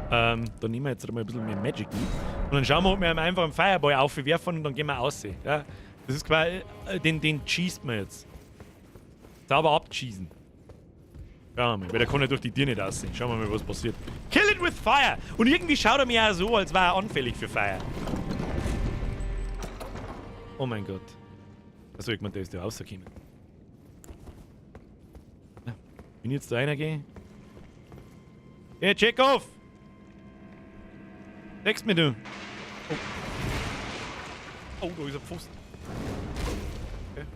Da nehmen wir jetzt einmal ein bisschen mehr Magic mit. Und dann schauen wir, ob wir ihm einfach einen Fireball aufwerfen und dann gehen wir raus. Ja? Das ist quasi, den schießt man jetzt. Sauber abschießen. Schauen wir mal, weil der kann ja durch die Tür nicht aussehen. Schauen wir mal, was passiert. Kill it with fire! Und irgendwie schaut er mir auch so, als wäre er anfällig für Fire. Oh mein Gott. Achso, ich meine, der ist ja rausgekommen. Ja, wenn ich jetzt da reingehe. Hey, check off! Text mir du! Oh. Oh, da ist ein Pfosten. Okay.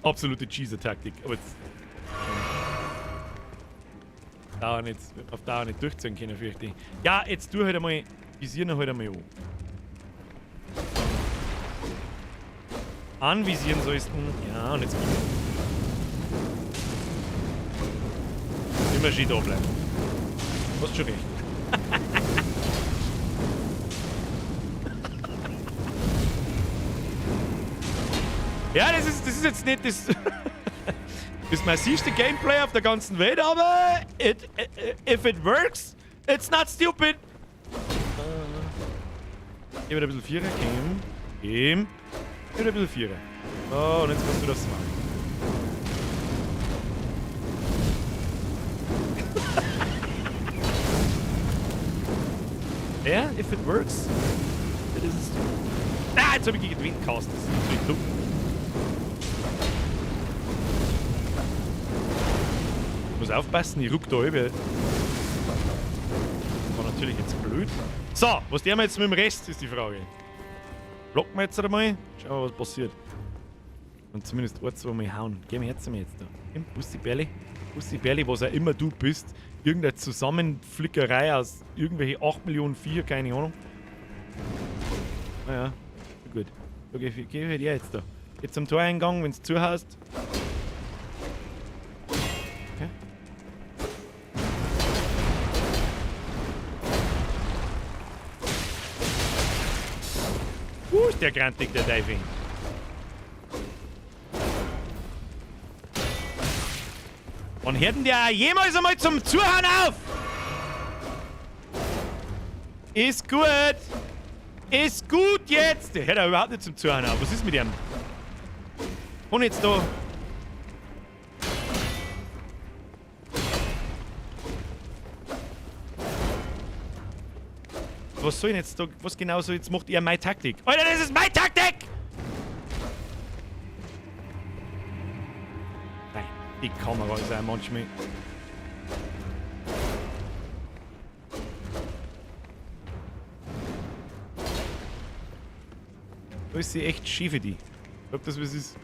Absolute Cheeser-Taktik. Aber jetzt. Dauer nicht, auf Dauer nicht durchziehen können, fürchte ich. Ja, jetzt tu halt einmal. Visieren halt einmal an. Anvisieren sollst du. Ja, und jetzt gib. Immer schön da bleiben. Hast schon recht. Ja, das ist jetzt nicht das massivste Gameplay auf der ganzen Welt, aber if it works, it's not stupid. Gib wieder ein bisschen Vierer. Gib. Gib. Gib wieder ein bisschen Vierer. Oh, und jetzt kannst du das machen. Ja, if it works, it isn't stupid. Ah, jetzt hab ich gegen den Wind gecastet. Das ist natürlich dumm. Ich muss aufpassen, ich ruck da über. War natürlich jetzt blöd. So, was tun wir jetzt mit dem Rest, ist die Frage. Blocken wir jetzt einmal. Schauen wir, was passiert. Und zumindest ein, zwei Mal hauen. Geh mir jetzt einmal jetzt da. Komm, Bussi Bärli. Bussi Bärli, was auch immer du bist. Irgendeine Zusammenflickerei aus irgendwelche 8 Millionen Viecher, keine Ahnung. Naja, gut. Okay, geh halt her jetzt da. Geh zum Toreingang, wenn's zuhaust. Okay. Ist der grantig, der Diving. Wann hört denn der jemals einmal zum Zuhören auf? Ist gut. Ist gut jetzt. Der hört ja überhaupt nicht zum Zuhören auf. Was ist mit ihm? Und jetzt da. Was soll ich denn jetzt da? Was genau so? Jetzt macht er meine Taktik. Alter, das ist meine Taktik! Nein, die Kamera ist auch manchmal. Da ist sie echt schief für die. Ich glaub, das was ist.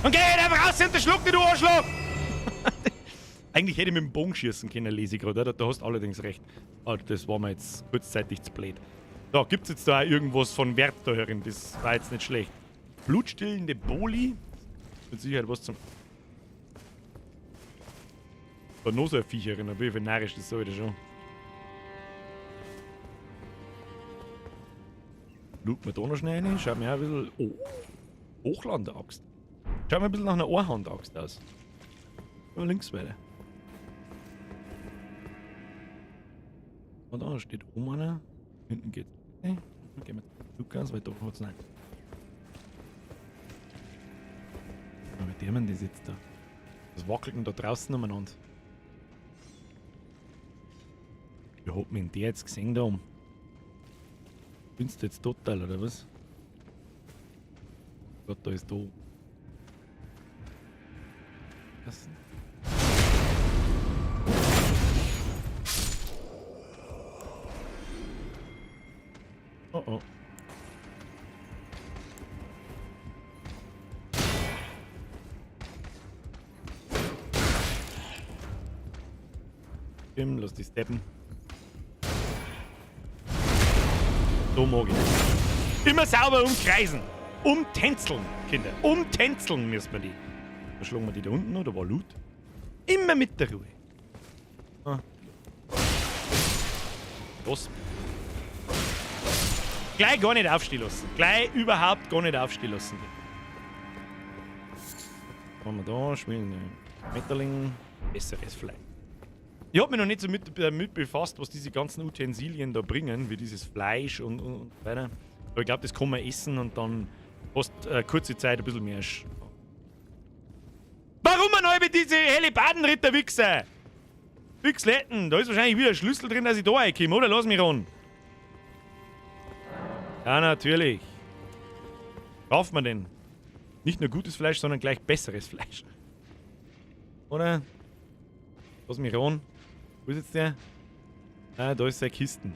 Und geh einfach raus und schluck dich, du Arschloch! Eigentlich hätte ich mit dem Bogen schießen können, lese ich gerade, oder? Da hast du allerdings recht. Aber das war mir jetzt kurzzeitig zu blöd. Da, gibt's jetzt da auch irgendwas von Wert da herin? Das war jetzt nicht schlecht. Blutstillende Boli. Mit Sicherheit was zum. Da noch so ein Viecherin, aber wie viel narrisch das soll ich schon. Schaut mir da noch schnell rein. Schaut mir auch ein bisschen. Oh! Hochlande-Axt. Schaut mir ein bisschen nach einer Ohrhand-Axt aus. Aber links weiter. Und da steht oben einer. Hinten geht's. Okay, dann gehen wir Lukas, weil da hat's nicht. Aber der Mann, der sitzt da. Was wackelt denn da draußen umeinander? Wie hat mich denn der jetzt gesehen da oben? Findest du jetzt total, oder was? Gott, da ist da. Was? Oh oh. Tim, lass dich steppen. So mag ich. Immer sauber umkreisen. Umtänzeln, Kinder. Umtänzeln müssen wir die. Da schlagen wir die da unten noch, da war Loot. Immer mit der Ruhe. Ah. Los. Gleich gar nicht aufstehen lassen. Gleich überhaupt gar nicht aufstehen lassen. Was haben wir da? Schwingen. Metterling. Besseres Fleisch. Ich hab mich noch nicht so damit befasst, was diese ganzen Utensilien da bringen, wie dieses Fleisch und so weiter. Aber ich glaub, das kann man essen und dann hast kurze Zeit ein bisschen mehr. Warum man noch diese Hellebardenritter-Wichser? Wichsletten, da ist wahrscheinlich wieder ein Schlüssel drin, dass ich da reinkomme, oder? Lass mich ran. Ja, natürlich. Kauft man denn? Nicht nur gutes Fleisch, sondern gleich besseres Fleisch. Oder? Lass mich ran. Wo ist jetzt der? Ah, da ist seine Kisten.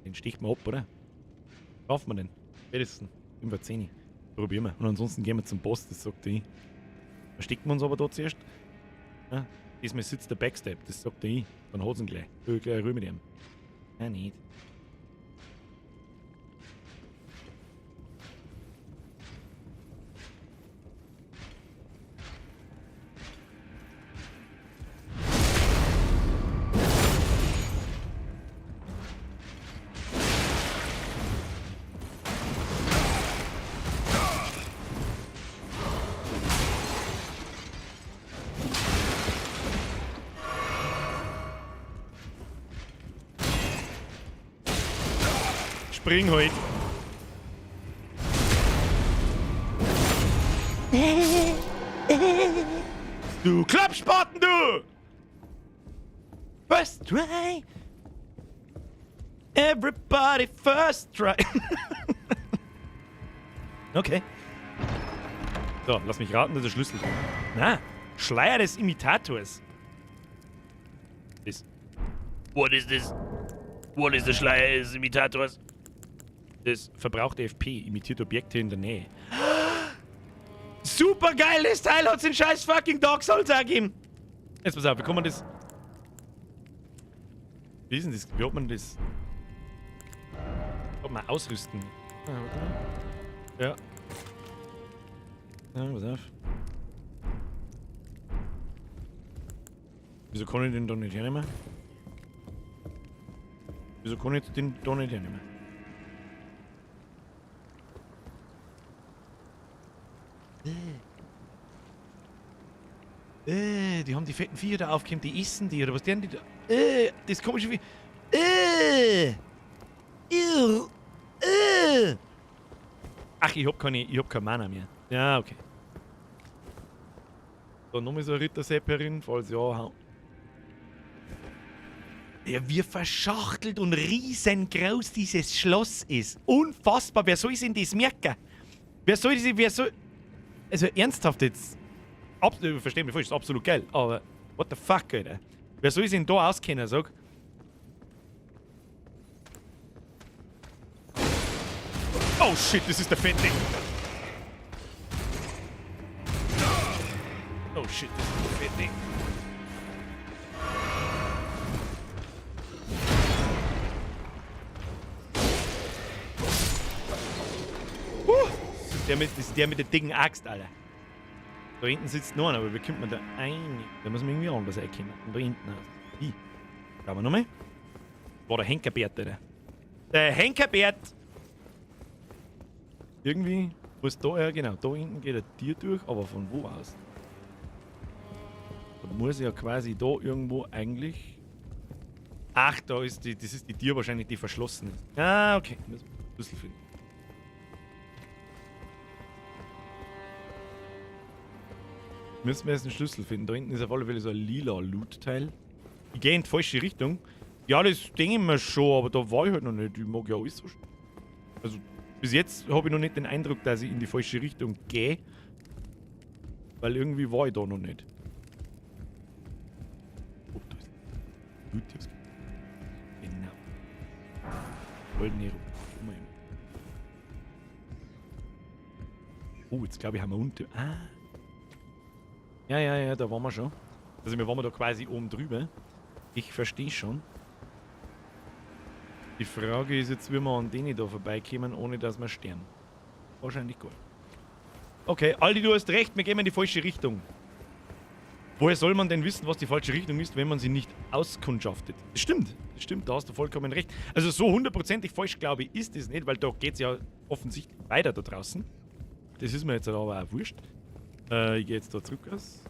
Den sticht man ab, oder? Kauft man den? Spätestens. 5:10. Probieren wir. Und ansonsten gehen wir zum Boss, das sagt er. Verstecken wir uns aber da zuerst. Ja, diesmal sitzt der Backstab, das sagt er. Dann hat's ihn gleich. Ich will gleich Ruhe mit ihm. Ja, nicht. Spring halt. Du Klappspaten, du! First try! Everybody first try! Okay. So, lass mich raten, das ist der Schlüssel. Na, Schleier des Imitators. This. What is this? What is the Schleier des Imitators? Das verbraucht FP, imitiert Objekte in der Nähe. Super geiles Teil hat's in scheiß fucking Dark Souls auch gegeben. Jetzt pass auf, wie kann man das... Wie ist denn das? Wie hat man das? Hat man ausrüsten? Ah, warte mal. Ja. Ja, pass auf. Wieso kann ich den da nicht hernehmen? Wieso kann ich den da nicht hernehmen? Die haben die fetten Viecher da aufgehängt, die essen die, oder was deren die da? Das komische Vieh. Ach, ich hab keine Mana mehr. Ja, okay. Da nochmal so ein Rittersepp herin, falls ja, hau. Ja, wie verschachtelt und riesengroß dieses Schloss ist. Unfassbar, wer soll sich denn das merken? Wer soll sich, wer soll... Also ernsthaft jetzt. Versteh mich falsch, ist absolut geil, aber what the fuck, Alter. Wer soll sich denn da auskennen, sag? Oh shit, das ist der Fette. Oh shit, das ist der Fette. Das ist der mit der dicken Axt, Alter. Da hinten sitzt noch einer, aber wie kommt man da ein? Da muss man irgendwie anders reinkommen. Und da hinten aus. Wie? Schauen wir nochmal. War der Henkerbert, Alter. Der Henkerbert! Irgendwie muss da, ja genau, da hinten geht ein Tier durch, aber von wo aus? Da muss ja quasi da irgendwo eigentlich... Ach, da ist die, das ist die Tür wahrscheinlich, die verschlossen ist. Ah, okay. Müssen wir einen Schlüssel finden. Müssen wir jetzt einen Schlüssel finden. Da hinten ist auf alle Fälle so ein lila Loot-Teil. Ich gehe in die falsche Richtung. Ja, das denke ich mir schon, aber da war ich halt noch nicht. Ich mag ja alles so Also, bis jetzt habe ich noch nicht den Eindruck, dass ich in die falsche Richtung gehe. Weil irgendwie war ich da noch nicht. Oh, da ist Loot, die was Genau. Goldene Ruhe. Oh, jetzt glaube ich, haben wir unten. Ah. Ja, ja, ja, da waren wir schon. Also wir waren da quasi oben drüber. Ich verstehe schon. Die Frage ist jetzt, wie wir an denen da vorbeikommen, ohne dass wir sterben. Wahrscheinlich gut. Okay, Aldi, du hast recht, wir gehen in die falsche Richtung. Woher soll man denn wissen, was die falsche Richtung ist, wenn man sie nicht auskundschaftet? Das stimmt, das stimmt, da hast du vollkommen recht. Also so hundertprozentig falsch, glaube ich, ist es nicht, weil da geht's ja offensichtlich weiter da draußen. Das ist mir jetzt aber auch wurscht. Ich gehe jetzt da zurück aus.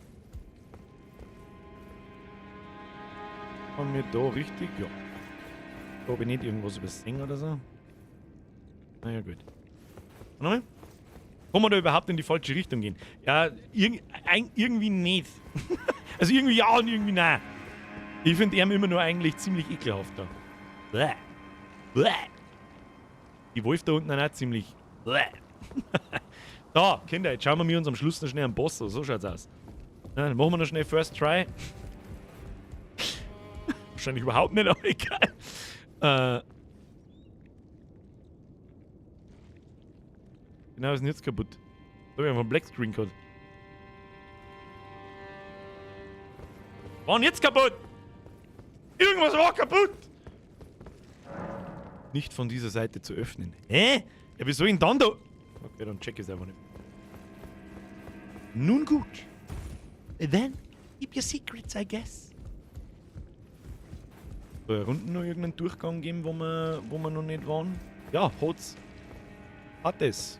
Haben wir da richtig? Ja. Da habe ich nicht irgendwas übersehen oder so. Naja, gut. Nochmal. Kann man da überhaupt in die falsche Richtung gehen? Ja, irgendwie nicht. Also irgendwie ja und irgendwie nein. Ich finde ihn immer nur eigentlich ziemlich ekelhaft da. Bäh. Bäh. Die Wolf da unten auch ziemlich. Bäh. Da, Kinder, jetzt schauen wir uns am Schluss noch schnell am Boss an. So schaut's aus. Ja, dann machen wir noch schnell First Try. Wahrscheinlich überhaupt nicht, aber egal. Genau, was ist denn jetzt kaputt? Da hab ich einfach einen Black Screen gehabt. War denn jetzt kaputt? Irgendwas war kaputt! Nicht von dieser Seite zu öffnen. Hä? Ja, wieso ihn dann da? Okay, dann check ich's einfach nicht. Nun gut. Then, keep your secrets, I guess. So, hier unten noch irgendeinen Durchgang geben, wo wir noch nicht waren? Ja, hat's. Hat es.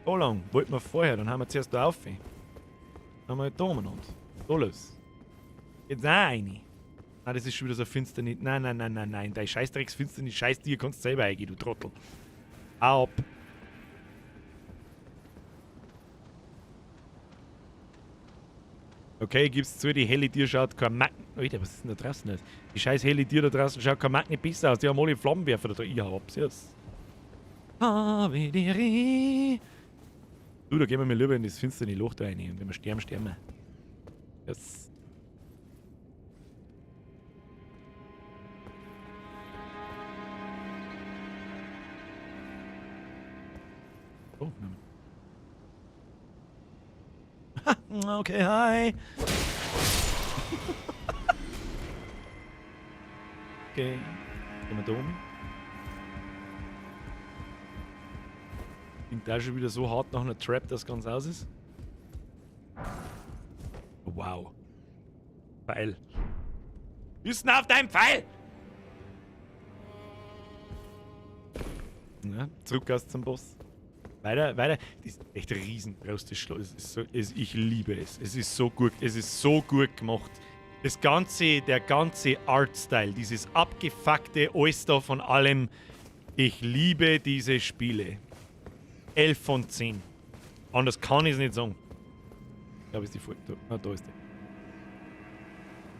So lang wollten wir vorher, dann haben wir zuerst da auf. Dann haben wir halt da umeinander. So los. Jetzt auch eine. Nein, das ist schon wieder so Finsternis. Nein, nein, nein, nein, nein. Dein Scheißdrecks-Finsternis, Scheiß dir, kannst du selber eingehen, du Trottel. Hau ab. Okay, gib's zu, die helle Tier schaut kein Macken. Alter, was ist denn da draußen? Die scheiß helle Tier da draußen schaut kein Macken nicht besser aus. Die haben alle Flammenwerfer da drin. Ich hab's jetzt. Du, da gehen wir mal lieber in das finstere Loch da rein. Und wenn wir sterben, sterben wir. Yes. Oh, nein. Okay, hi. Okay. Gehen wir da um. Klingt da schon wieder so hart nach einer Trap, dass ganz aus ist. Wow. Pfeil. Bist du auf deinem Pfeil? Ja, zurück aus zum Boss. Weiter, weiter. Das ist echt riesengroß, das Schloss. Es ist so, es, ich liebe es. Es ist so gut. Es ist so gut gemacht. Das ganze, der ganze Artstyle, dieses abgefuckte alles da von allem. Ich liebe diese Spiele. 11 von 10. Anders kann ich's nicht sagen. Ich glaube, ist die Folge da. Ah, da ist die.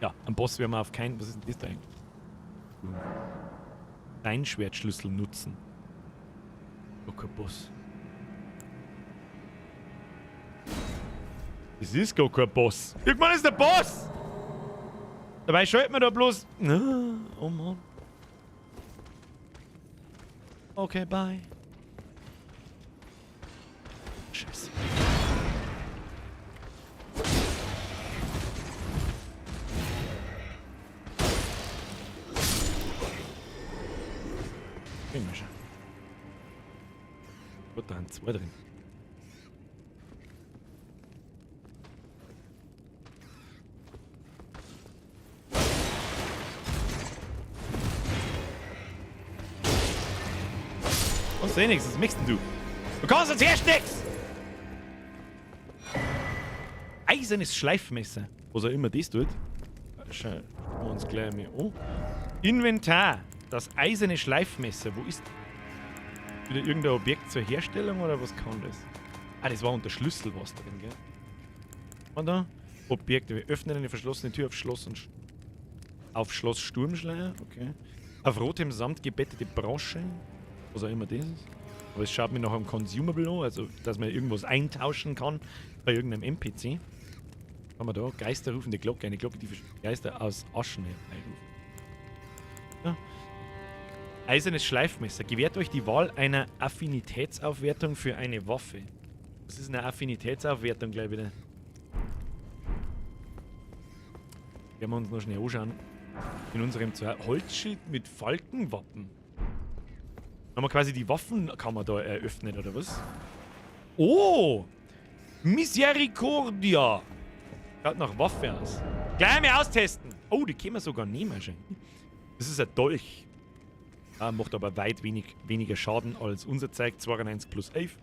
Ja, am Boss werden wir auf keinen. Was ist denn das da eigentlich? Steinschwertschlüssel nutzen. Okay, Boss. Das ist gar kein Boss. Irgendwann ist der Boss! Dabei schaltet man da bloß. Oh Mann. Okay, bye. Scheiße. Kriegen wir schon. Gut, da sind zwei drin. Was eh nichts, was möchtest denn du? Du kannst uns erst nix! Eisernes Schleifmesser. Was auch immer das tut. Schauen wir uns gleich mal an. Inventar. Das eiserne Schleifmesser. Wo ist das? Wieder irgendein Objekt zur Herstellung oder was kann das? Ah, das war unter Schlüssel was drin, gell? Und da? Objekte. Wir öffnen eine verschlossene Tür auf Schloss und auf Schloss Sturmschleier. Okay. Auf rotem Samt gebettete Brosche. Was auch immer das ist. Aber es schaut mir nach einem Consumable an, also dass man irgendwas eintauschen kann bei irgendeinem NPC. Haben wir da? Geisterrufende Glocke, eine Glocke, die Geister aus Aschen herbeiruft. Ja. Eisernes Schleifmesser. Gewährt euch die Wahl einer Affinitätsaufwertung für eine Waffe. Was ist eine Affinitätsaufwertung gleich wieder? Werden wir uns noch schnell anschauen. In unserem Holzschild mit Falkenwappen. Haben wir quasi die Waffenkammer da eröffnet, oder was? Oh! Misericordia! Schaut nach Waffe aus. Gleich mal austesten! Oh, die können wir sogar nehmen, wahrscheinlich. Das ist ein Dolch. Ah, macht aber weit weniger Schaden als unser Zeug. 92 plus 11.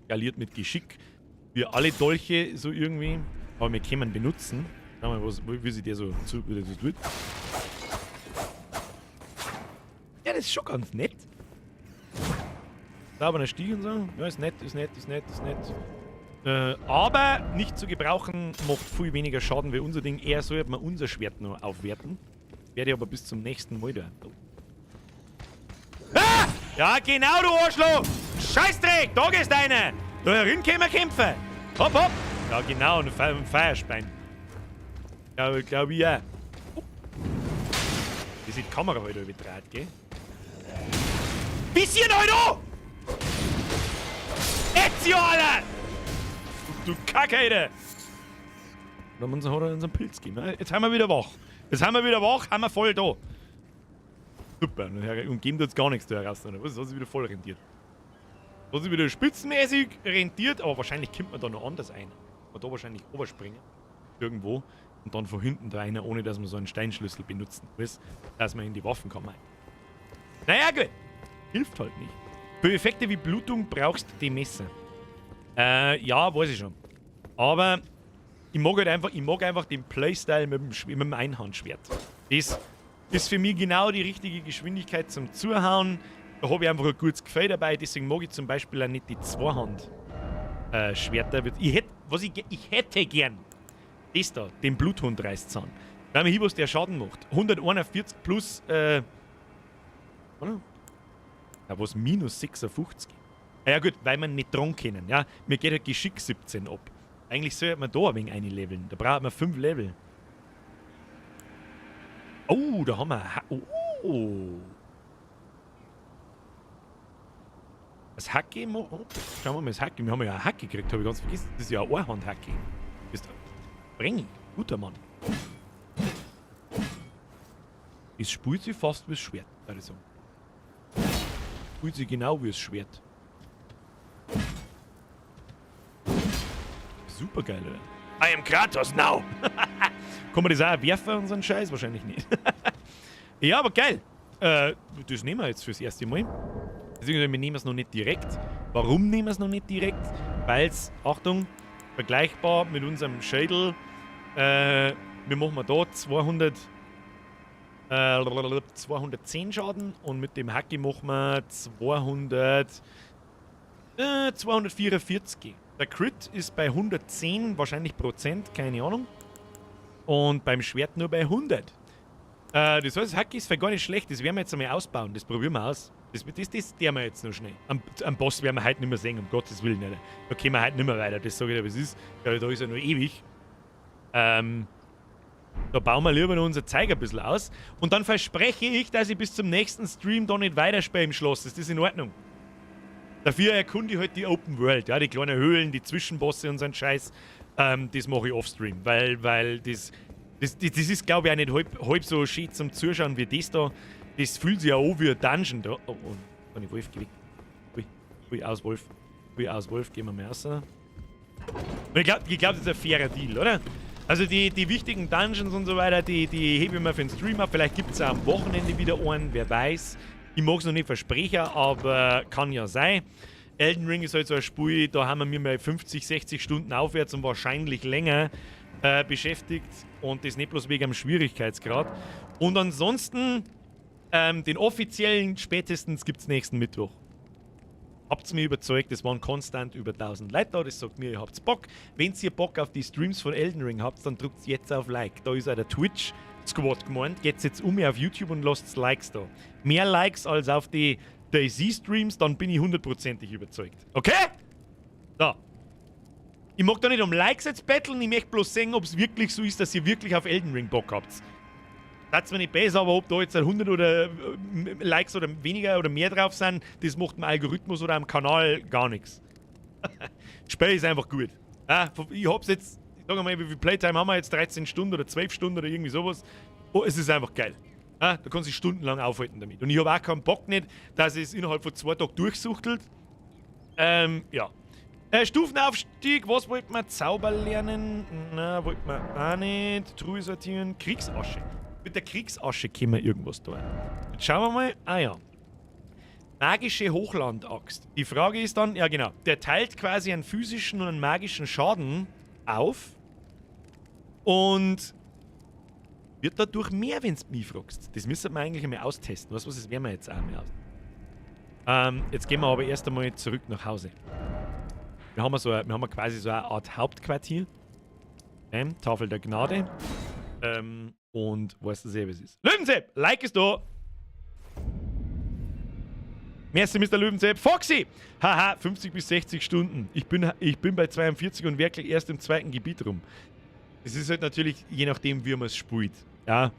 Skaliert mit Geschick. Wir alle Dolche so irgendwie. Aber wir können benutzen. Schauen wir mal, wie sich der so zu, wie der so tut. Ja, das ist schon ganz nett. Sauberer Stich und so. Ja, ist nett, ist nett, ist nett, ist nett. Aber nicht zu gebrauchen, macht viel weniger Schaden wie unser Ding. Eher sollte man unser Schwert noch aufwerten. Werde ich aber bis zum nächsten Mal da. Oh. Ah! Ja, genau, du Arschloch! Scheißdreck, da gehst einer! Da herin können wir kämpfen! Hopp, hopp! Ja, genau, ein Feierspein. Ja, glaub ich auch. Oh. Wie sieht die Kamera heute überdreht, gell? Bisschen heute an! Ezio, Alter! Du Kacke, Alter! Dann hat er uns einen Pilz gegeben. Jetzt haben wir wieder wach. Jetzt haben wir wieder wach, haben wir voll da. Super, und geben uns gar nichts da heraus. Oder was? Das hat sich wieder voll rentiert. Das hat sich wieder spitzenmäßig rentiert, aber wahrscheinlich kommt man da noch anders ein. Man da wahrscheinlich overspringen. Irgendwo. Und dann von hinten da einer, ohne dass man so einen Steinschlüssel benutzen muss, dass man in die Waffen kann. Naja, gut. Hilft halt nicht. Für Effekte wie Blutung brauchst du die Messer. Ja, weiß ich schon. Aber ich mag halt einfach, ich mag einfach den Playstyle mit dem Einhandschwert. Das ist für mich genau die richtige Geschwindigkeit zum Zuhauen. Da habe ich einfach ein gutes Gefühl dabei. Deswegen mag ich zum Beispiel auch nicht die Zweihand-Schwerter. Ich hätte gern das da, den Bluthund-Reißzahn. Weil mir hier, was der Schaden macht. 141 plus, oder? Ja, was? Minus 56. Ah ja gut, weil wir nicht dran können. Ja? Mir geht halt Geschick 17 ab. Eigentlich sollte man da ein wenig einleveln. Da braucht man 5 Level. Oh, da haben wir... Oh. Das Hacke... Oh, schauen wir mal das Hacke. Wir haben ja ein Hacke gekriegt, habe ich ganz vergessen. Das ist ja ein Einhand-Hacke. Ist Brengi. Guter Mann. Es spult sich fast wie das Schwert, würde ich sagen. Spult sich genau wie das Schwert. Super geil, oder? I am Kratos now! Kann man das auch werfen und so einen Scheiß? Wahrscheinlich nicht. Ja, aber geil! Das nehmen wir jetzt fürs erste Mal. Beziehungsweise wir nehmen es noch nicht direkt. Warum nehmen wir es noch nicht direkt? Weil's, Achtung, vergleichbar mit unserem Schädel, wir machen da 210 Schaden und mit dem Hacke machen wir 244. Der Crit ist bei 110, wahrscheinlich Prozent, keine Ahnung. Und beim Schwert nur bei 100. Das heißt, das Hacke ist gar nicht schlecht, das werden wir jetzt einmal ausbauen, das probieren wir aus. Das werden wir jetzt noch schnell. Am Boss werden wir heute nicht mehr sehen, um Gottes Willen. Alter. Da kommen wir heute nicht mehr weiter, das sage ich dir, wie es ist. Ja, da ist ja noch ewig. Da bauen wir lieber noch unser Zeug ein bisschen aus. Und dann verspreche ich, dass ich bis zum nächsten Stream da nicht weiterspiele im Schloss. Ist das in Ordnung? Dafür erkunde ich halt die Open World, ja, die kleinen Höhlen, die Zwischenbosse und so ein Scheiß. Das mache ich offstream, weil das ist, glaube ich, auch nicht halb so schön zum Zuschauen wie das da. Das fühlt sich ja an wie ein Dungeon da. Oh, oh, kann ich Wolf geweckt. Ui, ui, aus Wolf. Ui, aus Wolf, gehen wir mal raus. Und ich glaub, das ist ein fairer Deal, oder? Also die wichtigen Dungeons und so weiter, die hebe ich mir für den Stream ab. Vielleicht gibt es auch am Wochenende wieder einen, wer weiß. Ich mag es noch nicht versprechen, aber kann ja sein. Elden Ring ist halt so ein Spiel, da haben wir mal 50, 60 Stunden aufwärts und wahrscheinlich länger beschäftigt. Und das nicht bloß wegen dem Schwierigkeitsgrad. Und ansonsten, den offiziellen spätestens gibt es nächsten Mittwoch. Habt's mir überzeugt, es waren konstant über 1000 Leute da, das sagt mir, ihr habt's Bock. Wenn ihr Bock auf die Streams von Elden Ring habt, dann drückt jetzt auf Like. Da ist auch der Twitch-Squad gemeint. Geht's jetzt um auf YouTube und lasst Likes da. Mehr Likes als auf die DayZ-Streams, dann bin ich hundertprozentig überzeugt. Okay? So. Ich mag da nicht um Likes jetzt betteln, ich möchte bloß sehen, ob's wirklich so ist, dass ihr wirklich auf Elden Ring Bock habt. Das ist mir nicht besser, aber ob da jetzt 100 oder Likes oder weniger oder mehr drauf sind, das macht dem Algorithmus oder am Kanal gar nichts. Spiel ist einfach gut. Ja, ich hab's jetzt, ich sag mal, wie viel Playtime haben wir jetzt? 13 Stunden oder 12 Stunden oder irgendwie sowas. Oh, es ist einfach geil. Ah, da kannst du dich stundenlang aufhalten damit. Und ich habe auch keinen Bock nicht, dass es innerhalb von 2 Tagen durchsuchtelt. Ja. Stufenaufstieg, was wollte man? Zauber lernen? Na, wollte man auch nicht. Truhe sortieren. Kriegsasche. Mit der Kriegsasche können wir irgendwas tun. Jetzt schauen wir mal. Ah ja. Magische Hochlandaxt. Die Frage ist dann, ja genau, der teilt quasi einen physischen und einen magischen Schaden auf und wird dadurch mehr, wenn du mich fragst. Das müssen wir eigentlich einmal austesten. Weißt du was, das werden wir jetzt auch mal aus. Jetzt gehen wir aber erst einmal zurück nach Hause. Wir haben quasi so eine Art Hauptquartier. Tafel der Gnade. Und weißt du selber, was es ist. Löwensepp! Like ist da! Merci, Mr. Löwensepp. Foxy! Haha, 50 bis 60 Stunden. Ich bin bei 42 und wirklich erst im zweiten Gebiet rum. Es ist halt natürlich je nachdem, wie man es spielt. Ja.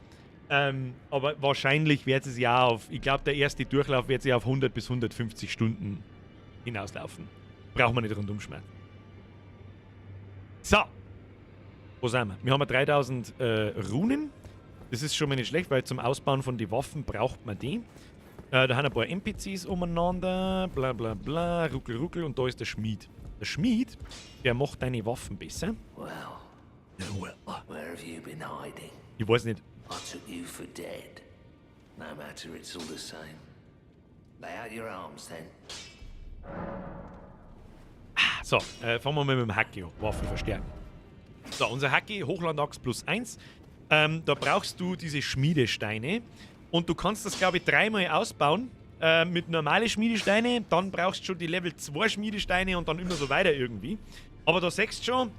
Aber wahrscheinlich wird es ja auf, ich glaube, der erste Durchlauf wird sich auf 100 bis 150 Stunden hinauslaufen. Braucht man nicht rundum schmerzen. So. Wo sind wir? Wir haben 3000 Runen. Das ist schon mal nicht schlecht, weil zum Ausbauen von den Waffen braucht man die. Da haben ein paar NPCs umeinander, bla bla bla, ruckel ruckel und da ist der Schmied. Der Schmied, der macht deine Waffen besser. Well, Well, where have you been hiding? Ich weiß nicht. I took you for dead. No matter, it's all the same. Lay out your arms then. So, fangen wir mal mit dem Hacki an. Waffe verstärken. So, unser Hacki, Hochlandachs plus 1. Da brauchst du diese Schmiedesteine. Und du kannst das, glaube ich, dreimal ausbauen. Mit normalen Schmiedesteine. Dann brauchst du schon die Level 2 Schmiedesteine und dann immer so weiter irgendwie. Aber da siehst du schon,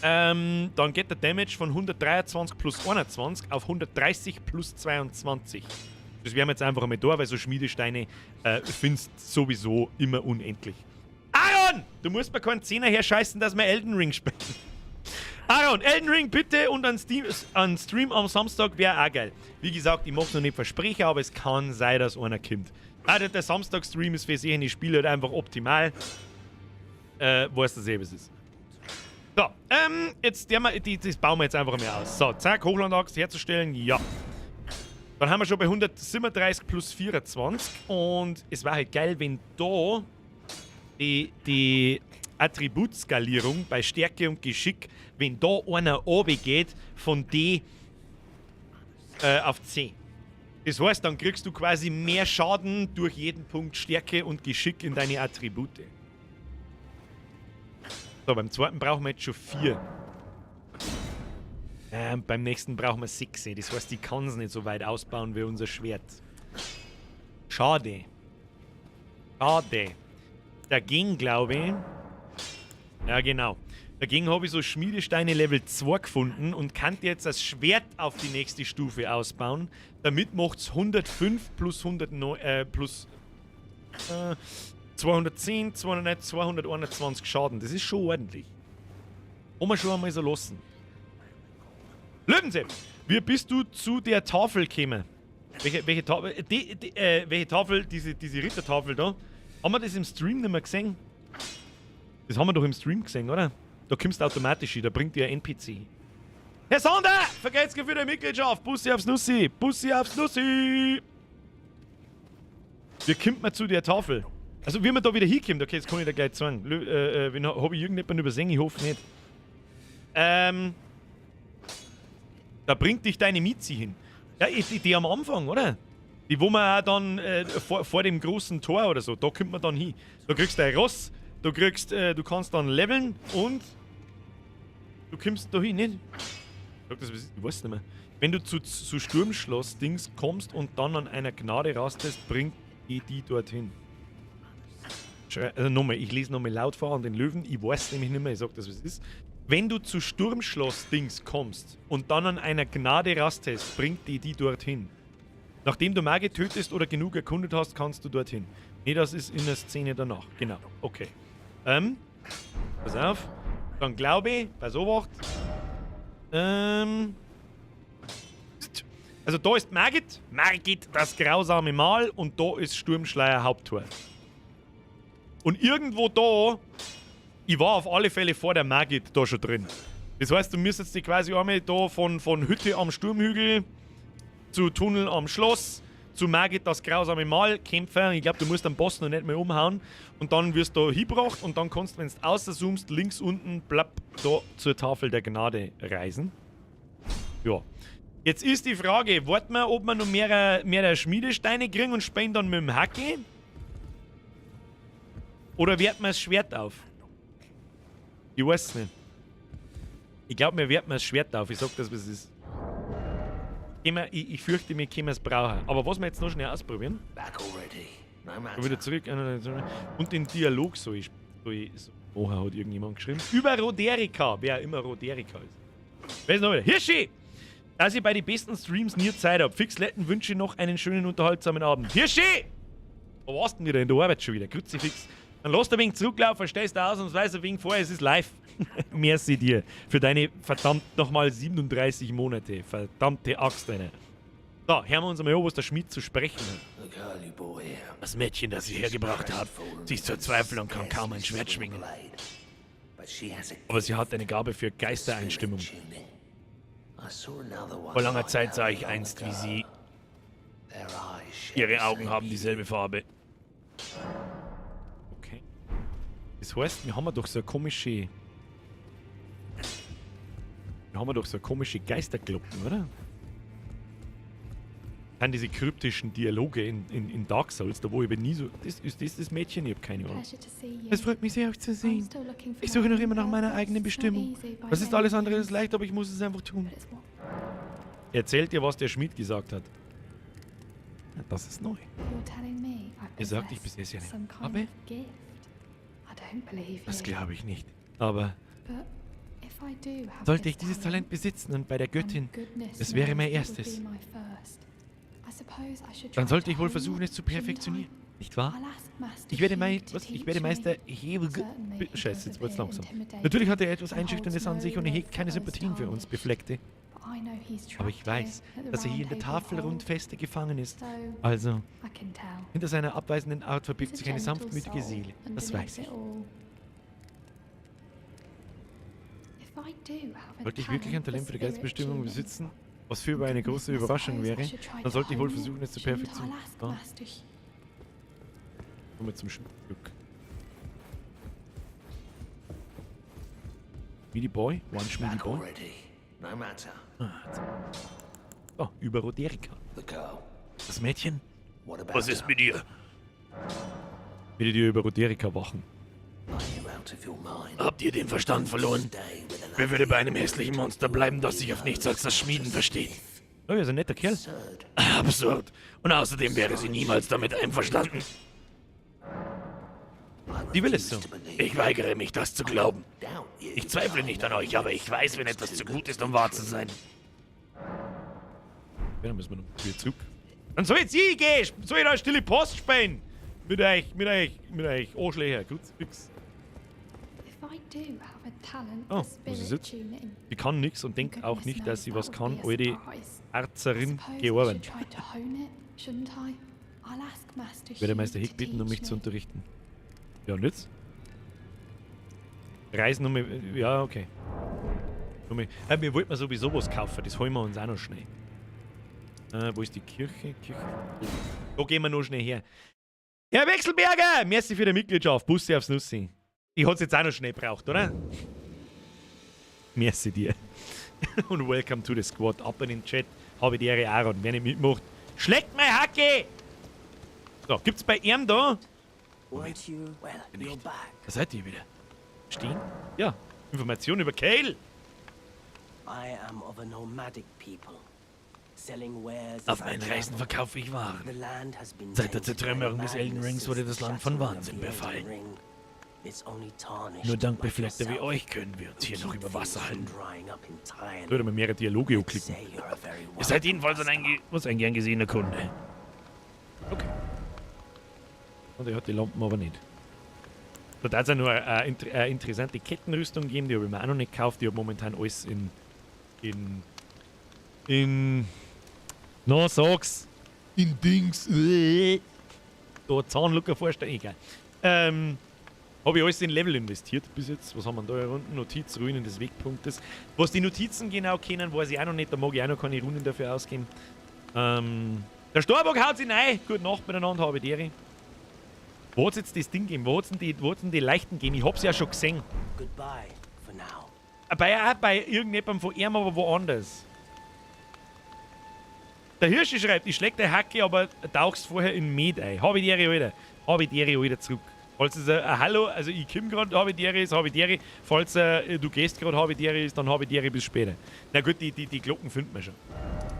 dann geht der Damage von 123 plus 21 auf 130 plus 22. Das werden wir jetzt einfach einmal da, weil so Schmiedesteine findest sowieso immer unendlich. Aaron! Du musst mir keinen Zehner herscheißen, dass wir Elden Ring spielen. Aaron, Elden Ring bitte und ein Stream am Samstag wäre auch geil. Wie gesagt, ich mach's noch nicht Versprechen, aber es kann sein, dass einer kommt. Ah, der Samstag-Stream ist für solche Spiele halt einfach optimal. Weißt du eh, was es ist. So, jetzt, das bauen wir jetzt einfach mal aus. So, zack, Hochlandachs herzustellen, ja. Dann haben wir schon bei 137 plus 24 und es war halt geil, wenn da die Attributskalierung bei Stärke und Geschick, wenn da einer geht von D auf C. Das heißt, dann kriegst du quasi mehr Schaden durch jeden Punkt Stärke und Geschick in deine Attribute. So, beim zweiten brauchen wir jetzt schon 4. Beim nächsten brauchen wir 6. Das heißt, die kann es nicht so weit ausbauen wie unser Schwert. Schade. Schade. Dagegen, glaube ich. Ja, genau. Dagegen habe ich so Schmiedesteine Level 2 gefunden und kann jetzt das Schwert auf die nächste Stufe ausbauen. Damit macht es 105 plus 109, plus 210, 209, 221 Schaden. Das ist schon ordentlich. Kann man schon einmal so lassen. Löwensepp, wie bist du zu der Tafel gekommen? Welche Tafel? Welche Tafel? Diese Rittertafel da? Haben wir das im Stream nicht mehr gesehen? Das haben wir doch im Stream gesehen, oder? Da kommst du automatisch hin, da bringt dir ein NPC. Herr Sander! Vergelt's für die Mitgliedschaft! Bussi aufs Nussi! Bussi aufs Nussi! Wie kommt man zu der Tafel? Also, wie man da wieder hinkommt, okay, das kann ich dir gleich sagen. Hab ich irgendjemanden übersehen? Ich hoffe nicht. Da bringt dich deine Mizi hin. Ja, die am Anfang, oder? Die, wo man auch dann vor dem großen Tor oder so, da kommt man dann hin. Da kriegst du ein Ross, du kannst dann leveln und du kommst da hin, nicht? Sag das, was ist? Ich weiß nicht mehr. Wenn du zu Sturmschloss-Dings kommst und dann an einer Gnade rastest, bringt die die dorthin. Also nochmal, ich lese nochmal laut vor an den Löwen, ich weiß nämlich nicht mehr, ich sag das, was es ist. Wenn du zu Sturmschloss-Dings kommst und dann an einer Gnade rastest, bringt die die dorthin. Nachdem du Margit tötest oder genug erkundet hast, kannst du dorthin. Nee, das ist in der Szene danach. Genau, okay. Pass auf. Dann glaube ich, pass auf. Also da ist Margit, Margit, das grausame Mal, und da ist Sturmschleier Haupttor. Und irgendwo da, ich war auf alle Fälle vor der Margit da schon drin. Das heißt, du müsstest dich quasi einmal da von Hütte am Sturmhügel Zu Tunnel am Schloss, zu Margit das grausame Mal kämpfen. Ich glaube, du musst den Boss noch nicht mehr umhauen. Und dann wirst du hingebracht und dann kannst du, wenn du außerzoomst, links unten, blapp, da zur Tafel der Gnade reisen. Ja. Jetzt ist die Frage, warten wir, ob wir noch mehrere Schmiedesteine kriegen und spielen dann mit dem Hacke? Oder werten wir das Schwert auf? Ich weiß es nicht. Ich glaube, wir werten das Schwert auf. Ich sag das, was es ist. Ich fürchte, wir können es brauchen. Aber was wir jetzt noch schnell ausprobieren. Back already. No matter. Wieder zurück. Und den Dialog soll ich. Oha, hat irgendjemand geschrieben. Über Roderika. Wer immer Roderika ist. Wer ist noch wieder? Hirschi! Dass ich bei den besten Streams nie Zeit hab. Fix Letten wünsche ich noch einen schönen, unterhaltsamen Abend. Hirschi! Wo warst du denn wieder in der Arbeit schon wieder? Kruzifix. Dann lass ein wenig zurücklaufen, stellst du aus und weißt ein wenig vorher, es ist live. Merci dir für deine verdammt nochmal 37 Monate. Verdammte Axt, deine. So, hören wir uns einmal an, was der Schmied zu sprechen hat. Das Mädchen, das ich hergebracht habe, sie ist verzweifelt und kann kaum ein Schwert schwingen. Aber sie hat eine Gabe für Geistereinstimmung. Vor langer Zeit sah ich einst, wie sie... Ihre Augen haben dieselbe Farbe. Okay. Das heißt, wir haben doch so eine komische... Wir haben doch so komische Geisterglocken, oder? Dann diese kryptischen Dialoge in Dark Souls, da wo ich nie so... Das, ist das das Mädchen? Ich hab keine Ahnung. Es freut mich sehr, euch zu sehen. Ich suche noch immer nach meiner eigenen Bestimmung. Das ist alles andere als leicht, aber ich muss es einfach tun. Erzählt dir, was der Schmied gesagt hat. Das ist neu. Er sagt, ich besesse eine Gabe. Das glaube ich nicht. Aber sollte ich dieses Talent besitzen und bei der Göttin, es wäre mein erstes. Dann sollte ich wohl versuchen, es zu perfektionieren. Nicht wahr? Ich werde, Meister Hewg... Scheiße, jetzt wird's langsam. Natürlich hat er etwas Einschüchterndes an sich und er hegt keine Sympathien für uns Befleckte. Aber ich weiß, dass er hier in der Tafelrundfeste gefangen ist. Also, hinter seiner abweisenden Art verbirgt sich eine sanftmütige Seele. Das weiß ich. Sollte ich wirklich ein Talent für die Geistbestimmung besitzen, was für eine große Überraschung wäre, dann sollte ich wohl versuchen, es zu perfektionieren. Ja. Kommen wir zum Schmuck. Schmiedi Boy? One Schmiedi Boy? Oh, über Roderika. Das Mädchen? Was ist mit ihr? Werdet ihr über Roderika wachen? Habt ihr den Verstand verloren? Wer würde bei einem hässlichen Monster bleiben, das sich auf nichts als das Schmieden versteht? Oh, er ist ein netter Kerl. Absurd. Und außerdem wäre sie niemals damit einverstanden. Die will es so. Ich weigere mich, das zu glauben. Ich zweifle nicht an euch, aber ich weiß, wenn etwas zu gut ist, um wahr zu sein. Ja, dann müssen wir noch wieder zurück. Dann soll jetzt ich gehen! Soll ich da stille Post spielen? Mit euch, Arschlöcher. Gut, fix. Oh, was ist jetzt? Sie kann nichts und denkt auch nicht, dass sie was kann. Alte Arzerin, geh arbeiten. Ich werde Meister Hick bitten, um mich zu unterrichten. Ja, und jetzt? Reisen um... Ja, okay. Wir wollten sowieso was kaufen, das holen wir uns auch noch schnell. Wo ist die Kirche? Kirche. Da gehen wir noch schnell her. Herr Wechselberger! Merci für die Mitgliedschaft. Bussi aufs Nussi. Ich hab's jetzt auch noch schnell gebraucht, oder? Merci dir. Und welcome to the squad. Ab in den Chat. Habe die Ehre Aaron. Wer nicht mitmacht, schlägt meine Hacke! So, gibt's bei ihm da? Da seid ihr wieder. Stehen? Ja. Informationen über Kale. Auf meinen Reisen verkaufe ich Waren. Seit der Zertrümmerung des Elden Rings wurde das Land von Wahnsinn befallen. Nur dank Befleckter wie euch können wir uns hier noch über Wasser halten. Würde man mehrere Dialoge klicken. Ihr seid jedenfalls ein gern gesehener Kunde. Okay. Und er hat die Lampen aber nicht. Da hat es ja nur eine interessante Kettenrüstung gegeben, die habe ich mir auch noch nicht gekauft. Ich habe momentan alles in Na, sag's! In Dings! Da Zahnlucker vorstellen, egal. Habe ich alles in Level investiert bis jetzt. Was haben wir da hier unten? Notiz, Ruinen des Wegpunktes. Was die Notizen genau kennen, weiß ich auch noch nicht. Da mag ich auch noch keine Runen dafür ausgeben. Der Starbuck haut sich rein. Gute Nacht miteinander, habe ich die. Wo hat's jetzt das Ding gegeben? Wo hat's denn die, wo hat's denn die leichten gegeben? Ich hab's ja schon gesehen. Goodbye for now. Bei, auch bei irgendjemandem von ihm, aber woanders. Der Hirschi schreibt, ich schläg der Hacke, aber tauchst vorher in Met ein. Hab ich die Ehre, Alter. Hab ich die Ehre, Alter, zurück. Falls es ein Hallo, also ich komm grad, hab ich die Ehre, ist, hab ich die Ehre. Falls du gehst grad, hab ich die Ehre, ist, dann hab ich die Ehre bis später. Na gut, die Glocken finden wir schon.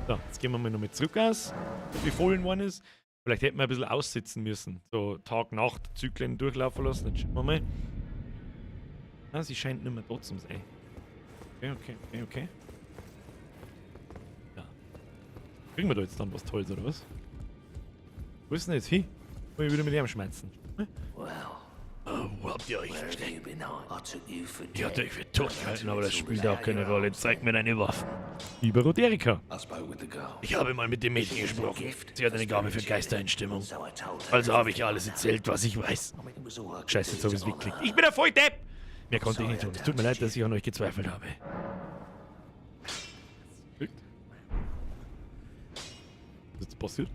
So, jetzt gehen wir mal nochmal zurück aus, befohlen worden ist. Vielleicht hätten wir ein bisschen aussitzen müssen. So Tag, Nacht, Zyklen durchlaufen lassen. Jetzt schauen wir mal. Ah, sie scheint nicht mehr da zu sein. Okay, okay, okay, okay. Ja. Kriegen wir da jetzt dann was Tolles, oder was? Wo ist denn jetzt hin? Muss ich wieder mit ihm schmerzen? Well, Oh, wo habt ihr euch where have versteckt? you been hiding? I took you for Ich hatte dead. euch für tot gehalten, aber das spielt auch keine Rolle. Zeig mir deine Waffen. Lieber Roderika. I spoke with the girl. Ich habe mal mit dem Mädchen gesprochen. Sie hat eine Gabe für Geistereinstimmung. So I told her. Also habe ich alles erzählt, was ich weiß. I mean, it was all I could Scheiße, jetzt do habe ich es to honor weggeklickt. her. Ich bin der Volldepp! Mehr konnte ich nicht tun. Es tut mir leid, dass ich an euch gezweifelt habe. Was ist jetzt passiert?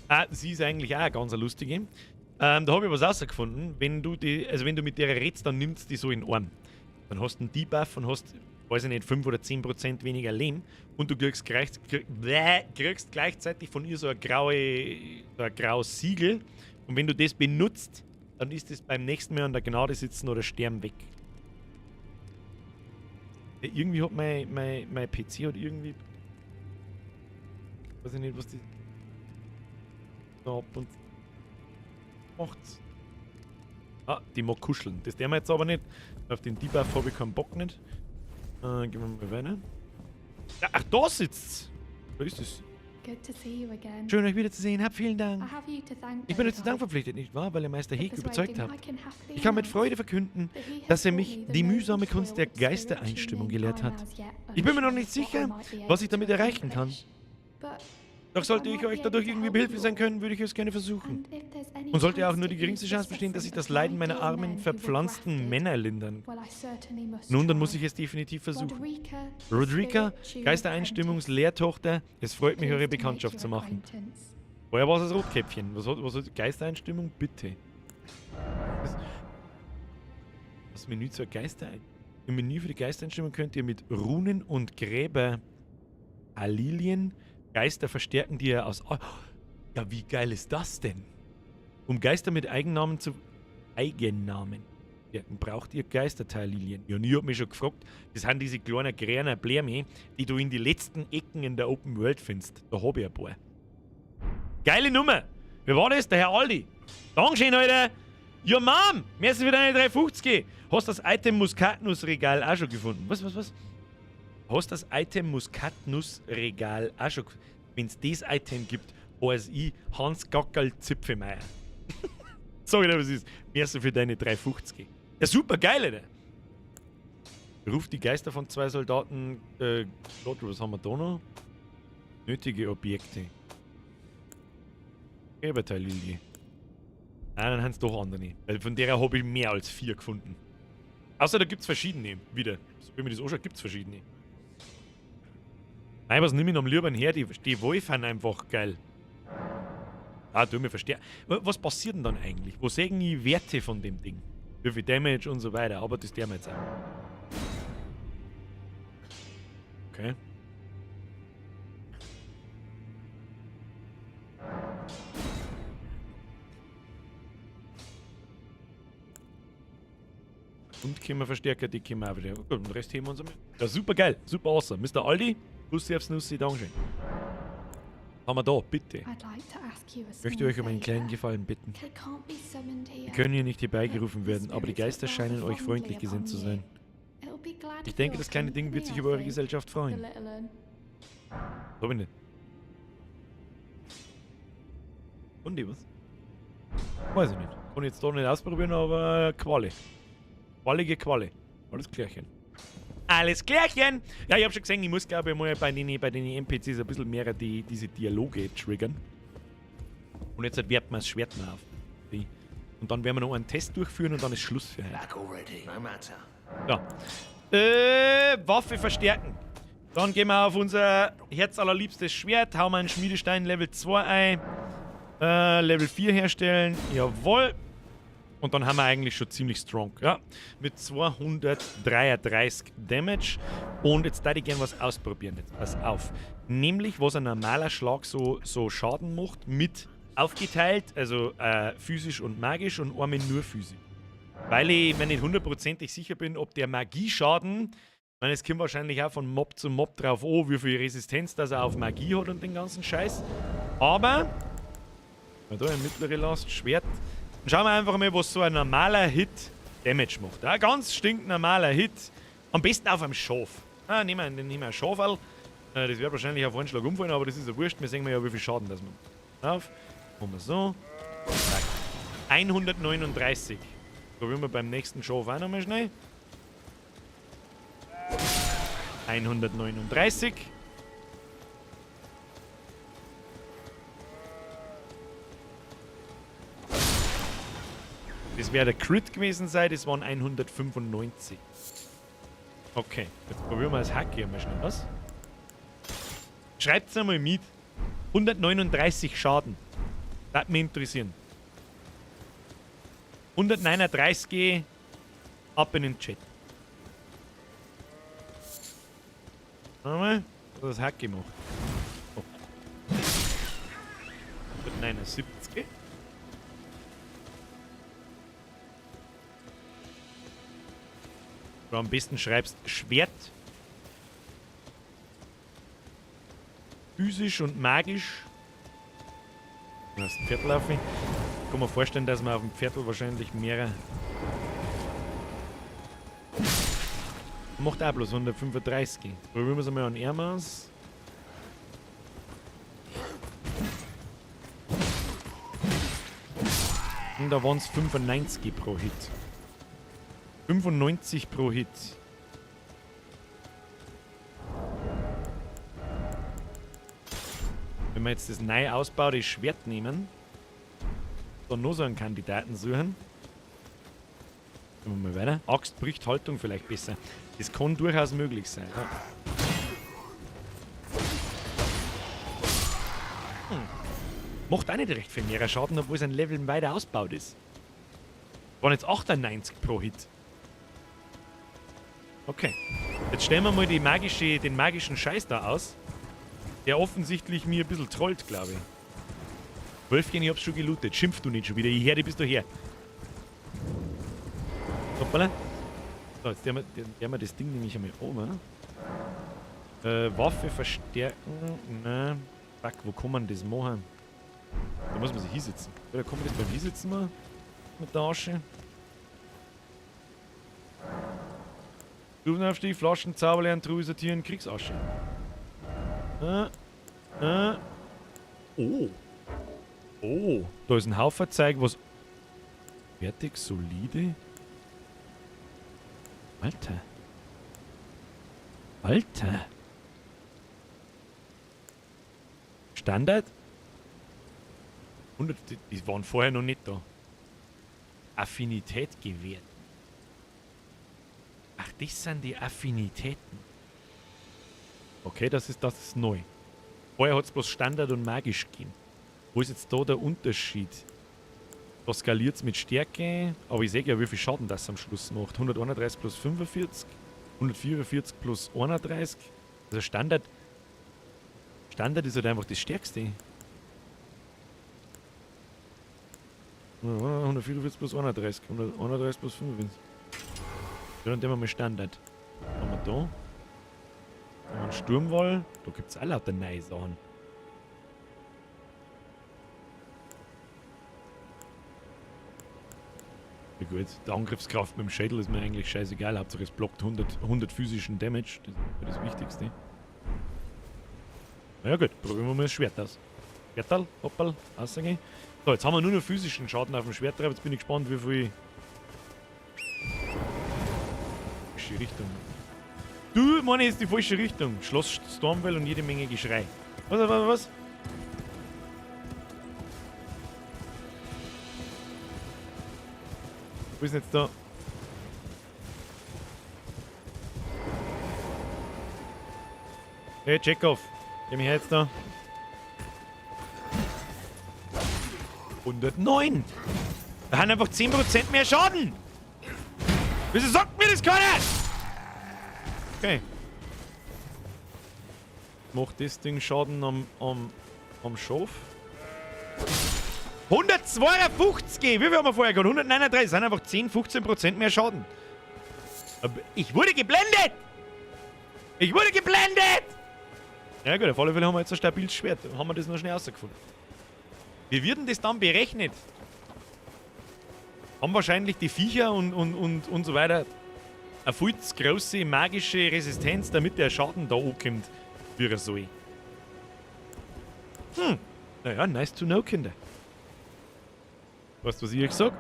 Ah, sie ist eigentlich auch eine ganz lustige. Da habe ich was rausgefunden. Wenn du die, also wenn du mit der redest, dann nimmst du die so in den Arm. Dann hast du einen Debuff und hast, weiß ich nicht, 5 oder 10% weniger Leben. Und du kriegst gleichzeitig von ihr so ein graues Siegel. Und wenn du das benutzt, dann ist es beim nächsten Mal an der Gnade sitzen oder sterben weg. Ja, irgendwie hat mein PC hat irgendwie. Weiß ich nicht, was die. Da ab und macht's. Ah, die mag kuscheln. Das der wir jetzt aber nicht. Auf den Debuff habe ich keinen Bock nicht. Gehen wir mal weiter. Ja, ach, da sitzt. Da ist es. Good to see you again. Schön, euch wiederzusehen. Habt vielen Dank. I have you to thank, Ich bin euch zu don't Dank I? verpflichtet, nicht wahr? Weil ihr Meister For Heg überzeugt persuading habt. I can happily Ich kann mit announce Freude verkünden, that he has dass er taught mich me the die noble mühsame Kunst der toil of spiritual Geistereinstimmung tuning gelehrt I'm hat. as yet Ich bin mir noch unsure nicht what I sicher, might be was able ich damit to erreichen kann. accomplish. But Doch sollte I ich might euch be dadurch able to irgendwie help behilflich you sein all. können, würde ich es gerne versuchen. And if there's any Und sollte auch chance nur to die geringste ease the Chance bestehen, dass ich suffering das of my Leiden meiner dear armen, men who were verpflanzten grafted, Männer lindern. well, I certainly must Nun, dann muss try. ich es definitiv versuchen. Roderika, the Roderika, spirit tuner Geistereinstimmungslehrtochter, es freut mich, apprentice, eure pleased to make Bekanntschaft your zu machen. acquaintance. Vorher war es das Rotkäppchen. Was hat Geistereinstimmung? Bitte. Das Menü zur Geistereinstimmung. Im Menü für die Geistereinstimmung könnt ihr mit Runen und Gräber Alilien Geister verstärken, die ihr aus... Ja, wie geil ist das denn? Um Geister mit Eigennamen zu... Eigennamen. Ja, braucht ihr Geisterteillilien? Ja, und ich hab mich schon gefragt, das sind diese kleinen grünen Bläme, die du in die letzten Ecken in der Open World findest. Da hab ich ein paar. Geile Nummer! Wer war das? Der Herr Aldi. Dankeschön, Alter! Ja, Mom! Mir ist wieder eine 350. Hast das Item Muskatnussregal auch schon gefunden? Was, was, was? Hast das Item Muskatnussregal auch schon gefunden? Wenn's das Item gibt, weiß ich Hans Gackerl Zipfelmeier. Sag ich dir, was ist. Merci für deine 350. Ja, super geil, Alter. Ruf die Geister von zwei Soldaten. Gott, was haben wir da noch? Nötige Objekte. Gräberteil-Lilie. Nein, dann haben's doch andere. Weil von der hab ich mehr als 4 gefunden. Außer da gibt's verschiedene. Wieder. So wie mir das anschaut, gibt's verschiedene. Nein, was nimm ich am liebsten her? Die Wolf sind einfach geil. Ah, du mir versteh. Was passiert denn dann eigentlich? Wo sehen die Werte von dem Ding? Wie viel Damage und so weiter. Aber das der wir jetzt auch. Okay. Und Kimmerverstärker, die können wir auch wieder. Gut, den Rest heben wir uns einmal. Ja, super geil, super awesome. Mister Aldi, Bussi aufs Nussi, Dankeschön. Haben wir da, bitte. I'd like to ask you a Ich möchte small euch um einen kleinen favor. Gefallen bitten. They can't be summoned here. Wir können hier nicht herbeigerufen But werden, the aber die spirits Geister would scheinen rather euch freundlich fondly gesinnt zu upon sein. you. It'll be glad Ich of denke, your das kleine Ding wird sich company, über I eure think. Gesellschaft The freuen. little un. Hab ich nicht. Und die was? Weiß ich nicht. Kann ich jetzt da nicht ausprobieren, aber Qualle. Quallige Qualle. Alles klärchen. Alles klärchen! Ja, ich hab schon gesehen, ich muss, glaub ich, mal bei den N P Cs ein bisschen mehr diese Dialoge triggern. Und jetzt halt werten wir das Schwert mal auf. Die. Und dann werden wir noch einen Test durchführen und dann ist Schluss für heute. Back already. No matter. Ja. Waffe verstärken. Dann gehen wir auf unser herzallerliebstes Schwert, hauen wir einen Schmiedestein Level 2 ein. Level 4 herstellen. Jawohl. Und dann haben wir eigentlich schon ziemlich strong, ja. Mit 233 Damage. Und jetzt würde ich gerne was ausprobieren. Jetzt pass auf. Nämlich, was ein normaler Schlag so Schaden macht, mit aufgeteilt, also physisch und magisch und einmal nur physisch. Weil ich mir nicht hundertprozentig sicher bin, ob der Magieschaden, ich meine, es kommt wahrscheinlich auch von Mob zu Mob drauf an, wie viel Resistenz das er auf Magie hat und den ganzen Scheiß. Aber, da eine mittlere Last, Schwert. Dann schauen wir einfach mal, was so ein normaler Hit Damage macht. Ja, ganz stinknormaler Hit. Am besten auf einem Schaf. Ah, nehmen wir ein Schafal. Das wird wahrscheinlich auf einen Schlag umfallen, aber das ist ja wurscht. Wir sehen ja, wie viel Schaden das macht. Auf. Machen wir so. Zack. 139. Probieren wir beim nächsten Schaf auch nochmal schnell. 139. Das wäre der Crit gewesen sein, das waren 195. Okay, jetzt probieren wir das Hack hier mal schnell was. Schreibt's einmal mit. 139 Schaden. Das würde mich interessieren. 139 ab in den Chat. Warte mal, was hat das Hack gemacht? Oh. 179. Oder am besten schreibst Schwert. Physisch und magisch. Das Pferdl auf. Ich kann mir vorstellen, dass man auf dem Pferdl wahrscheinlich mehrere. Macht auch bloß 135. Probieren wir es einmal an Ärmers. Und da waren es 95 pro Hit. 95 pro Hit. Wenn wir jetzt das neu ausbaute Schwert nehmen, dann noch so einen Kandidaten suchen. Gehen wir mal weiter. Axt bricht Haltung vielleicht besser. Das kann durchaus möglich sein. Ja. Macht auch nicht recht viel mehr Schaden, obwohl sein Level weiter ausgebaut ist. Waren jetzt 98 pro Hit. Okay. Jetzt stellen wir mal die den magischen Scheiß da aus. Der offensichtlich mir ein bisschen trollt, glaube ich. Wölfchen, ich hab's schon gelootet. Schimpf du nicht schon wieder. Ich hör dich bis daher. Hoppala. So, jetzt werden wir das Ding nämlich einmal oben. Waffe verstärken. Ne. Fuck, wo kann man das machen? Da muss man sich hinsetzen. Oder kann man das beim Hinsetzen machen? Mit der Asche. Stufenaufstieg, Flaschen, Zauberlernen, Truhe sortieren, Kriegsasche. Oh. Oh. Da ist ein Haufen Zeug, was. Fertig, solide. Alter. Alter. Standard? 100, die waren vorher noch nicht da. Affinität gewährt. Ach, das sind die Affinitäten. Okay, das ist neu. Vorher hat es bloß Standard und magisch gegeben. Wo ist jetzt da der Unterschied? Da skaliert es mit Stärke, aber ich sehe ja, wie viel Schaden das am Schluss macht. 131 plus 45, 144 plus 31. Also Standard ist halt einfach das Stärkste. 144 plus 31, 131 plus 45. Ja, dann nehmen wir mal Standard. Was haben wir da? Da haben wir einen Sturmwall. Da gibt es auch lauter neue Sachen. Ja gut, die Angriffskraft mit dem Schädel ist mir eigentlich scheißegal. Hauptsache es blockt 100 physischen Damage. Das ist das Wichtigste. Na ja gut, probieren wir mal das Schwert aus. Schwertal, hoppal, aussage. So, jetzt haben wir nur noch physischen Schaden auf dem Schwert drauf. Jetzt bin ich gespannt, wie viel... Falsche Richtung. Du, meine, ist die falsche Richtung. Schloss Stormwell und jede Menge Geschrei. Was, was, was? Wo ist denn jetzt da? Hey, Chekhov. Geh mich jetzt da. 109. Wir haben einfach 10% mehr Schaden. Wieso sagt mir das keiner? Okay. Macht das Ding Schaden am Schaf? 152! Wie viel haben wir vorher gehabt? 139. Das sind einfach 10, 15% mehr Schaden. Aber ich wurde geblendet! Ich wurde geblendet! Ja gut, auf alle Fälle haben wir jetzt ein stabiles Schwert. Haben wir das noch schnell rausgefunden. Wie wird denn das dann berechnet? Haben wahrscheinlich die Viecher und so weiter eine viel zu große magische Resistenz, damit der Schaden da ankommt, wie er soll. Naja, nice to know, Kinder. Weißt du, was ich euch sag?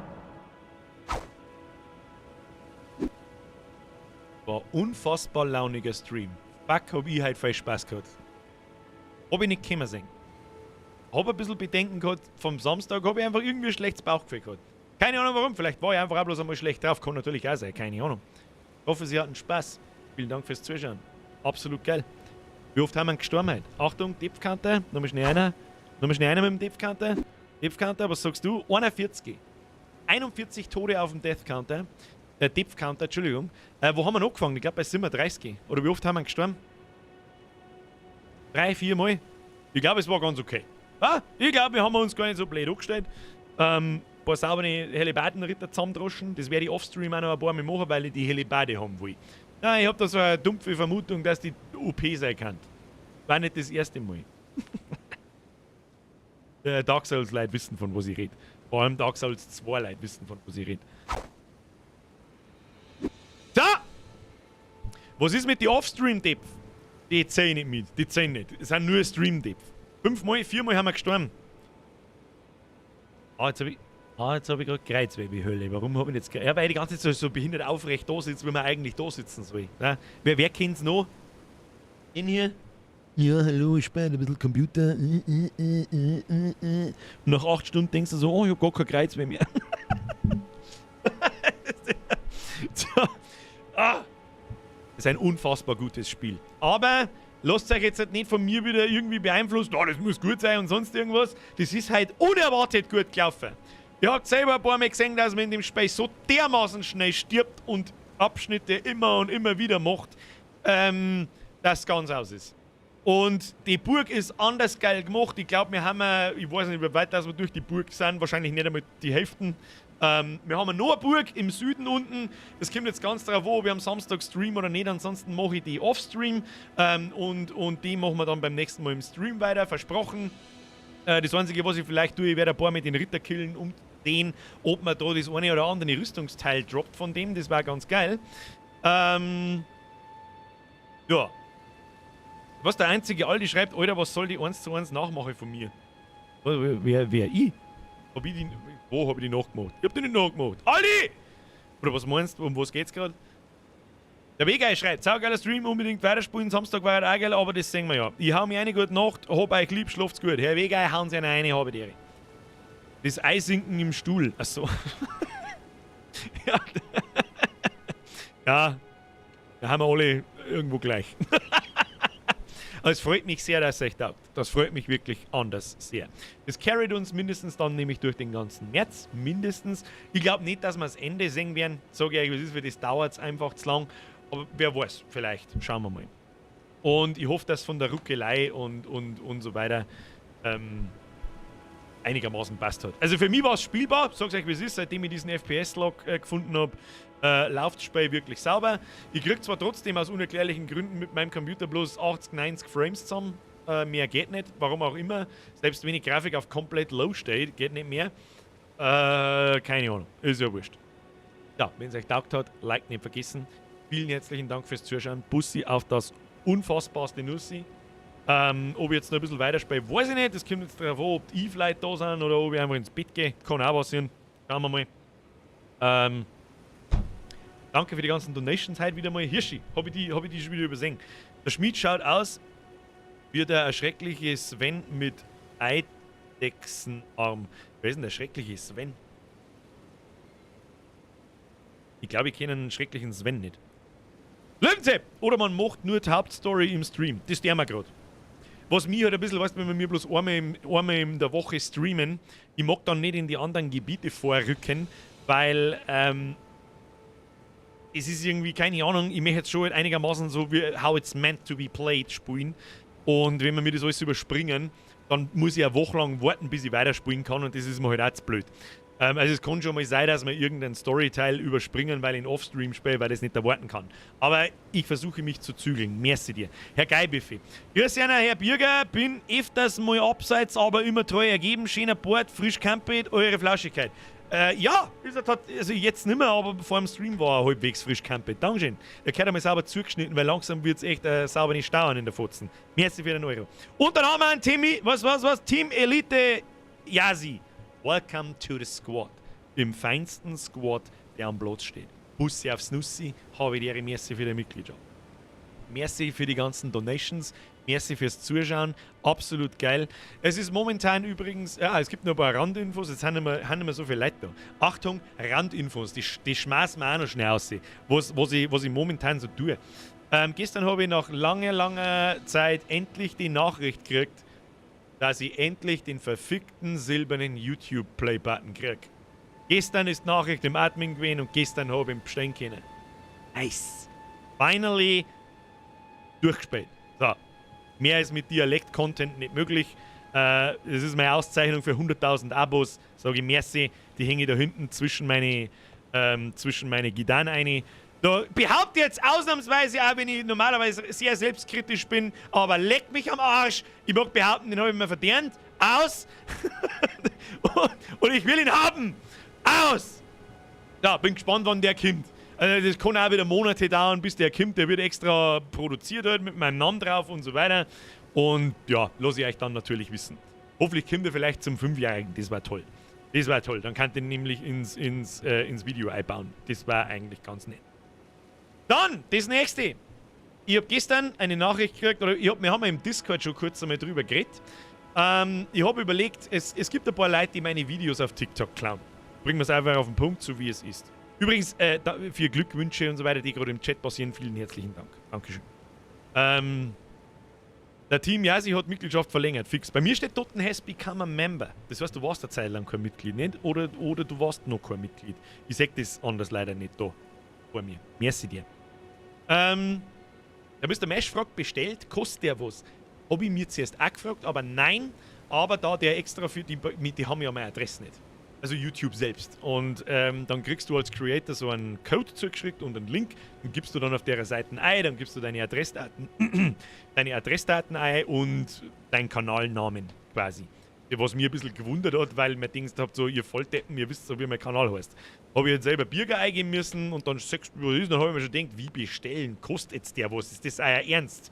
War unfassbar launiger Stream. Fuck, hab ich heute viel Spaß gehabt. Hab ich nicht kommen sehen. Hab ein bisschen Bedenken gehabt, vom Samstag hab ich einfach irgendwie ein schlechtes Bauchgefühl gehabt. Keine Ahnung warum, vielleicht war ich einfach auch bloß einmal schlecht drauf, kann natürlich auch sein, keine Ahnung. Ich hoffe, Sie hatten Spaß. Vielen Dank fürs Zuschauen. Absolut geil. Wie oft haben wir gestorben heute? Achtung, Depth-Counter, nochmal schnell einer. Nochmal schnell einer mit dem Depth-Counter. Depth-Counter, was sagst du? 41. 41 Tode auf dem Death-Counter. Depth-Counter, Entschuldigung. Wo haben wir noch angefangen? Ich glaub, bei 37. Oder wie oft haben wir gestorben? 3, 4 Mal. Ich glaub, es war ganz okay. Ah, ich glaub, wir haben uns gar nicht so blöd angestellt. Ein paar saubere Hellebardenritter zusammendroschen. Das werde ich offstream auch noch ein paar Mal machen, weil ich die Hellebarde haben will. Nein, ich hab da so eine dumpfe Vermutung, dass die OP sein kann. War nicht das erste Mal. Dark Souls Leute wissen, von was ich red. Vor allem Dark Souls 2 Leute wissen, von was ich red. So! Was ist mit den Off-Stream-Depth? Die zählen nicht mit. Die zählen nicht. Es sind nur Stream-Depth. 5-mal, 4-mal haben wir gestorben. Ah, jetzt hab ich. Ah, jetzt hab ich grad Kreuzweh, wie Hölle. Warum hab ich jetzt ja, weil ich die ganze Zeit so behindert aufrecht da sitze, wie man eigentlich da sitzen soll. Ja, wer kennt's noch? In hier? Ja, hallo, ich spiele ein bisschen Computer. Und nach 8 Stunden denkst du so, oh, ich hab gar kein Kreuzweh mehr. So. Ah. Das ist ein unfassbar gutes Spiel. Aber lasst euch jetzt halt nicht von mir wieder irgendwie beeinflussen, oh, das muss gut sein und sonst irgendwas. Das ist halt unerwartet gut gelaufen. Ihr habt selber ein paar Mal gesehen, dass man in dem Spiel so dermaßen schnell stirbt und Abschnitte immer und immer wieder macht, dass es ganz aus ist. Und die Burg ist anders geil gemacht. Ich glaub, wir haben, ich weiß nicht, wie weit dass wir durch die Burg sind, wahrscheinlich nicht einmal die Hälfte. Wir haben noch eine Burg im Süden unten. Das kommt jetzt ganz drauf an, ob ich am Samstag stream oder nicht. Ansonsten mache ich die Off-Stream. Und die machen wir dann beim nächsten Mal im Stream weiter, versprochen. Das Einzige, was ich vielleicht tue, ich werde ein paar mit den Ritter killen, um den, ob man da das eine oder andere Rüstungsteil droppt von dem. Das war ganz geil. Ja. Was der einzige Aldi schreibt, Alter, was soll die 1:1 Nachmache von mir? Wer ich? Hab ich die, wo hab ich die nachgemacht? Ich hab die nicht nachgemacht. Aldi! Oder was meinst du, um was geht's grad? Der Wegei schreibt, saugeiler Stream, unbedingt weiterspielen, Samstag war halt auch geil, aber das sehen wir ja. Ich hau mir eine gute Nacht, hab euch lieb, schlaft's gut. Herr Wegei, hauen Sie eine, habe die Ehre. Das Eisinken im Stuhl. Achso. Ja. Ja, da haben wir alle irgendwo gleich. Aber es freut mich sehr, dass es euch taugt. Das freut mich wirklich anders sehr. Das carried uns mindestens dann nämlich durch den ganzen März. Mindestens. Ich glaub nicht, dass wir das Ende sehen werden. Sag ich euch, was ist, weil das dauert's einfach zu lang. Aber wer weiß, vielleicht. Schauen wir mal. Und ich hoffe, dass von der Ruckelei und so weiter einigermaßen passt hat. Also für mich war's spielbar, sag's euch wie es ist, seitdem ich diesen F P S-Log gefunden hab, läuft das Spiel wirklich sauber. Ich krieg zwar trotzdem aus unerklärlichen Gründen mit meinem Computer bloß 80, 90 Frames zusammen, mehr geht nicht, warum auch immer. Selbst wenn die Grafik auf komplett low steht, geht nicht mehr. Keine Ahnung, ist ja wurscht. Ja, wenn's euch taugt hat, Like nicht vergessen. Vielen herzlichen Dank fürs Zuschauen. Bussi auf das unfassbarste Nussi. Ob ich jetzt noch ein bisschen weiterspiele, weiß ich nicht. Das kommt jetzt darauf an, ob die Eve-Leute da sind oder ob ich einfach ins Bett gehe. Kann auch passieren. Schauen wir mal. Danke für die ganzen Donations heute wieder mal. Hirschi, hab ich die schon wieder übersehen. Der Schmied schaut aus wie der erschreckliche Sven mit Eidechsenarm. Wer ist denn der schreckliche Sven? Ich glaube, ich kenne einen schrecklichen Sven nicht. Löwenzep! Oder man macht nur die Hauptstory im Stream. Das tun wir gerade. Was mich halt ein bisschen, weißt du, wenn wir bloß einmal in der Woche streamen, ich mag dann nicht in die anderen Gebiete vorrücken, weil es ist irgendwie, keine Ahnung, ich möchte jetzt schon halt einigermaßen so wie how it's meant to be played spielen. Und wenn wir mir das alles überspringen, dann muss ich eine Woche lang warten, bis ich weiterspielen kann, und das ist mir halt auch zu blöd. Also es kann schon mal sein, dass wir irgendeinen Storyteil überspringen, weil ich ihn Offstream spiele, weil ich es nicht erwarten kann. Aber ich versuche, mich zu zügeln. Merci dir. Herr Geibiffi. Grüß dich, Herr Birger. Bin öfters mal abseits, aber immer treu ergeben. Schöner Bord, frisch campet, eure Flauschigkeit. Ja, ist er also jetzt nicht mehr, aber vor dem Stream war er halbwegs frisch campet. Dankeschön. Der gehört einmal sauber zugeschnitten, weil langsam wird es echt sauber nicht stauen in der Fotzen. Merci für den Euro. Und dann haben wir einen Timmy, was, was, was? Team Elite Yasi. Welcome to the squad. Im feinsten Squad, der am Platz steht. Bussi aufs Nussi, habe ich dir, merci für die Mitgliedschaft. Merci für die ganzen Donations. Merci fürs Zuschauen. Absolut geil. Es ist momentan übrigens, ja, es gibt noch ein paar Randinfos. Jetzt haben nicht mehr so viele Leute da. Achtung, Randinfos, die schmeißen wir auch noch schnell aus, was ich momentan so tue. Gestern habe ich nach langer, langer Zeit endlich die Nachricht gekriegt, dass ich endlich den verfickten silbernen YouTube Play-Button krieg. Gestern ist die Nachricht im Admin gewesen und gestern habe ich ihn bestellen können. Nice. Finally durchgespielt. So. Mehr ist mit Dialekt-Content nicht möglich. Das ist meine Auszeichnung für 100.000 Abos. Sage ich merci. Die hänge ich da hinten zwischen meine Gitarren ein. Da behaupte jetzt ausnahmsweise auch, wenn ich normalerweise sehr selbstkritisch bin, aber leck mich am Arsch. Ich mag behaupten, den habe ich mir verdient. Aus. Und ich will ihn haben. Aus. Ja, bin gespannt, wann der kommt. Also das kann auch wieder Monate dauern, bis der kommt. Der wird extra produziert halt mit meinem Namen drauf und so weiter. Und ja, lasse ich euch dann natürlich wissen. Hoffentlich kommt er vielleicht zum Fünfjährigen. Das war toll. Das war toll. Dann kann ich den nämlich ins Video einbauen. Das war eigentlich ganz nett. Dann, das Nächste. Ich habe gestern eine Nachricht gekriegt, oder wir haben ja im Discord schon kurz einmal drüber geredet. Ich habe überlegt, es gibt ein paar Leute, die meine Videos auf TikTok klauen. Bringen wir es einfach auf den Punkt, so wie es ist. Übrigens, da, für Glückwünsche und so weiter, die gerade im Chat passieren, vielen herzlichen Dank. Dankeschön. Der Team Yasi hat Mitgliedschaft verlängert, fix. Bei mir steht dort, has become a member. Das heißt, du warst eine Zeit lang kein Mitglied, nicht? Oder du warst noch kein Mitglied. Ich seh das anders leider nicht da vor mir. Merci dir. Der Mr. Mesh fragt, bestellt, kostet der was? Habe ich mir zuerst auch gefragt, aber nein. Aber da der extra für die, die haben ja meine Adresse nicht. Also YouTube selbst. Und dann kriegst du als Creator so einen Code zugeschickt und einen Link. Den gibst du dann auf der Seite ein, dann gibst du deine Adressdaten ein und deinen Kanalnamen quasi. Was mir ein bisschen gewundert hat, weil mir denkst habt, so, ihr Volldeppen, ihr wisst so, wie mein Kanal heißt. Habe ich jetzt selber Birger eingeben müssen und dann sagst du, was ist, dann habe ich mir schon gedacht, wie bestellen, kostet jetzt der was? Ist das euer Ernst?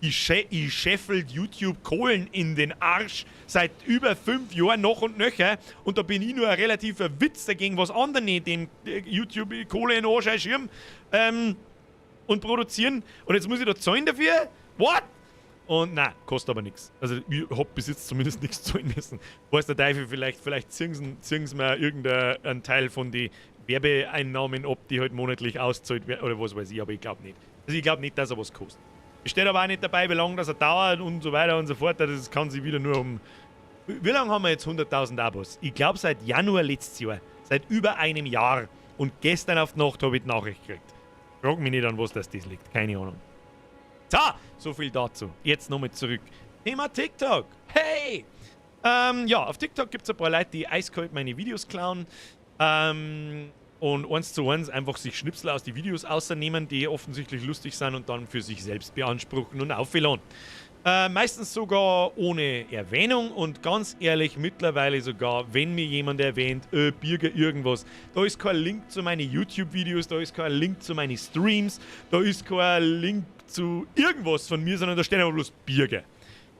Ich scheffel YouTube Kohlen in den Arsch seit über 5 Jahren noch und nöcher und da bin ich nur ein relativer Witz dagegen, was andere nicht den YouTube Kohle in den Arsch schirm und produzieren. Und jetzt muss ich da zahlen dafür? What? Und nein, kostet aber nichts. Also ich hab bis jetzt zumindest nichts zahlen müssen. Weiß der Teufel, vielleicht ziehen sie mir irgendeinen Teil von den Werbeeinnahmen ab, die halt monatlich auszahlt werden oder was weiß ich, aber ich glaube nicht. Also ich glaube nicht, dass er was kostet. Es steht aber auch nicht dabei, wie lange das er dauert und so weiter und so fort. Das kann sich wieder nur um. Wie lange haben wir jetzt 100.000 Abos? Ich glaube, seit Januar letztes Jahr. Seit über einem Jahr. Und gestern auf die Nacht habe ich die Nachricht gekriegt. Frag mich nicht, an was das liegt. Keine Ahnung. So, so viel dazu. Jetzt nochmal zurück. Thema TikTok. Hey! Ja, auf TikTok gibt es ein paar Leute, die eiskalt meine Videos klauen und eins zu eins einfach sich Schnipsel aus die Videos außernehmen, die offensichtlich lustig sind, und dann für sich selbst beanspruchen und aufladen. Meistens sogar ohne Erwähnung und ganz ehrlich, mittlerweile sogar, wenn mir jemand erwähnt, Birger irgendwas, da ist kein Link zu meinen YouTube-Videos, da ist kein Link zu meinen Streams, da ist kein Link zu irgendwas von mir, sondern da steht einfach bloß Birger.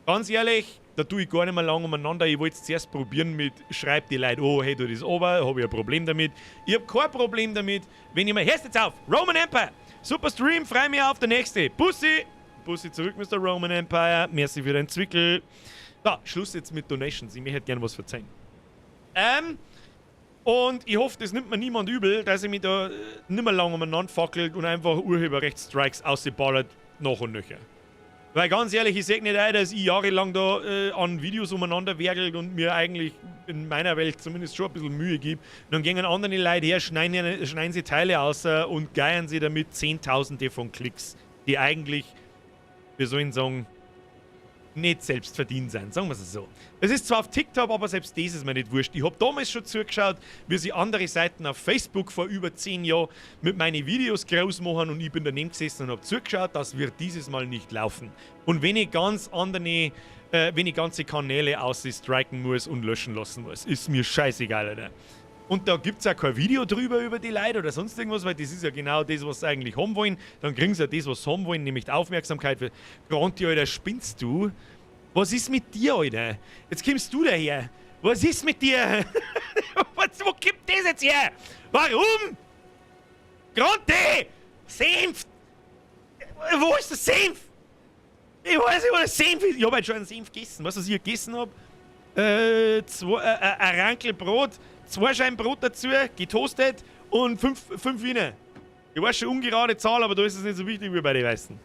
Ganz ehrlich, da tue ich gar nicht mehr lange umeinander. Ich wollte es zuerst probieren mit, schreibt die Leute, oh, hey, du das aber, habe ich ein Problem damit. Ich habe kein Problem damit, wenn ich mir, hörst jetzt auf, Roman Empire, super Stream, freu mich auf der nächste. Bussi! Bussi zurück, Mr. Roman Empire. Merci für den Zwickel. So, Schluss jetzt mit Donations. Ich möchte gerne was verzeihen. Und ich hoffe, das nimmt mir niemand übel, dass ich mich da nimmer lang umeinander fackelt und einfach Urheberrechtsstrikes ausgeballert noch und nöcher. Weil ganz ehrlich, ich seh nicht ein, dass ich jahrelang da an Videos umeinander werkelt und mir eigentlich in meiner Welt zumindest schon ein bisschen Mühe gebe. Und dann gehen andere Leute her, schneiden sie Teile aus und geiern sie damit Zehntausende von Klicks, die eigentlich, wir sollen sagen, nicht selbst verdient sind, sagen wir es so. Es ist zwar auf TikTok, aber selbst das ist mir nicht wurscht. Ich hab damals schon zugeschaut, wie sie andere Seiten auf Facebook vor über 10 Jahren mit meinen Videos groß machen und ich bin daneben gesessen und hab zugeschaut, das wird dieses Mal nicht laufen. Und wenn ich ganz andere, wenn ich ganze Kanäle ausstriken muss und löschen lassen muss, ist mir scheißegal, Alter. Und da gibt's auch kein Video drüber über die Leute oder sonst irgendwas, weil das ist ja genau das, was sie eigentlich haben wollen. Dann kriegen sie ja das, was sie haben wollen, nämlich die Aufmerksamkeit. Granti, Alter, spinnst du? Was ist mit dir, Alter? Jetzt kommst du daher. Was ist mit dir? Wo kommt das jetzt her? Warum? Granti! Senf! Wo ist der Senf? Ich weiß nicht, wo der Senf ist. Ich hab heute schon einen Senf gegessen. Weißt du, was ich gegessen hab? Ein Rankel Brot, 2 Scheiben Brot dazu, getoastet und 5 Wiener. Ich weiß schon, ungerade Zahl, aber da ist es nicht so wichtig wie bei den Weißen.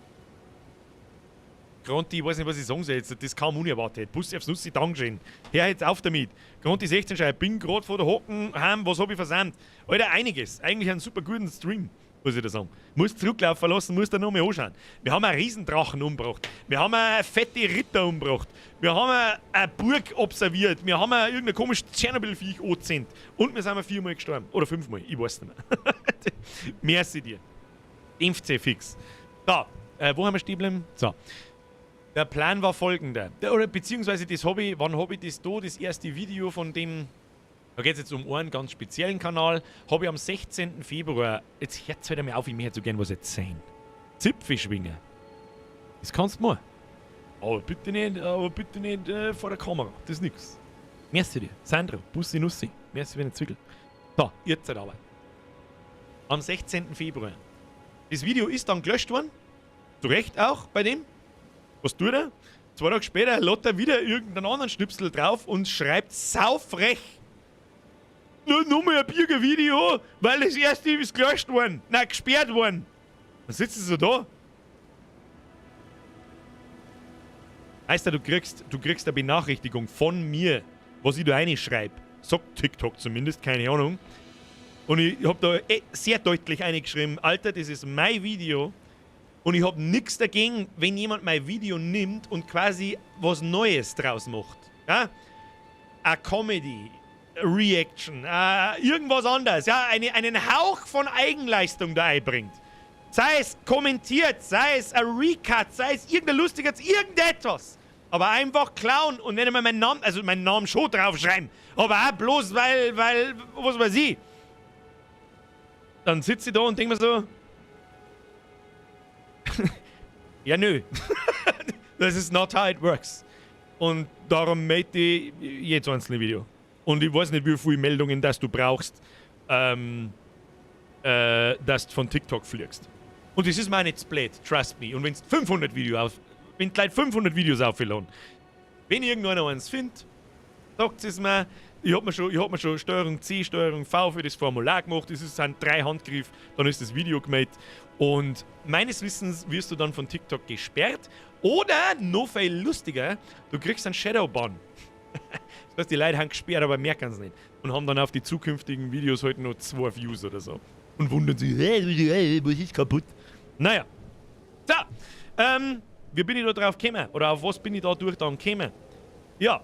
Granti, ich weiß nicht, was ich sagen soll jetzt. Das kam unerwartet. Bussi aufs Nussi, Dankeschön. Hör jetzt auf damit. Granti 16 schreibt, bin grad vor der Hocken heim, was hab ich versäumt? Alter, einiges. Eigentlich einen super guten Stream, muss ich da sagen. Muss zurücklaufen lassen, muss da noch mal anschauen. Wir haben einen Riesendrachen umgebracht. Wir haben eine fette Ritter umgebracht. Wir haben eine Burg observiert. Wir haben irgendein komisches Tschernobyl-Viech angezündet. Und wir sind 4-mal gestorben. Oder 5-mal, ich weiß nicht mehr. Merci dir. MC fix. Da, wo haben wir stehen geblieben? So. Der Plan war folgender. Der, oder beziehungsweise das hab ich, wann hab ich das da? Das erste Video von dem, da geht's jetzt um einen ganz speziellen Kanal, hab ich am 16. Februar, jetzt hört's halt einmal auf, ich möchte so gern was erzählen. Zipfelschwinger. Das kannst du mal. Aber bitte nicht vor der Kamera. Das ist nix. Merci dir. Sandro, Bussi Nussi. Merci für den Zwickel. So, jetzt halt aber. Am 16. Februar. Das Video ist dann gelöscht worden. Zu Recht auch bei dem. Was tut er? 2 Tage später lädt er wieder irgendeinen anderen Schnipsel drauf und schreibt saufrech. Nur mal ein Bürgervideo, weil das erste ist gelöscht worden. Nein, gesperrt worden. Dann sitzt du so da. Heißt ja, du kriegst eine Benachrichtigung von mir, was ich da reinschreib. Sagt TikTok zumindest, keine Ahnung. Und ich hab da sehr deutlich reingeschrieben, Alter, das ist mein Video. Und ich hab nix dagegen, wenn jemand mein Video nimmt und quasi was Neues draus macht. Ja? Eine Comedy, Reaction, irgendwas anderes. Ja? Einen Hauch von Eigenleistung da einbringt. Sei es kommentiert, sei es ein Recut, sei es irgendein lustiges, irgendetwas. Aber einfach klauen und nicht einmal meinen Namen, also meinen Namen schon draufschreiben. Aber auch bloß, weil, was weiß ich. Dann sitze ich da und denk mir so, ja nö. Das ist not how it works. Und darum melde ich jedes einzelne Video. Und ich weiß nicht, wie viele Meldungen das du brauchst, dass du von TikTok fliegst. Und das ist mir auch nicht blöd, trust me. Und wenn's 500 Video auf, wenn die Leute 500 Videos aufladen, wenn irgendeiner eins findet, sagt es mir. Ich hab mir schon Steuerung C, Steuerung V für das Formular gemacht. Das sind 3 Handgriffe, dann ist das Video gemeldet. Und meines Wissens wirst du dann von TikTok gesperrt. Oder, noch viel lustiger, du kriegst einen Shadowban. Das heißt, die Leute haben gesperrt, aber merken es nicht. Und haben dann auf die zukünftigen Videos halt nur 2 Views oder so. Und wundern sich, hey, was ist kaputt? Naja. So, wie bin ich da drauf gekommen? Oder auf was bin ich da durch dann gekommen? Ja.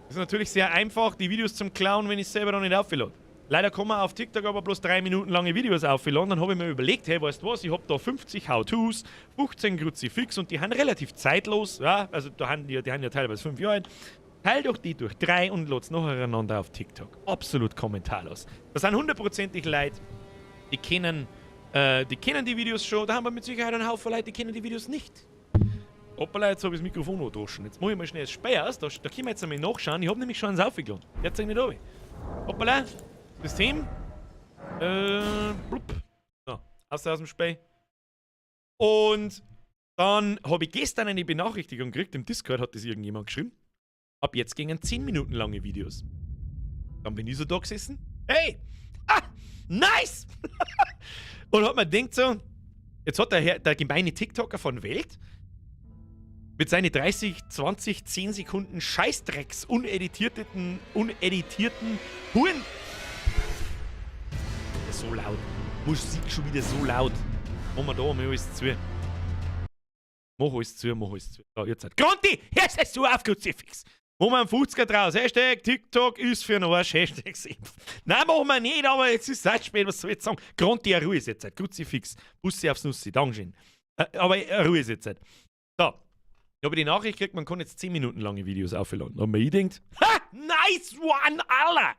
Das ist natürlich sehr einfach, die Videos zum Klauen, wenn ich es selber noch nicht aufgeladen. Leider kann man auf TikTok aber bloß 3 Minuten lange Videos aufladen. Dann habe ich mir überlegt, hey, weißt du was, ich hab da 50 How-Tos, 15 Kruzifix und die haben relativ zeitlos, ja, also da haben die, die haben ja teilweise 5 Jahre alt. Teil doch die durch 3 und lad's nacheinander auf TikTok. Absolut kommentarlos. Das sind hundertprozentig Leute, die kennen die Videos schon. Da haben wir mit Sicherheit einen Haufen Leute, die kennen die Videos nicht. Hoppala, jetzt hab ich das Mikrofon noch droschen. Jetzt mach ich mal schnell das Speier aus. Da können wir jetzt einmal nachschauen. Ich hab nämlich schon eins aufgeladen. Jetzt zeig ich nicht runter. Hoppala. System. Blub. So, aus dem Spei. Und dann hab ich gestern eine Benachrichtigung gekriegt. Im Discord hat das irgendjemand geschrieben. Ab jetzt gingen 10 Minuten lange Videos. Dann bin ich so da gesessen. Hey! Ah! Nice! Und hat man denkt so, jetzt hat der Herr, der gemeine TikToker von Welt mit seinen 30, 20, 10 Sekunden Scheißdrecks uneditierten Huren. So laut. Musik schon wieder so laut. Machen wir da mal alles zu. Mach alles zu, mach alles zu. So, jetzt halt. Gronti, hörst es du auf, Kruzifix! Machen wir einen 50er draus. #TikTok ist für den Arsch. #Senf. Nein, machen wir nicht, aber jetzt ist es halt spät, was soll ich jetzt sagen? Gronti, eine Ruhe ist jetzt. Kruzifix. Bussi aufs Nussi. Dankeschön. Aber Ruhe ist jetzt. So. Ich habe die Nachricht gekriegt, man kann jetzt 10 Minuten lange Videos aufladen. Da haben wir gedacht, ha, nice one, Alla!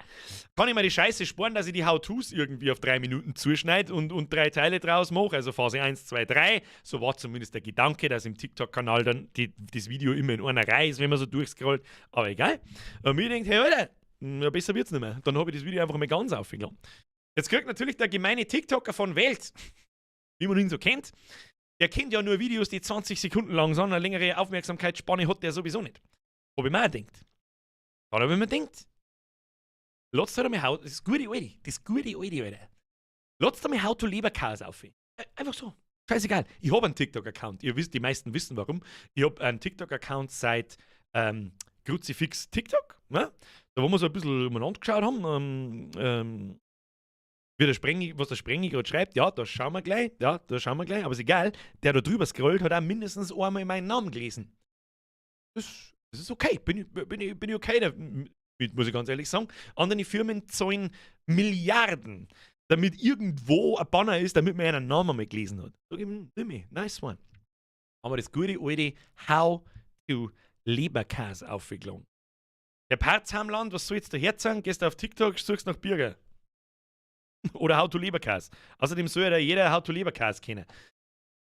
Kann ich mir die Scheiße sparen, dass ich die How-Tos irgendwie auf 3 Minuten zuschneide und drei Teile draus mache? Also Phase 1, 2, 3. So war zumindest der Gedanke, dass im TikTok-Kanal dann das Video immer in einer Reihe ist, wenn man so durchscrollt. Aber egal. Und mir denkt, hey, Alter, ja, besser wird's nicht mehr. Dann habe ich das Video einfach mal ganz aufgeladen. Jetzt kriegt natürlich der gemeine TikToker von Welt, wie man ihn so kennt, der kennt ja nur Videos, die 20 Sekunden lang sind, eine längere Aufmerksamkeitsspanne hat der sowieso nicht. Ob ich mir auch denkt. Dann habe ich mir denkt, lasst halt einmal How, das gute Alte, das gute Alte, Alter. Lasst einmal How to Leberkas auf. Einfach so. Scheißegal. Ich habe einen TikTok-Account. Ihr wisst, die meisten wissen, warum. Ich habe einen TikTok-Account seit Kruzifix TikTok, ne? Da, wo wir so ein bisschen umeinander geschaut haben. Wie der Sprengi, was der Sprengi gerade schreibt, ja, da schauen wir gleich, ja, da schauen wir gleich, aber ist egal. Der da drüber scrollt, hat auch mindestens einmal meinen Namen gelesen. Das ist okay, bin ich okay damit, muss ich ganz ehrlich sagen. Andere Firmen zahlen Milliarden, damit irgendwo ein Banner ist, damit man einen Namen mal gelesen hat. Sag ich, nimm ich, nice one. Haben wir das gute alte How to Leberkas aufgeladen. Der Parzhamland, was soll jetzt da herzagen? Gehst du auf TikTok, suchst nach Birger. Oder How to Leberkas. Außerdem soll ja jeder How to Leberkas kennen.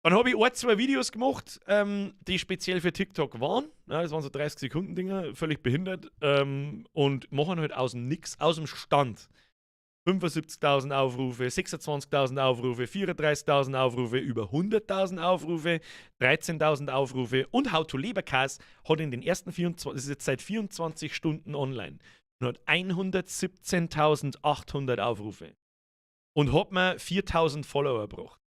Dann habe ich ein, zwei Videos gemacht, die speziell für TikTok waren. Ja, das waren so 30 Sekunden Dinger, völlig behindert. Und machen halt aus dem Nix, aus dem Stand 75.000 Aufrufe, 26.000 Aufrufe, 34.000 Aufrufe, über 100.000 Aufrufe, 13.000 Aufrufe und How to Leberkas hat in den ersten 24, das ist jetzt seit 24 Stunden online und hat 117.800 Aufrufe und hat mir 4.000 Follower gebracht.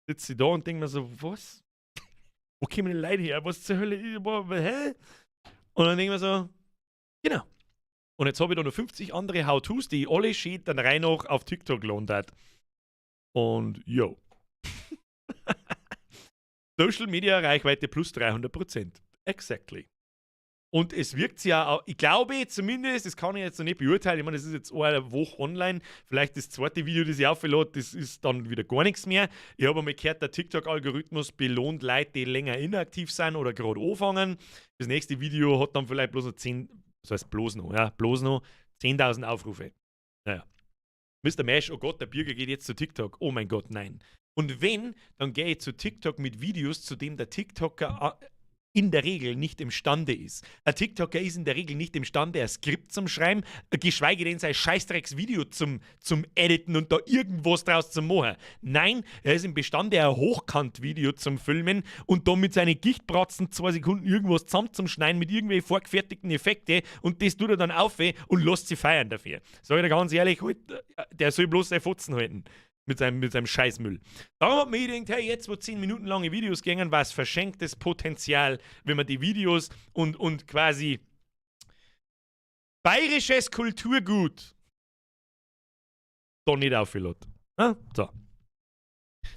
Sitze ich da und denke mir so, was? Wo kommen die Leute her? Was zur Hölle? Hä? Und dann denke ich mir so, genau. Und jetzt habe ich da noch 50 andere How-Tos, die alle schön dann rein noch auf TikTok gelandet. Und yo. Social Media Reichweite plus 300%. Exactly. Und es wirkt ja auch, ich glaube zumindest, das kann ich jetzt noch nicht beurteilen, ich meine, das ist jetzt eine Woche online, vielleicht das zweite Video, das ich auflade, das ist dann wieder gar nichts mehr. Ich habe einmal gehört, der TikTok-Algorithmus belohnt Leute, die länger inaktiv sind oder gerade anfangen. Das nächste Video hat dann vielleicht bloß noch 10, das heißt bloß noch, ja, bloß noch 10.000 Aufrufe. Naja. Mr. Mesh, oh Gott, der Birger geht jetzt zu TikTok. Oh mein Gott, nein. Und wenn, dann gehe ich zu TikTok mit Videos, zu dem der TikToker in der Regel nicht imstande ist. Ein TikToker ist in der Regel nicht imstande, ein Skript zum Schreiben, geschweige denn sein Scheißdrecks-Video zum Editen und da irgendwas draus zu machen. Nein, er ist imstande, ein Hochkant-Video zum Filmen und da mit seinen Gichtbratzen 2 Sekunden irgendwas zusammen zum Schneiden mit irgendwelchen vorgefertigten Effekte und das tut er dann auf und lässt sich feiern dafür. Sag ich dir ganz ehrlich, der soll bloß seine Fotzen halten mit seinem Scheißmüll. Darum hat man gedacht, hey, jetzt, wo 10 Minuten lange Videos gingen, war es verschenktes Potenzial, wenn man die Videos und quasi bayerisches Kulturgut da nicht auflädt. Ah, so.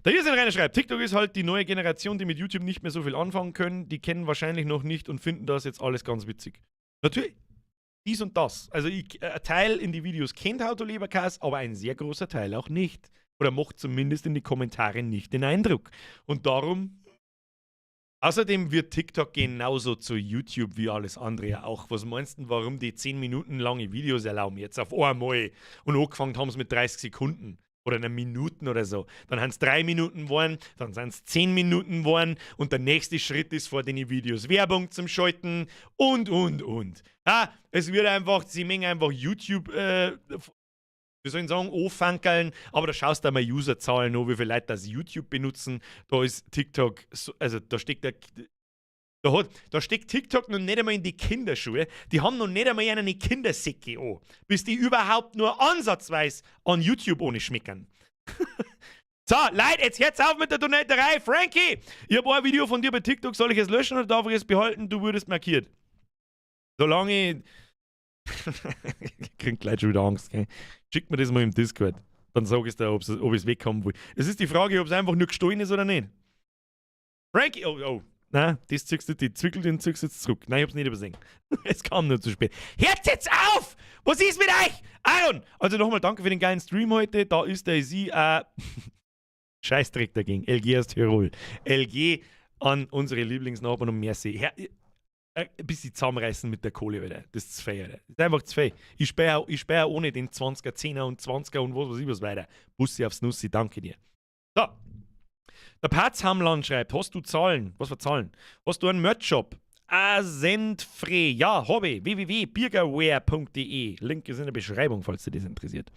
Der hier Rainer schreibt, TikTok ist halt die neue Generation, die mit YouTube nicht mehr so viel anfangen können. Die kennen wahrscheinlich noch nicht und finden das jetzt alles ganz witzig. Natürlich, dies und das. Also ein Teil in die Videos kennt How to Leberkas, aber ein sehr großer Teil auch nicht. Oder macht zumindest in die Kommentare nicht den Eindruck. Und darum. Außerdem wird TikTok genauso zu YouTube wie alles andere ja auch. Was meinst du, warum die 10 Minuten lange Videos erlauben jetzt auf einmal? Und angefangen haben sie mit 30 Sekunden oder einer Minuten oder so. Dann haben es 3 Minuten geworden, dann sind es 10 Minuten geworden und der nächste Schritt ist, vor den Videos Werbung zum Schalten und, und. Ja, es wird einfach, sie mengen einfach YouTube, wir sollen sagen, anfankeln, aber da schaust du einmal Userzahlen an, wie viele Leute das YouTube benutzen. Da ist TikTok, so, also da steckt der, Da steckt TikTok noch nicht einmal in die Kinderschuhe. Die haben noch nicht einmal eine Kindersäcke an, bis die überhaupt nur ansatzweise an YouTube ohne schmecken. So, Leute, jetzt hört's auf mit der Donaterei. Frankie, ich habe ein Video von dir bei TikTok. Soll ich es löschen oder darf ich es behalten? Du wurdest markiert. Solange ich. Ich krieg gleich schon wieder Angst, gell? Schick mir das mal im Discord. Dann sag ich dir, ob ich es weghaben will. Es ist die Frage, ob es einfach nur gestohlen ist oder nicht. Frankie, oh. Nein, das ziehst du, die Zwickel, den ziehst du jetzt zurück. Nein, ich hab's nicht übersehen. Es kam nur zu spät. Hört jetzt auf! Was ist mit euch? Aaron! Also nochmal danke für den geilen Stream heute. Da ist der Sie, Scheißdreck dagegen. LG aus Tirol. LG an unsere Lieblingsnachbarn und merci. Herr, ein bisschen zusammenreißen mit der Kohle, Alter. Das ist zu viel, Alter. Das ist einfach zu viel. Ich spare ohne den 20er, 10er und 20er und was weiß ich was weiter. Bussi aufs Nussi, danke dir. So. Der Patz Hamland schreibt: Hast du Zahlen? Was für Zahlen? Hast du einen Merch-Shop? Asentfree. Ja, Hobby. www.birgerwear.de. Link ist in der Beschreibung, falls dich das interessiert.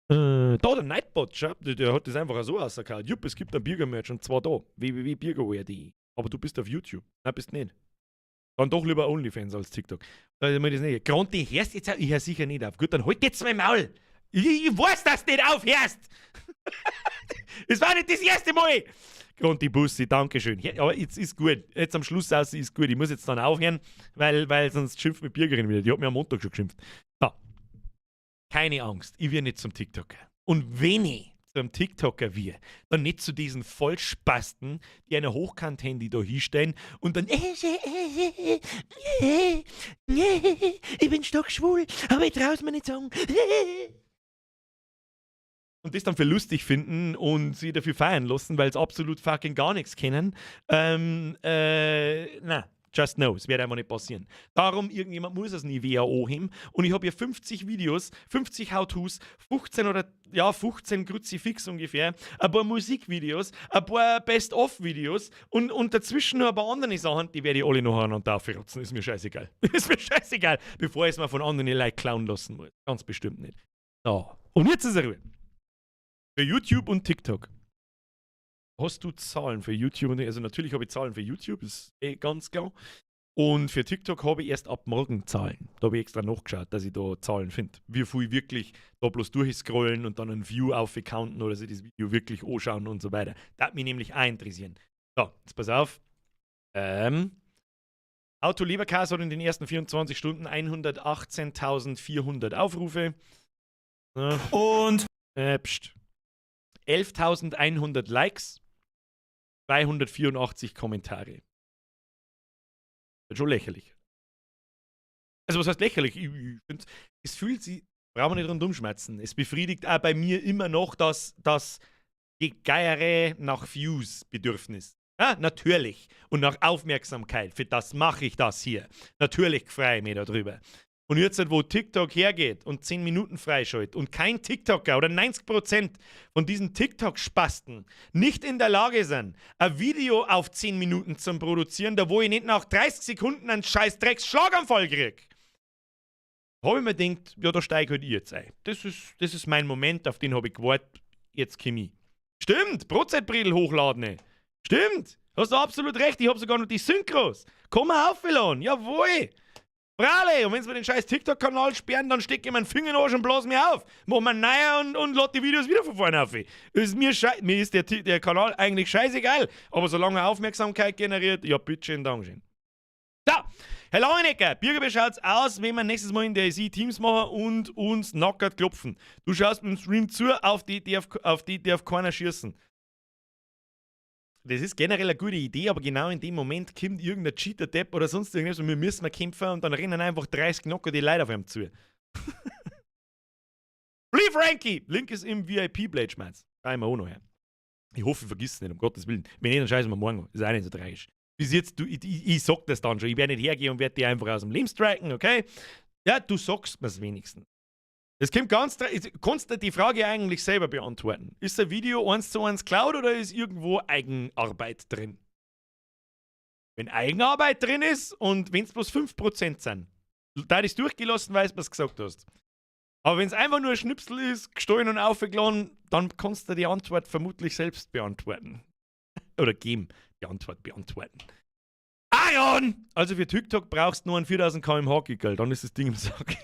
Da, der Nightbot, schau, der hat das einfach so rausgehauen. Jupp, es gibt ein Birger-Merch und zwar da. www.birgerwear.de. Aber du bist auf YouTube. Nein, bist nicht. Dann doch lieber OnlyFans als TikTok. Da ist mir das nicht. Gronti, hörst jetzt auf? Ich hör sicher nicht auf. Gut, dann halt jetzt mein Maul. Ich weiß, dass du nicht aufhörst. Es war nicht das erste Mal. Gronti Bussi, Dankeschön. Ja, aber jetzt ist gut. Jetzt am Schluss aus ist gut. Ich muss jetzt dann aufhören, weil sonst schimpft mich Birgerin wieder. Die hat mir am Montag schon geschimpft. So. Keine Angst, ich werde nicht zum TikToker. Und wenn ich zum TikToker wir, dann nicht zu diesen Vollspasten, die eine Hochkant-Handy da hinstellen und dann: Ich bin stockschwul, aber ich trau's mir nicht sagen. Und das dann für lustig finden und sie dafür feiern lassen, weil sie absolut fucking gar nichts kennen. Na, just no, es wird einfach nicht passieren. Darum, irgendjemand muss es nie WHO heben. Und ich habe hier 50 Videos, 50 How-Tos, 15 oder, ja, 15 Kruzifix ungefähr, ein paar Musikvideos, ein paar Best-of-Videos und dazwischen noch ein paar andere Sachen, die werde ich alle noch und aufrotzen. Ist mir scheißegal. Ist mir scheißegal, bevor ich es mir von anderen Leuten klauen lassen muss. Ganz bestimmt nicht. So, und jetzt ist er Ruhe. Für YouTube und TikTok. Hast du Zahlen für YouTube? Und, also natürlich habe ich Zahlen für YouTube, ist eh ganz klar. Und für TikTok habe ich erst ab morgen Zahlen. Da habe ich extra nachgeschaut, dass ich da Zahlen finde. Wie viel wirklich da bloß durchscrollen und dann ein View aufcounten oder sich das Video wirklich anschauen und so weiter. Das hat mich nämlich auch interessieren. So, jetzt pass auf. Auto Leberkas hat in den ersten 24 Stunden 118.400 Aufrufe. Ja. Und pst. 11.100 Likes, 284 Kommentare. Das ist schon lächerlich. Also was heißt lächerlich? Ich find, es fühlt sich, brauchen wir nicht rundum schmerzen. Es befriedigt auch bei mir immer noch das Gegeiere nach Views-Bedürfnis. Ja, natürlich. Und nach Aufmerksamkeit. Für das mache ich das hier. Natürlich freue ich mich darüber. Und jetzt, wo TikTok hergeht und 10 Minuten freischaltet und kein TikToker oder 90% von diesen TikTok-Spasten nicht in der Lage sind, ein Video auf 10 Minuten zu produzieren, da wo ich nicht nach 30 Sekunden einen scheiß Drecks-Schlaganfall krieg, habe ich mir gedacht, ja, da steige halt ich jetzt ein. Das ist mein Moment, auf den habe ich gewartet. Jetzt komm ich. Stimmt, Brotzeitbredel hochladen. Stimmt, hast du absolut recht, ich habe sogar noch die Synchros. Komm mal auf, Elon, jawohl. Brale, und wenn sie mir den scheiß TikTok-Kanal sperren, dann stecke ich meinen Finger in den Arsch und blas mir auf. Mach mir neuer und lad die Videos wieder von vorne auf. Mir ist der Kanal eigentlich scheißegal. Aber solange er Aufmerksamkeit generiert, ja, bitteschön, Dankeschön. So, Herr Langenecker, Birger, wie schaut's aus, wenn wir nächstes Mal in der SI Teams machen und uns nackert klopfen? Du schaust beim Stream zu, auf die darf keiner schießen. Das ist generell eine gute Idee, aber genau in dem Moment kommt irgendein Cheater-Depp oder sonst irgendwas und wir müssen mal kämpfen und dann rennen einfach 30 Knocker die Leute auf ihm zu. Free Frankie! Link ist im VIP-Blade Schmerz. Schau ich mir auch noch her. Ich hoffe, ich vergiss es nicht, um Gottes Willen. Wenn nicht, dann scheißen wir morgen an. Ist auch nicht so tragisch. Bis jetzt, du, ich sag das dann schon. Ich werde nicht hergehen und werde die einfach aus dem Leben striken, okay? Ja, du sagst mir's wenigstens. Es kommt ganz, kannst du die Frage eigentlich selber beantworten? Ist ein Video eins zu eins Cloud oder ist irgendwo Eigenarbeit drin? Wenn Eigenarbeit drin ist und wenn es bloß 5% sind, da ist durchgelassen, weil du es gesagt hast. Aber wenn es einfach nur ein Schnipsel ist, gestohlen und aufgeladen, dann kannst du die Antwort vermutlich selbst beantworten. Oder geben, die Antwort beantworten. Marion! Also für TikTok brauchst du nur einen 4000 km/h Gickel, dann ist das Ding im Sack.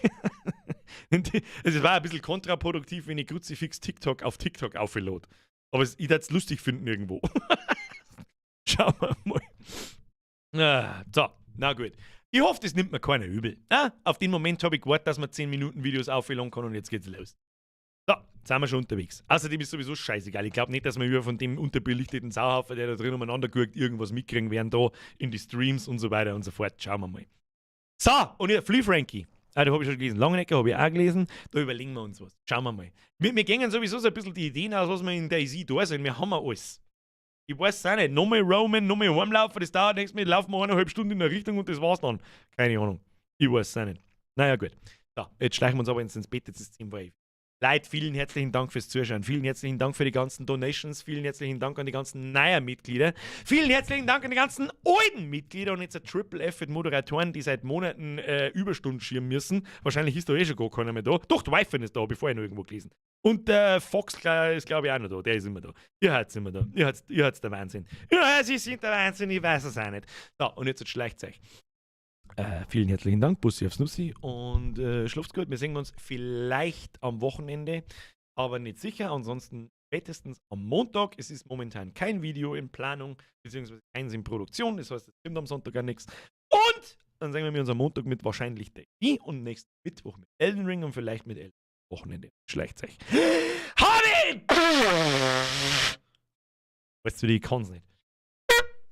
Es war ein bisschen kontraproduktiv, wenn ich Kruzifix TikTok auf TikTok auflad. Aber ich würde es lustig finden irgendwo. Schauen wir mal. Ah, so, na gut. Ich hoffe, das nimmt mir keiner übel. Ah, auf den Moment habe ich gewartet, dass man 10 Minuten Videos aufladen kann, und jetzt geht's los. So, jetzt sind wir schon unterwegs. Außerdem ist sowieso scheißegal. Ich glaube nicht, dass wir über von dem unterbelichteten Sauhaufen, der da drin umeinander guckt, irgendwas mitkriegen werden da in die Streams und so weiter und so fort. Schauen wir mal. So, und ja, Flea Frankie. Ah, da habe ich schon gelesen. Langenecker habe ich auch gelesen. Da überlegen wir uns was. Schauen wir mal. Wir gehen sowieso so ein bisschen die Ideen aus, was wir in DayZ da sind. Wir haben ja alles. Ich weiß es auch nicht. Nochmal roamen, nochmal heimlaufen, das dauert nichts mehr. Laufen wir 1,5 Stunden in der Richtung und das war's dann. Keine Ahnung. Ich weiß es auch nicht. Naja, gut. So, jetzt schleichen wir uns aber ins Bett. Jetzt ist 10 vor 11. Leute, vielen herzlichen Dank fürs Zuschauen. Vielen herzlichen Dank für die ganzen Donations. Vielen herzlichen Dank an die ganzen neuen Mitglieder. Vielen herzlichen Dank an die ganzen alten Mitglieder und jetzt ein Triple F mit Moderatoren, die seit Monaten Überstunden schieben müssen. Wahrscheinlich ist da eh schon gar keiner mehr da. Doch, der Wife ist da, habe ich vorher noch irgendwo gelesen. Und der Fox ist, glaube ich, auch noch da. Der ist immer da. Ihr seid immer da. Ihr seid der Wahnsinn. Ja, sie sind der Wahnsinn, ich weiß es auch nicht. So, und jetzt schleicht euch. Vielen herzlichen Dank, Bussi aufs Nussi, und schlaft gut. Wir sehen uns vielleicht am Wochenende, aber nicht sicher. Ansonsten spätestens am Montag. Es ist momentan kein Video in Planung, beziehungsweise keins in Produktion. Das heißt, es kommt am Sonntag gar nichts. Und dann sehen wir uns am Montag mit wahrscheinlich DayZ und nächsten Mittwoch mit Elden Ring und vielleicht mit Elden Wochenende. Schleicht euch. Hardy! Weißt du, die kann's nicht.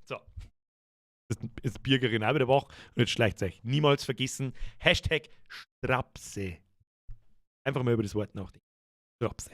So. Das ist Bürgerin auch wieder wach und jetzt schleicht euch. Niemals vergessen: #Strapse. Einfach mal über das Wort nachdenken. Strapse.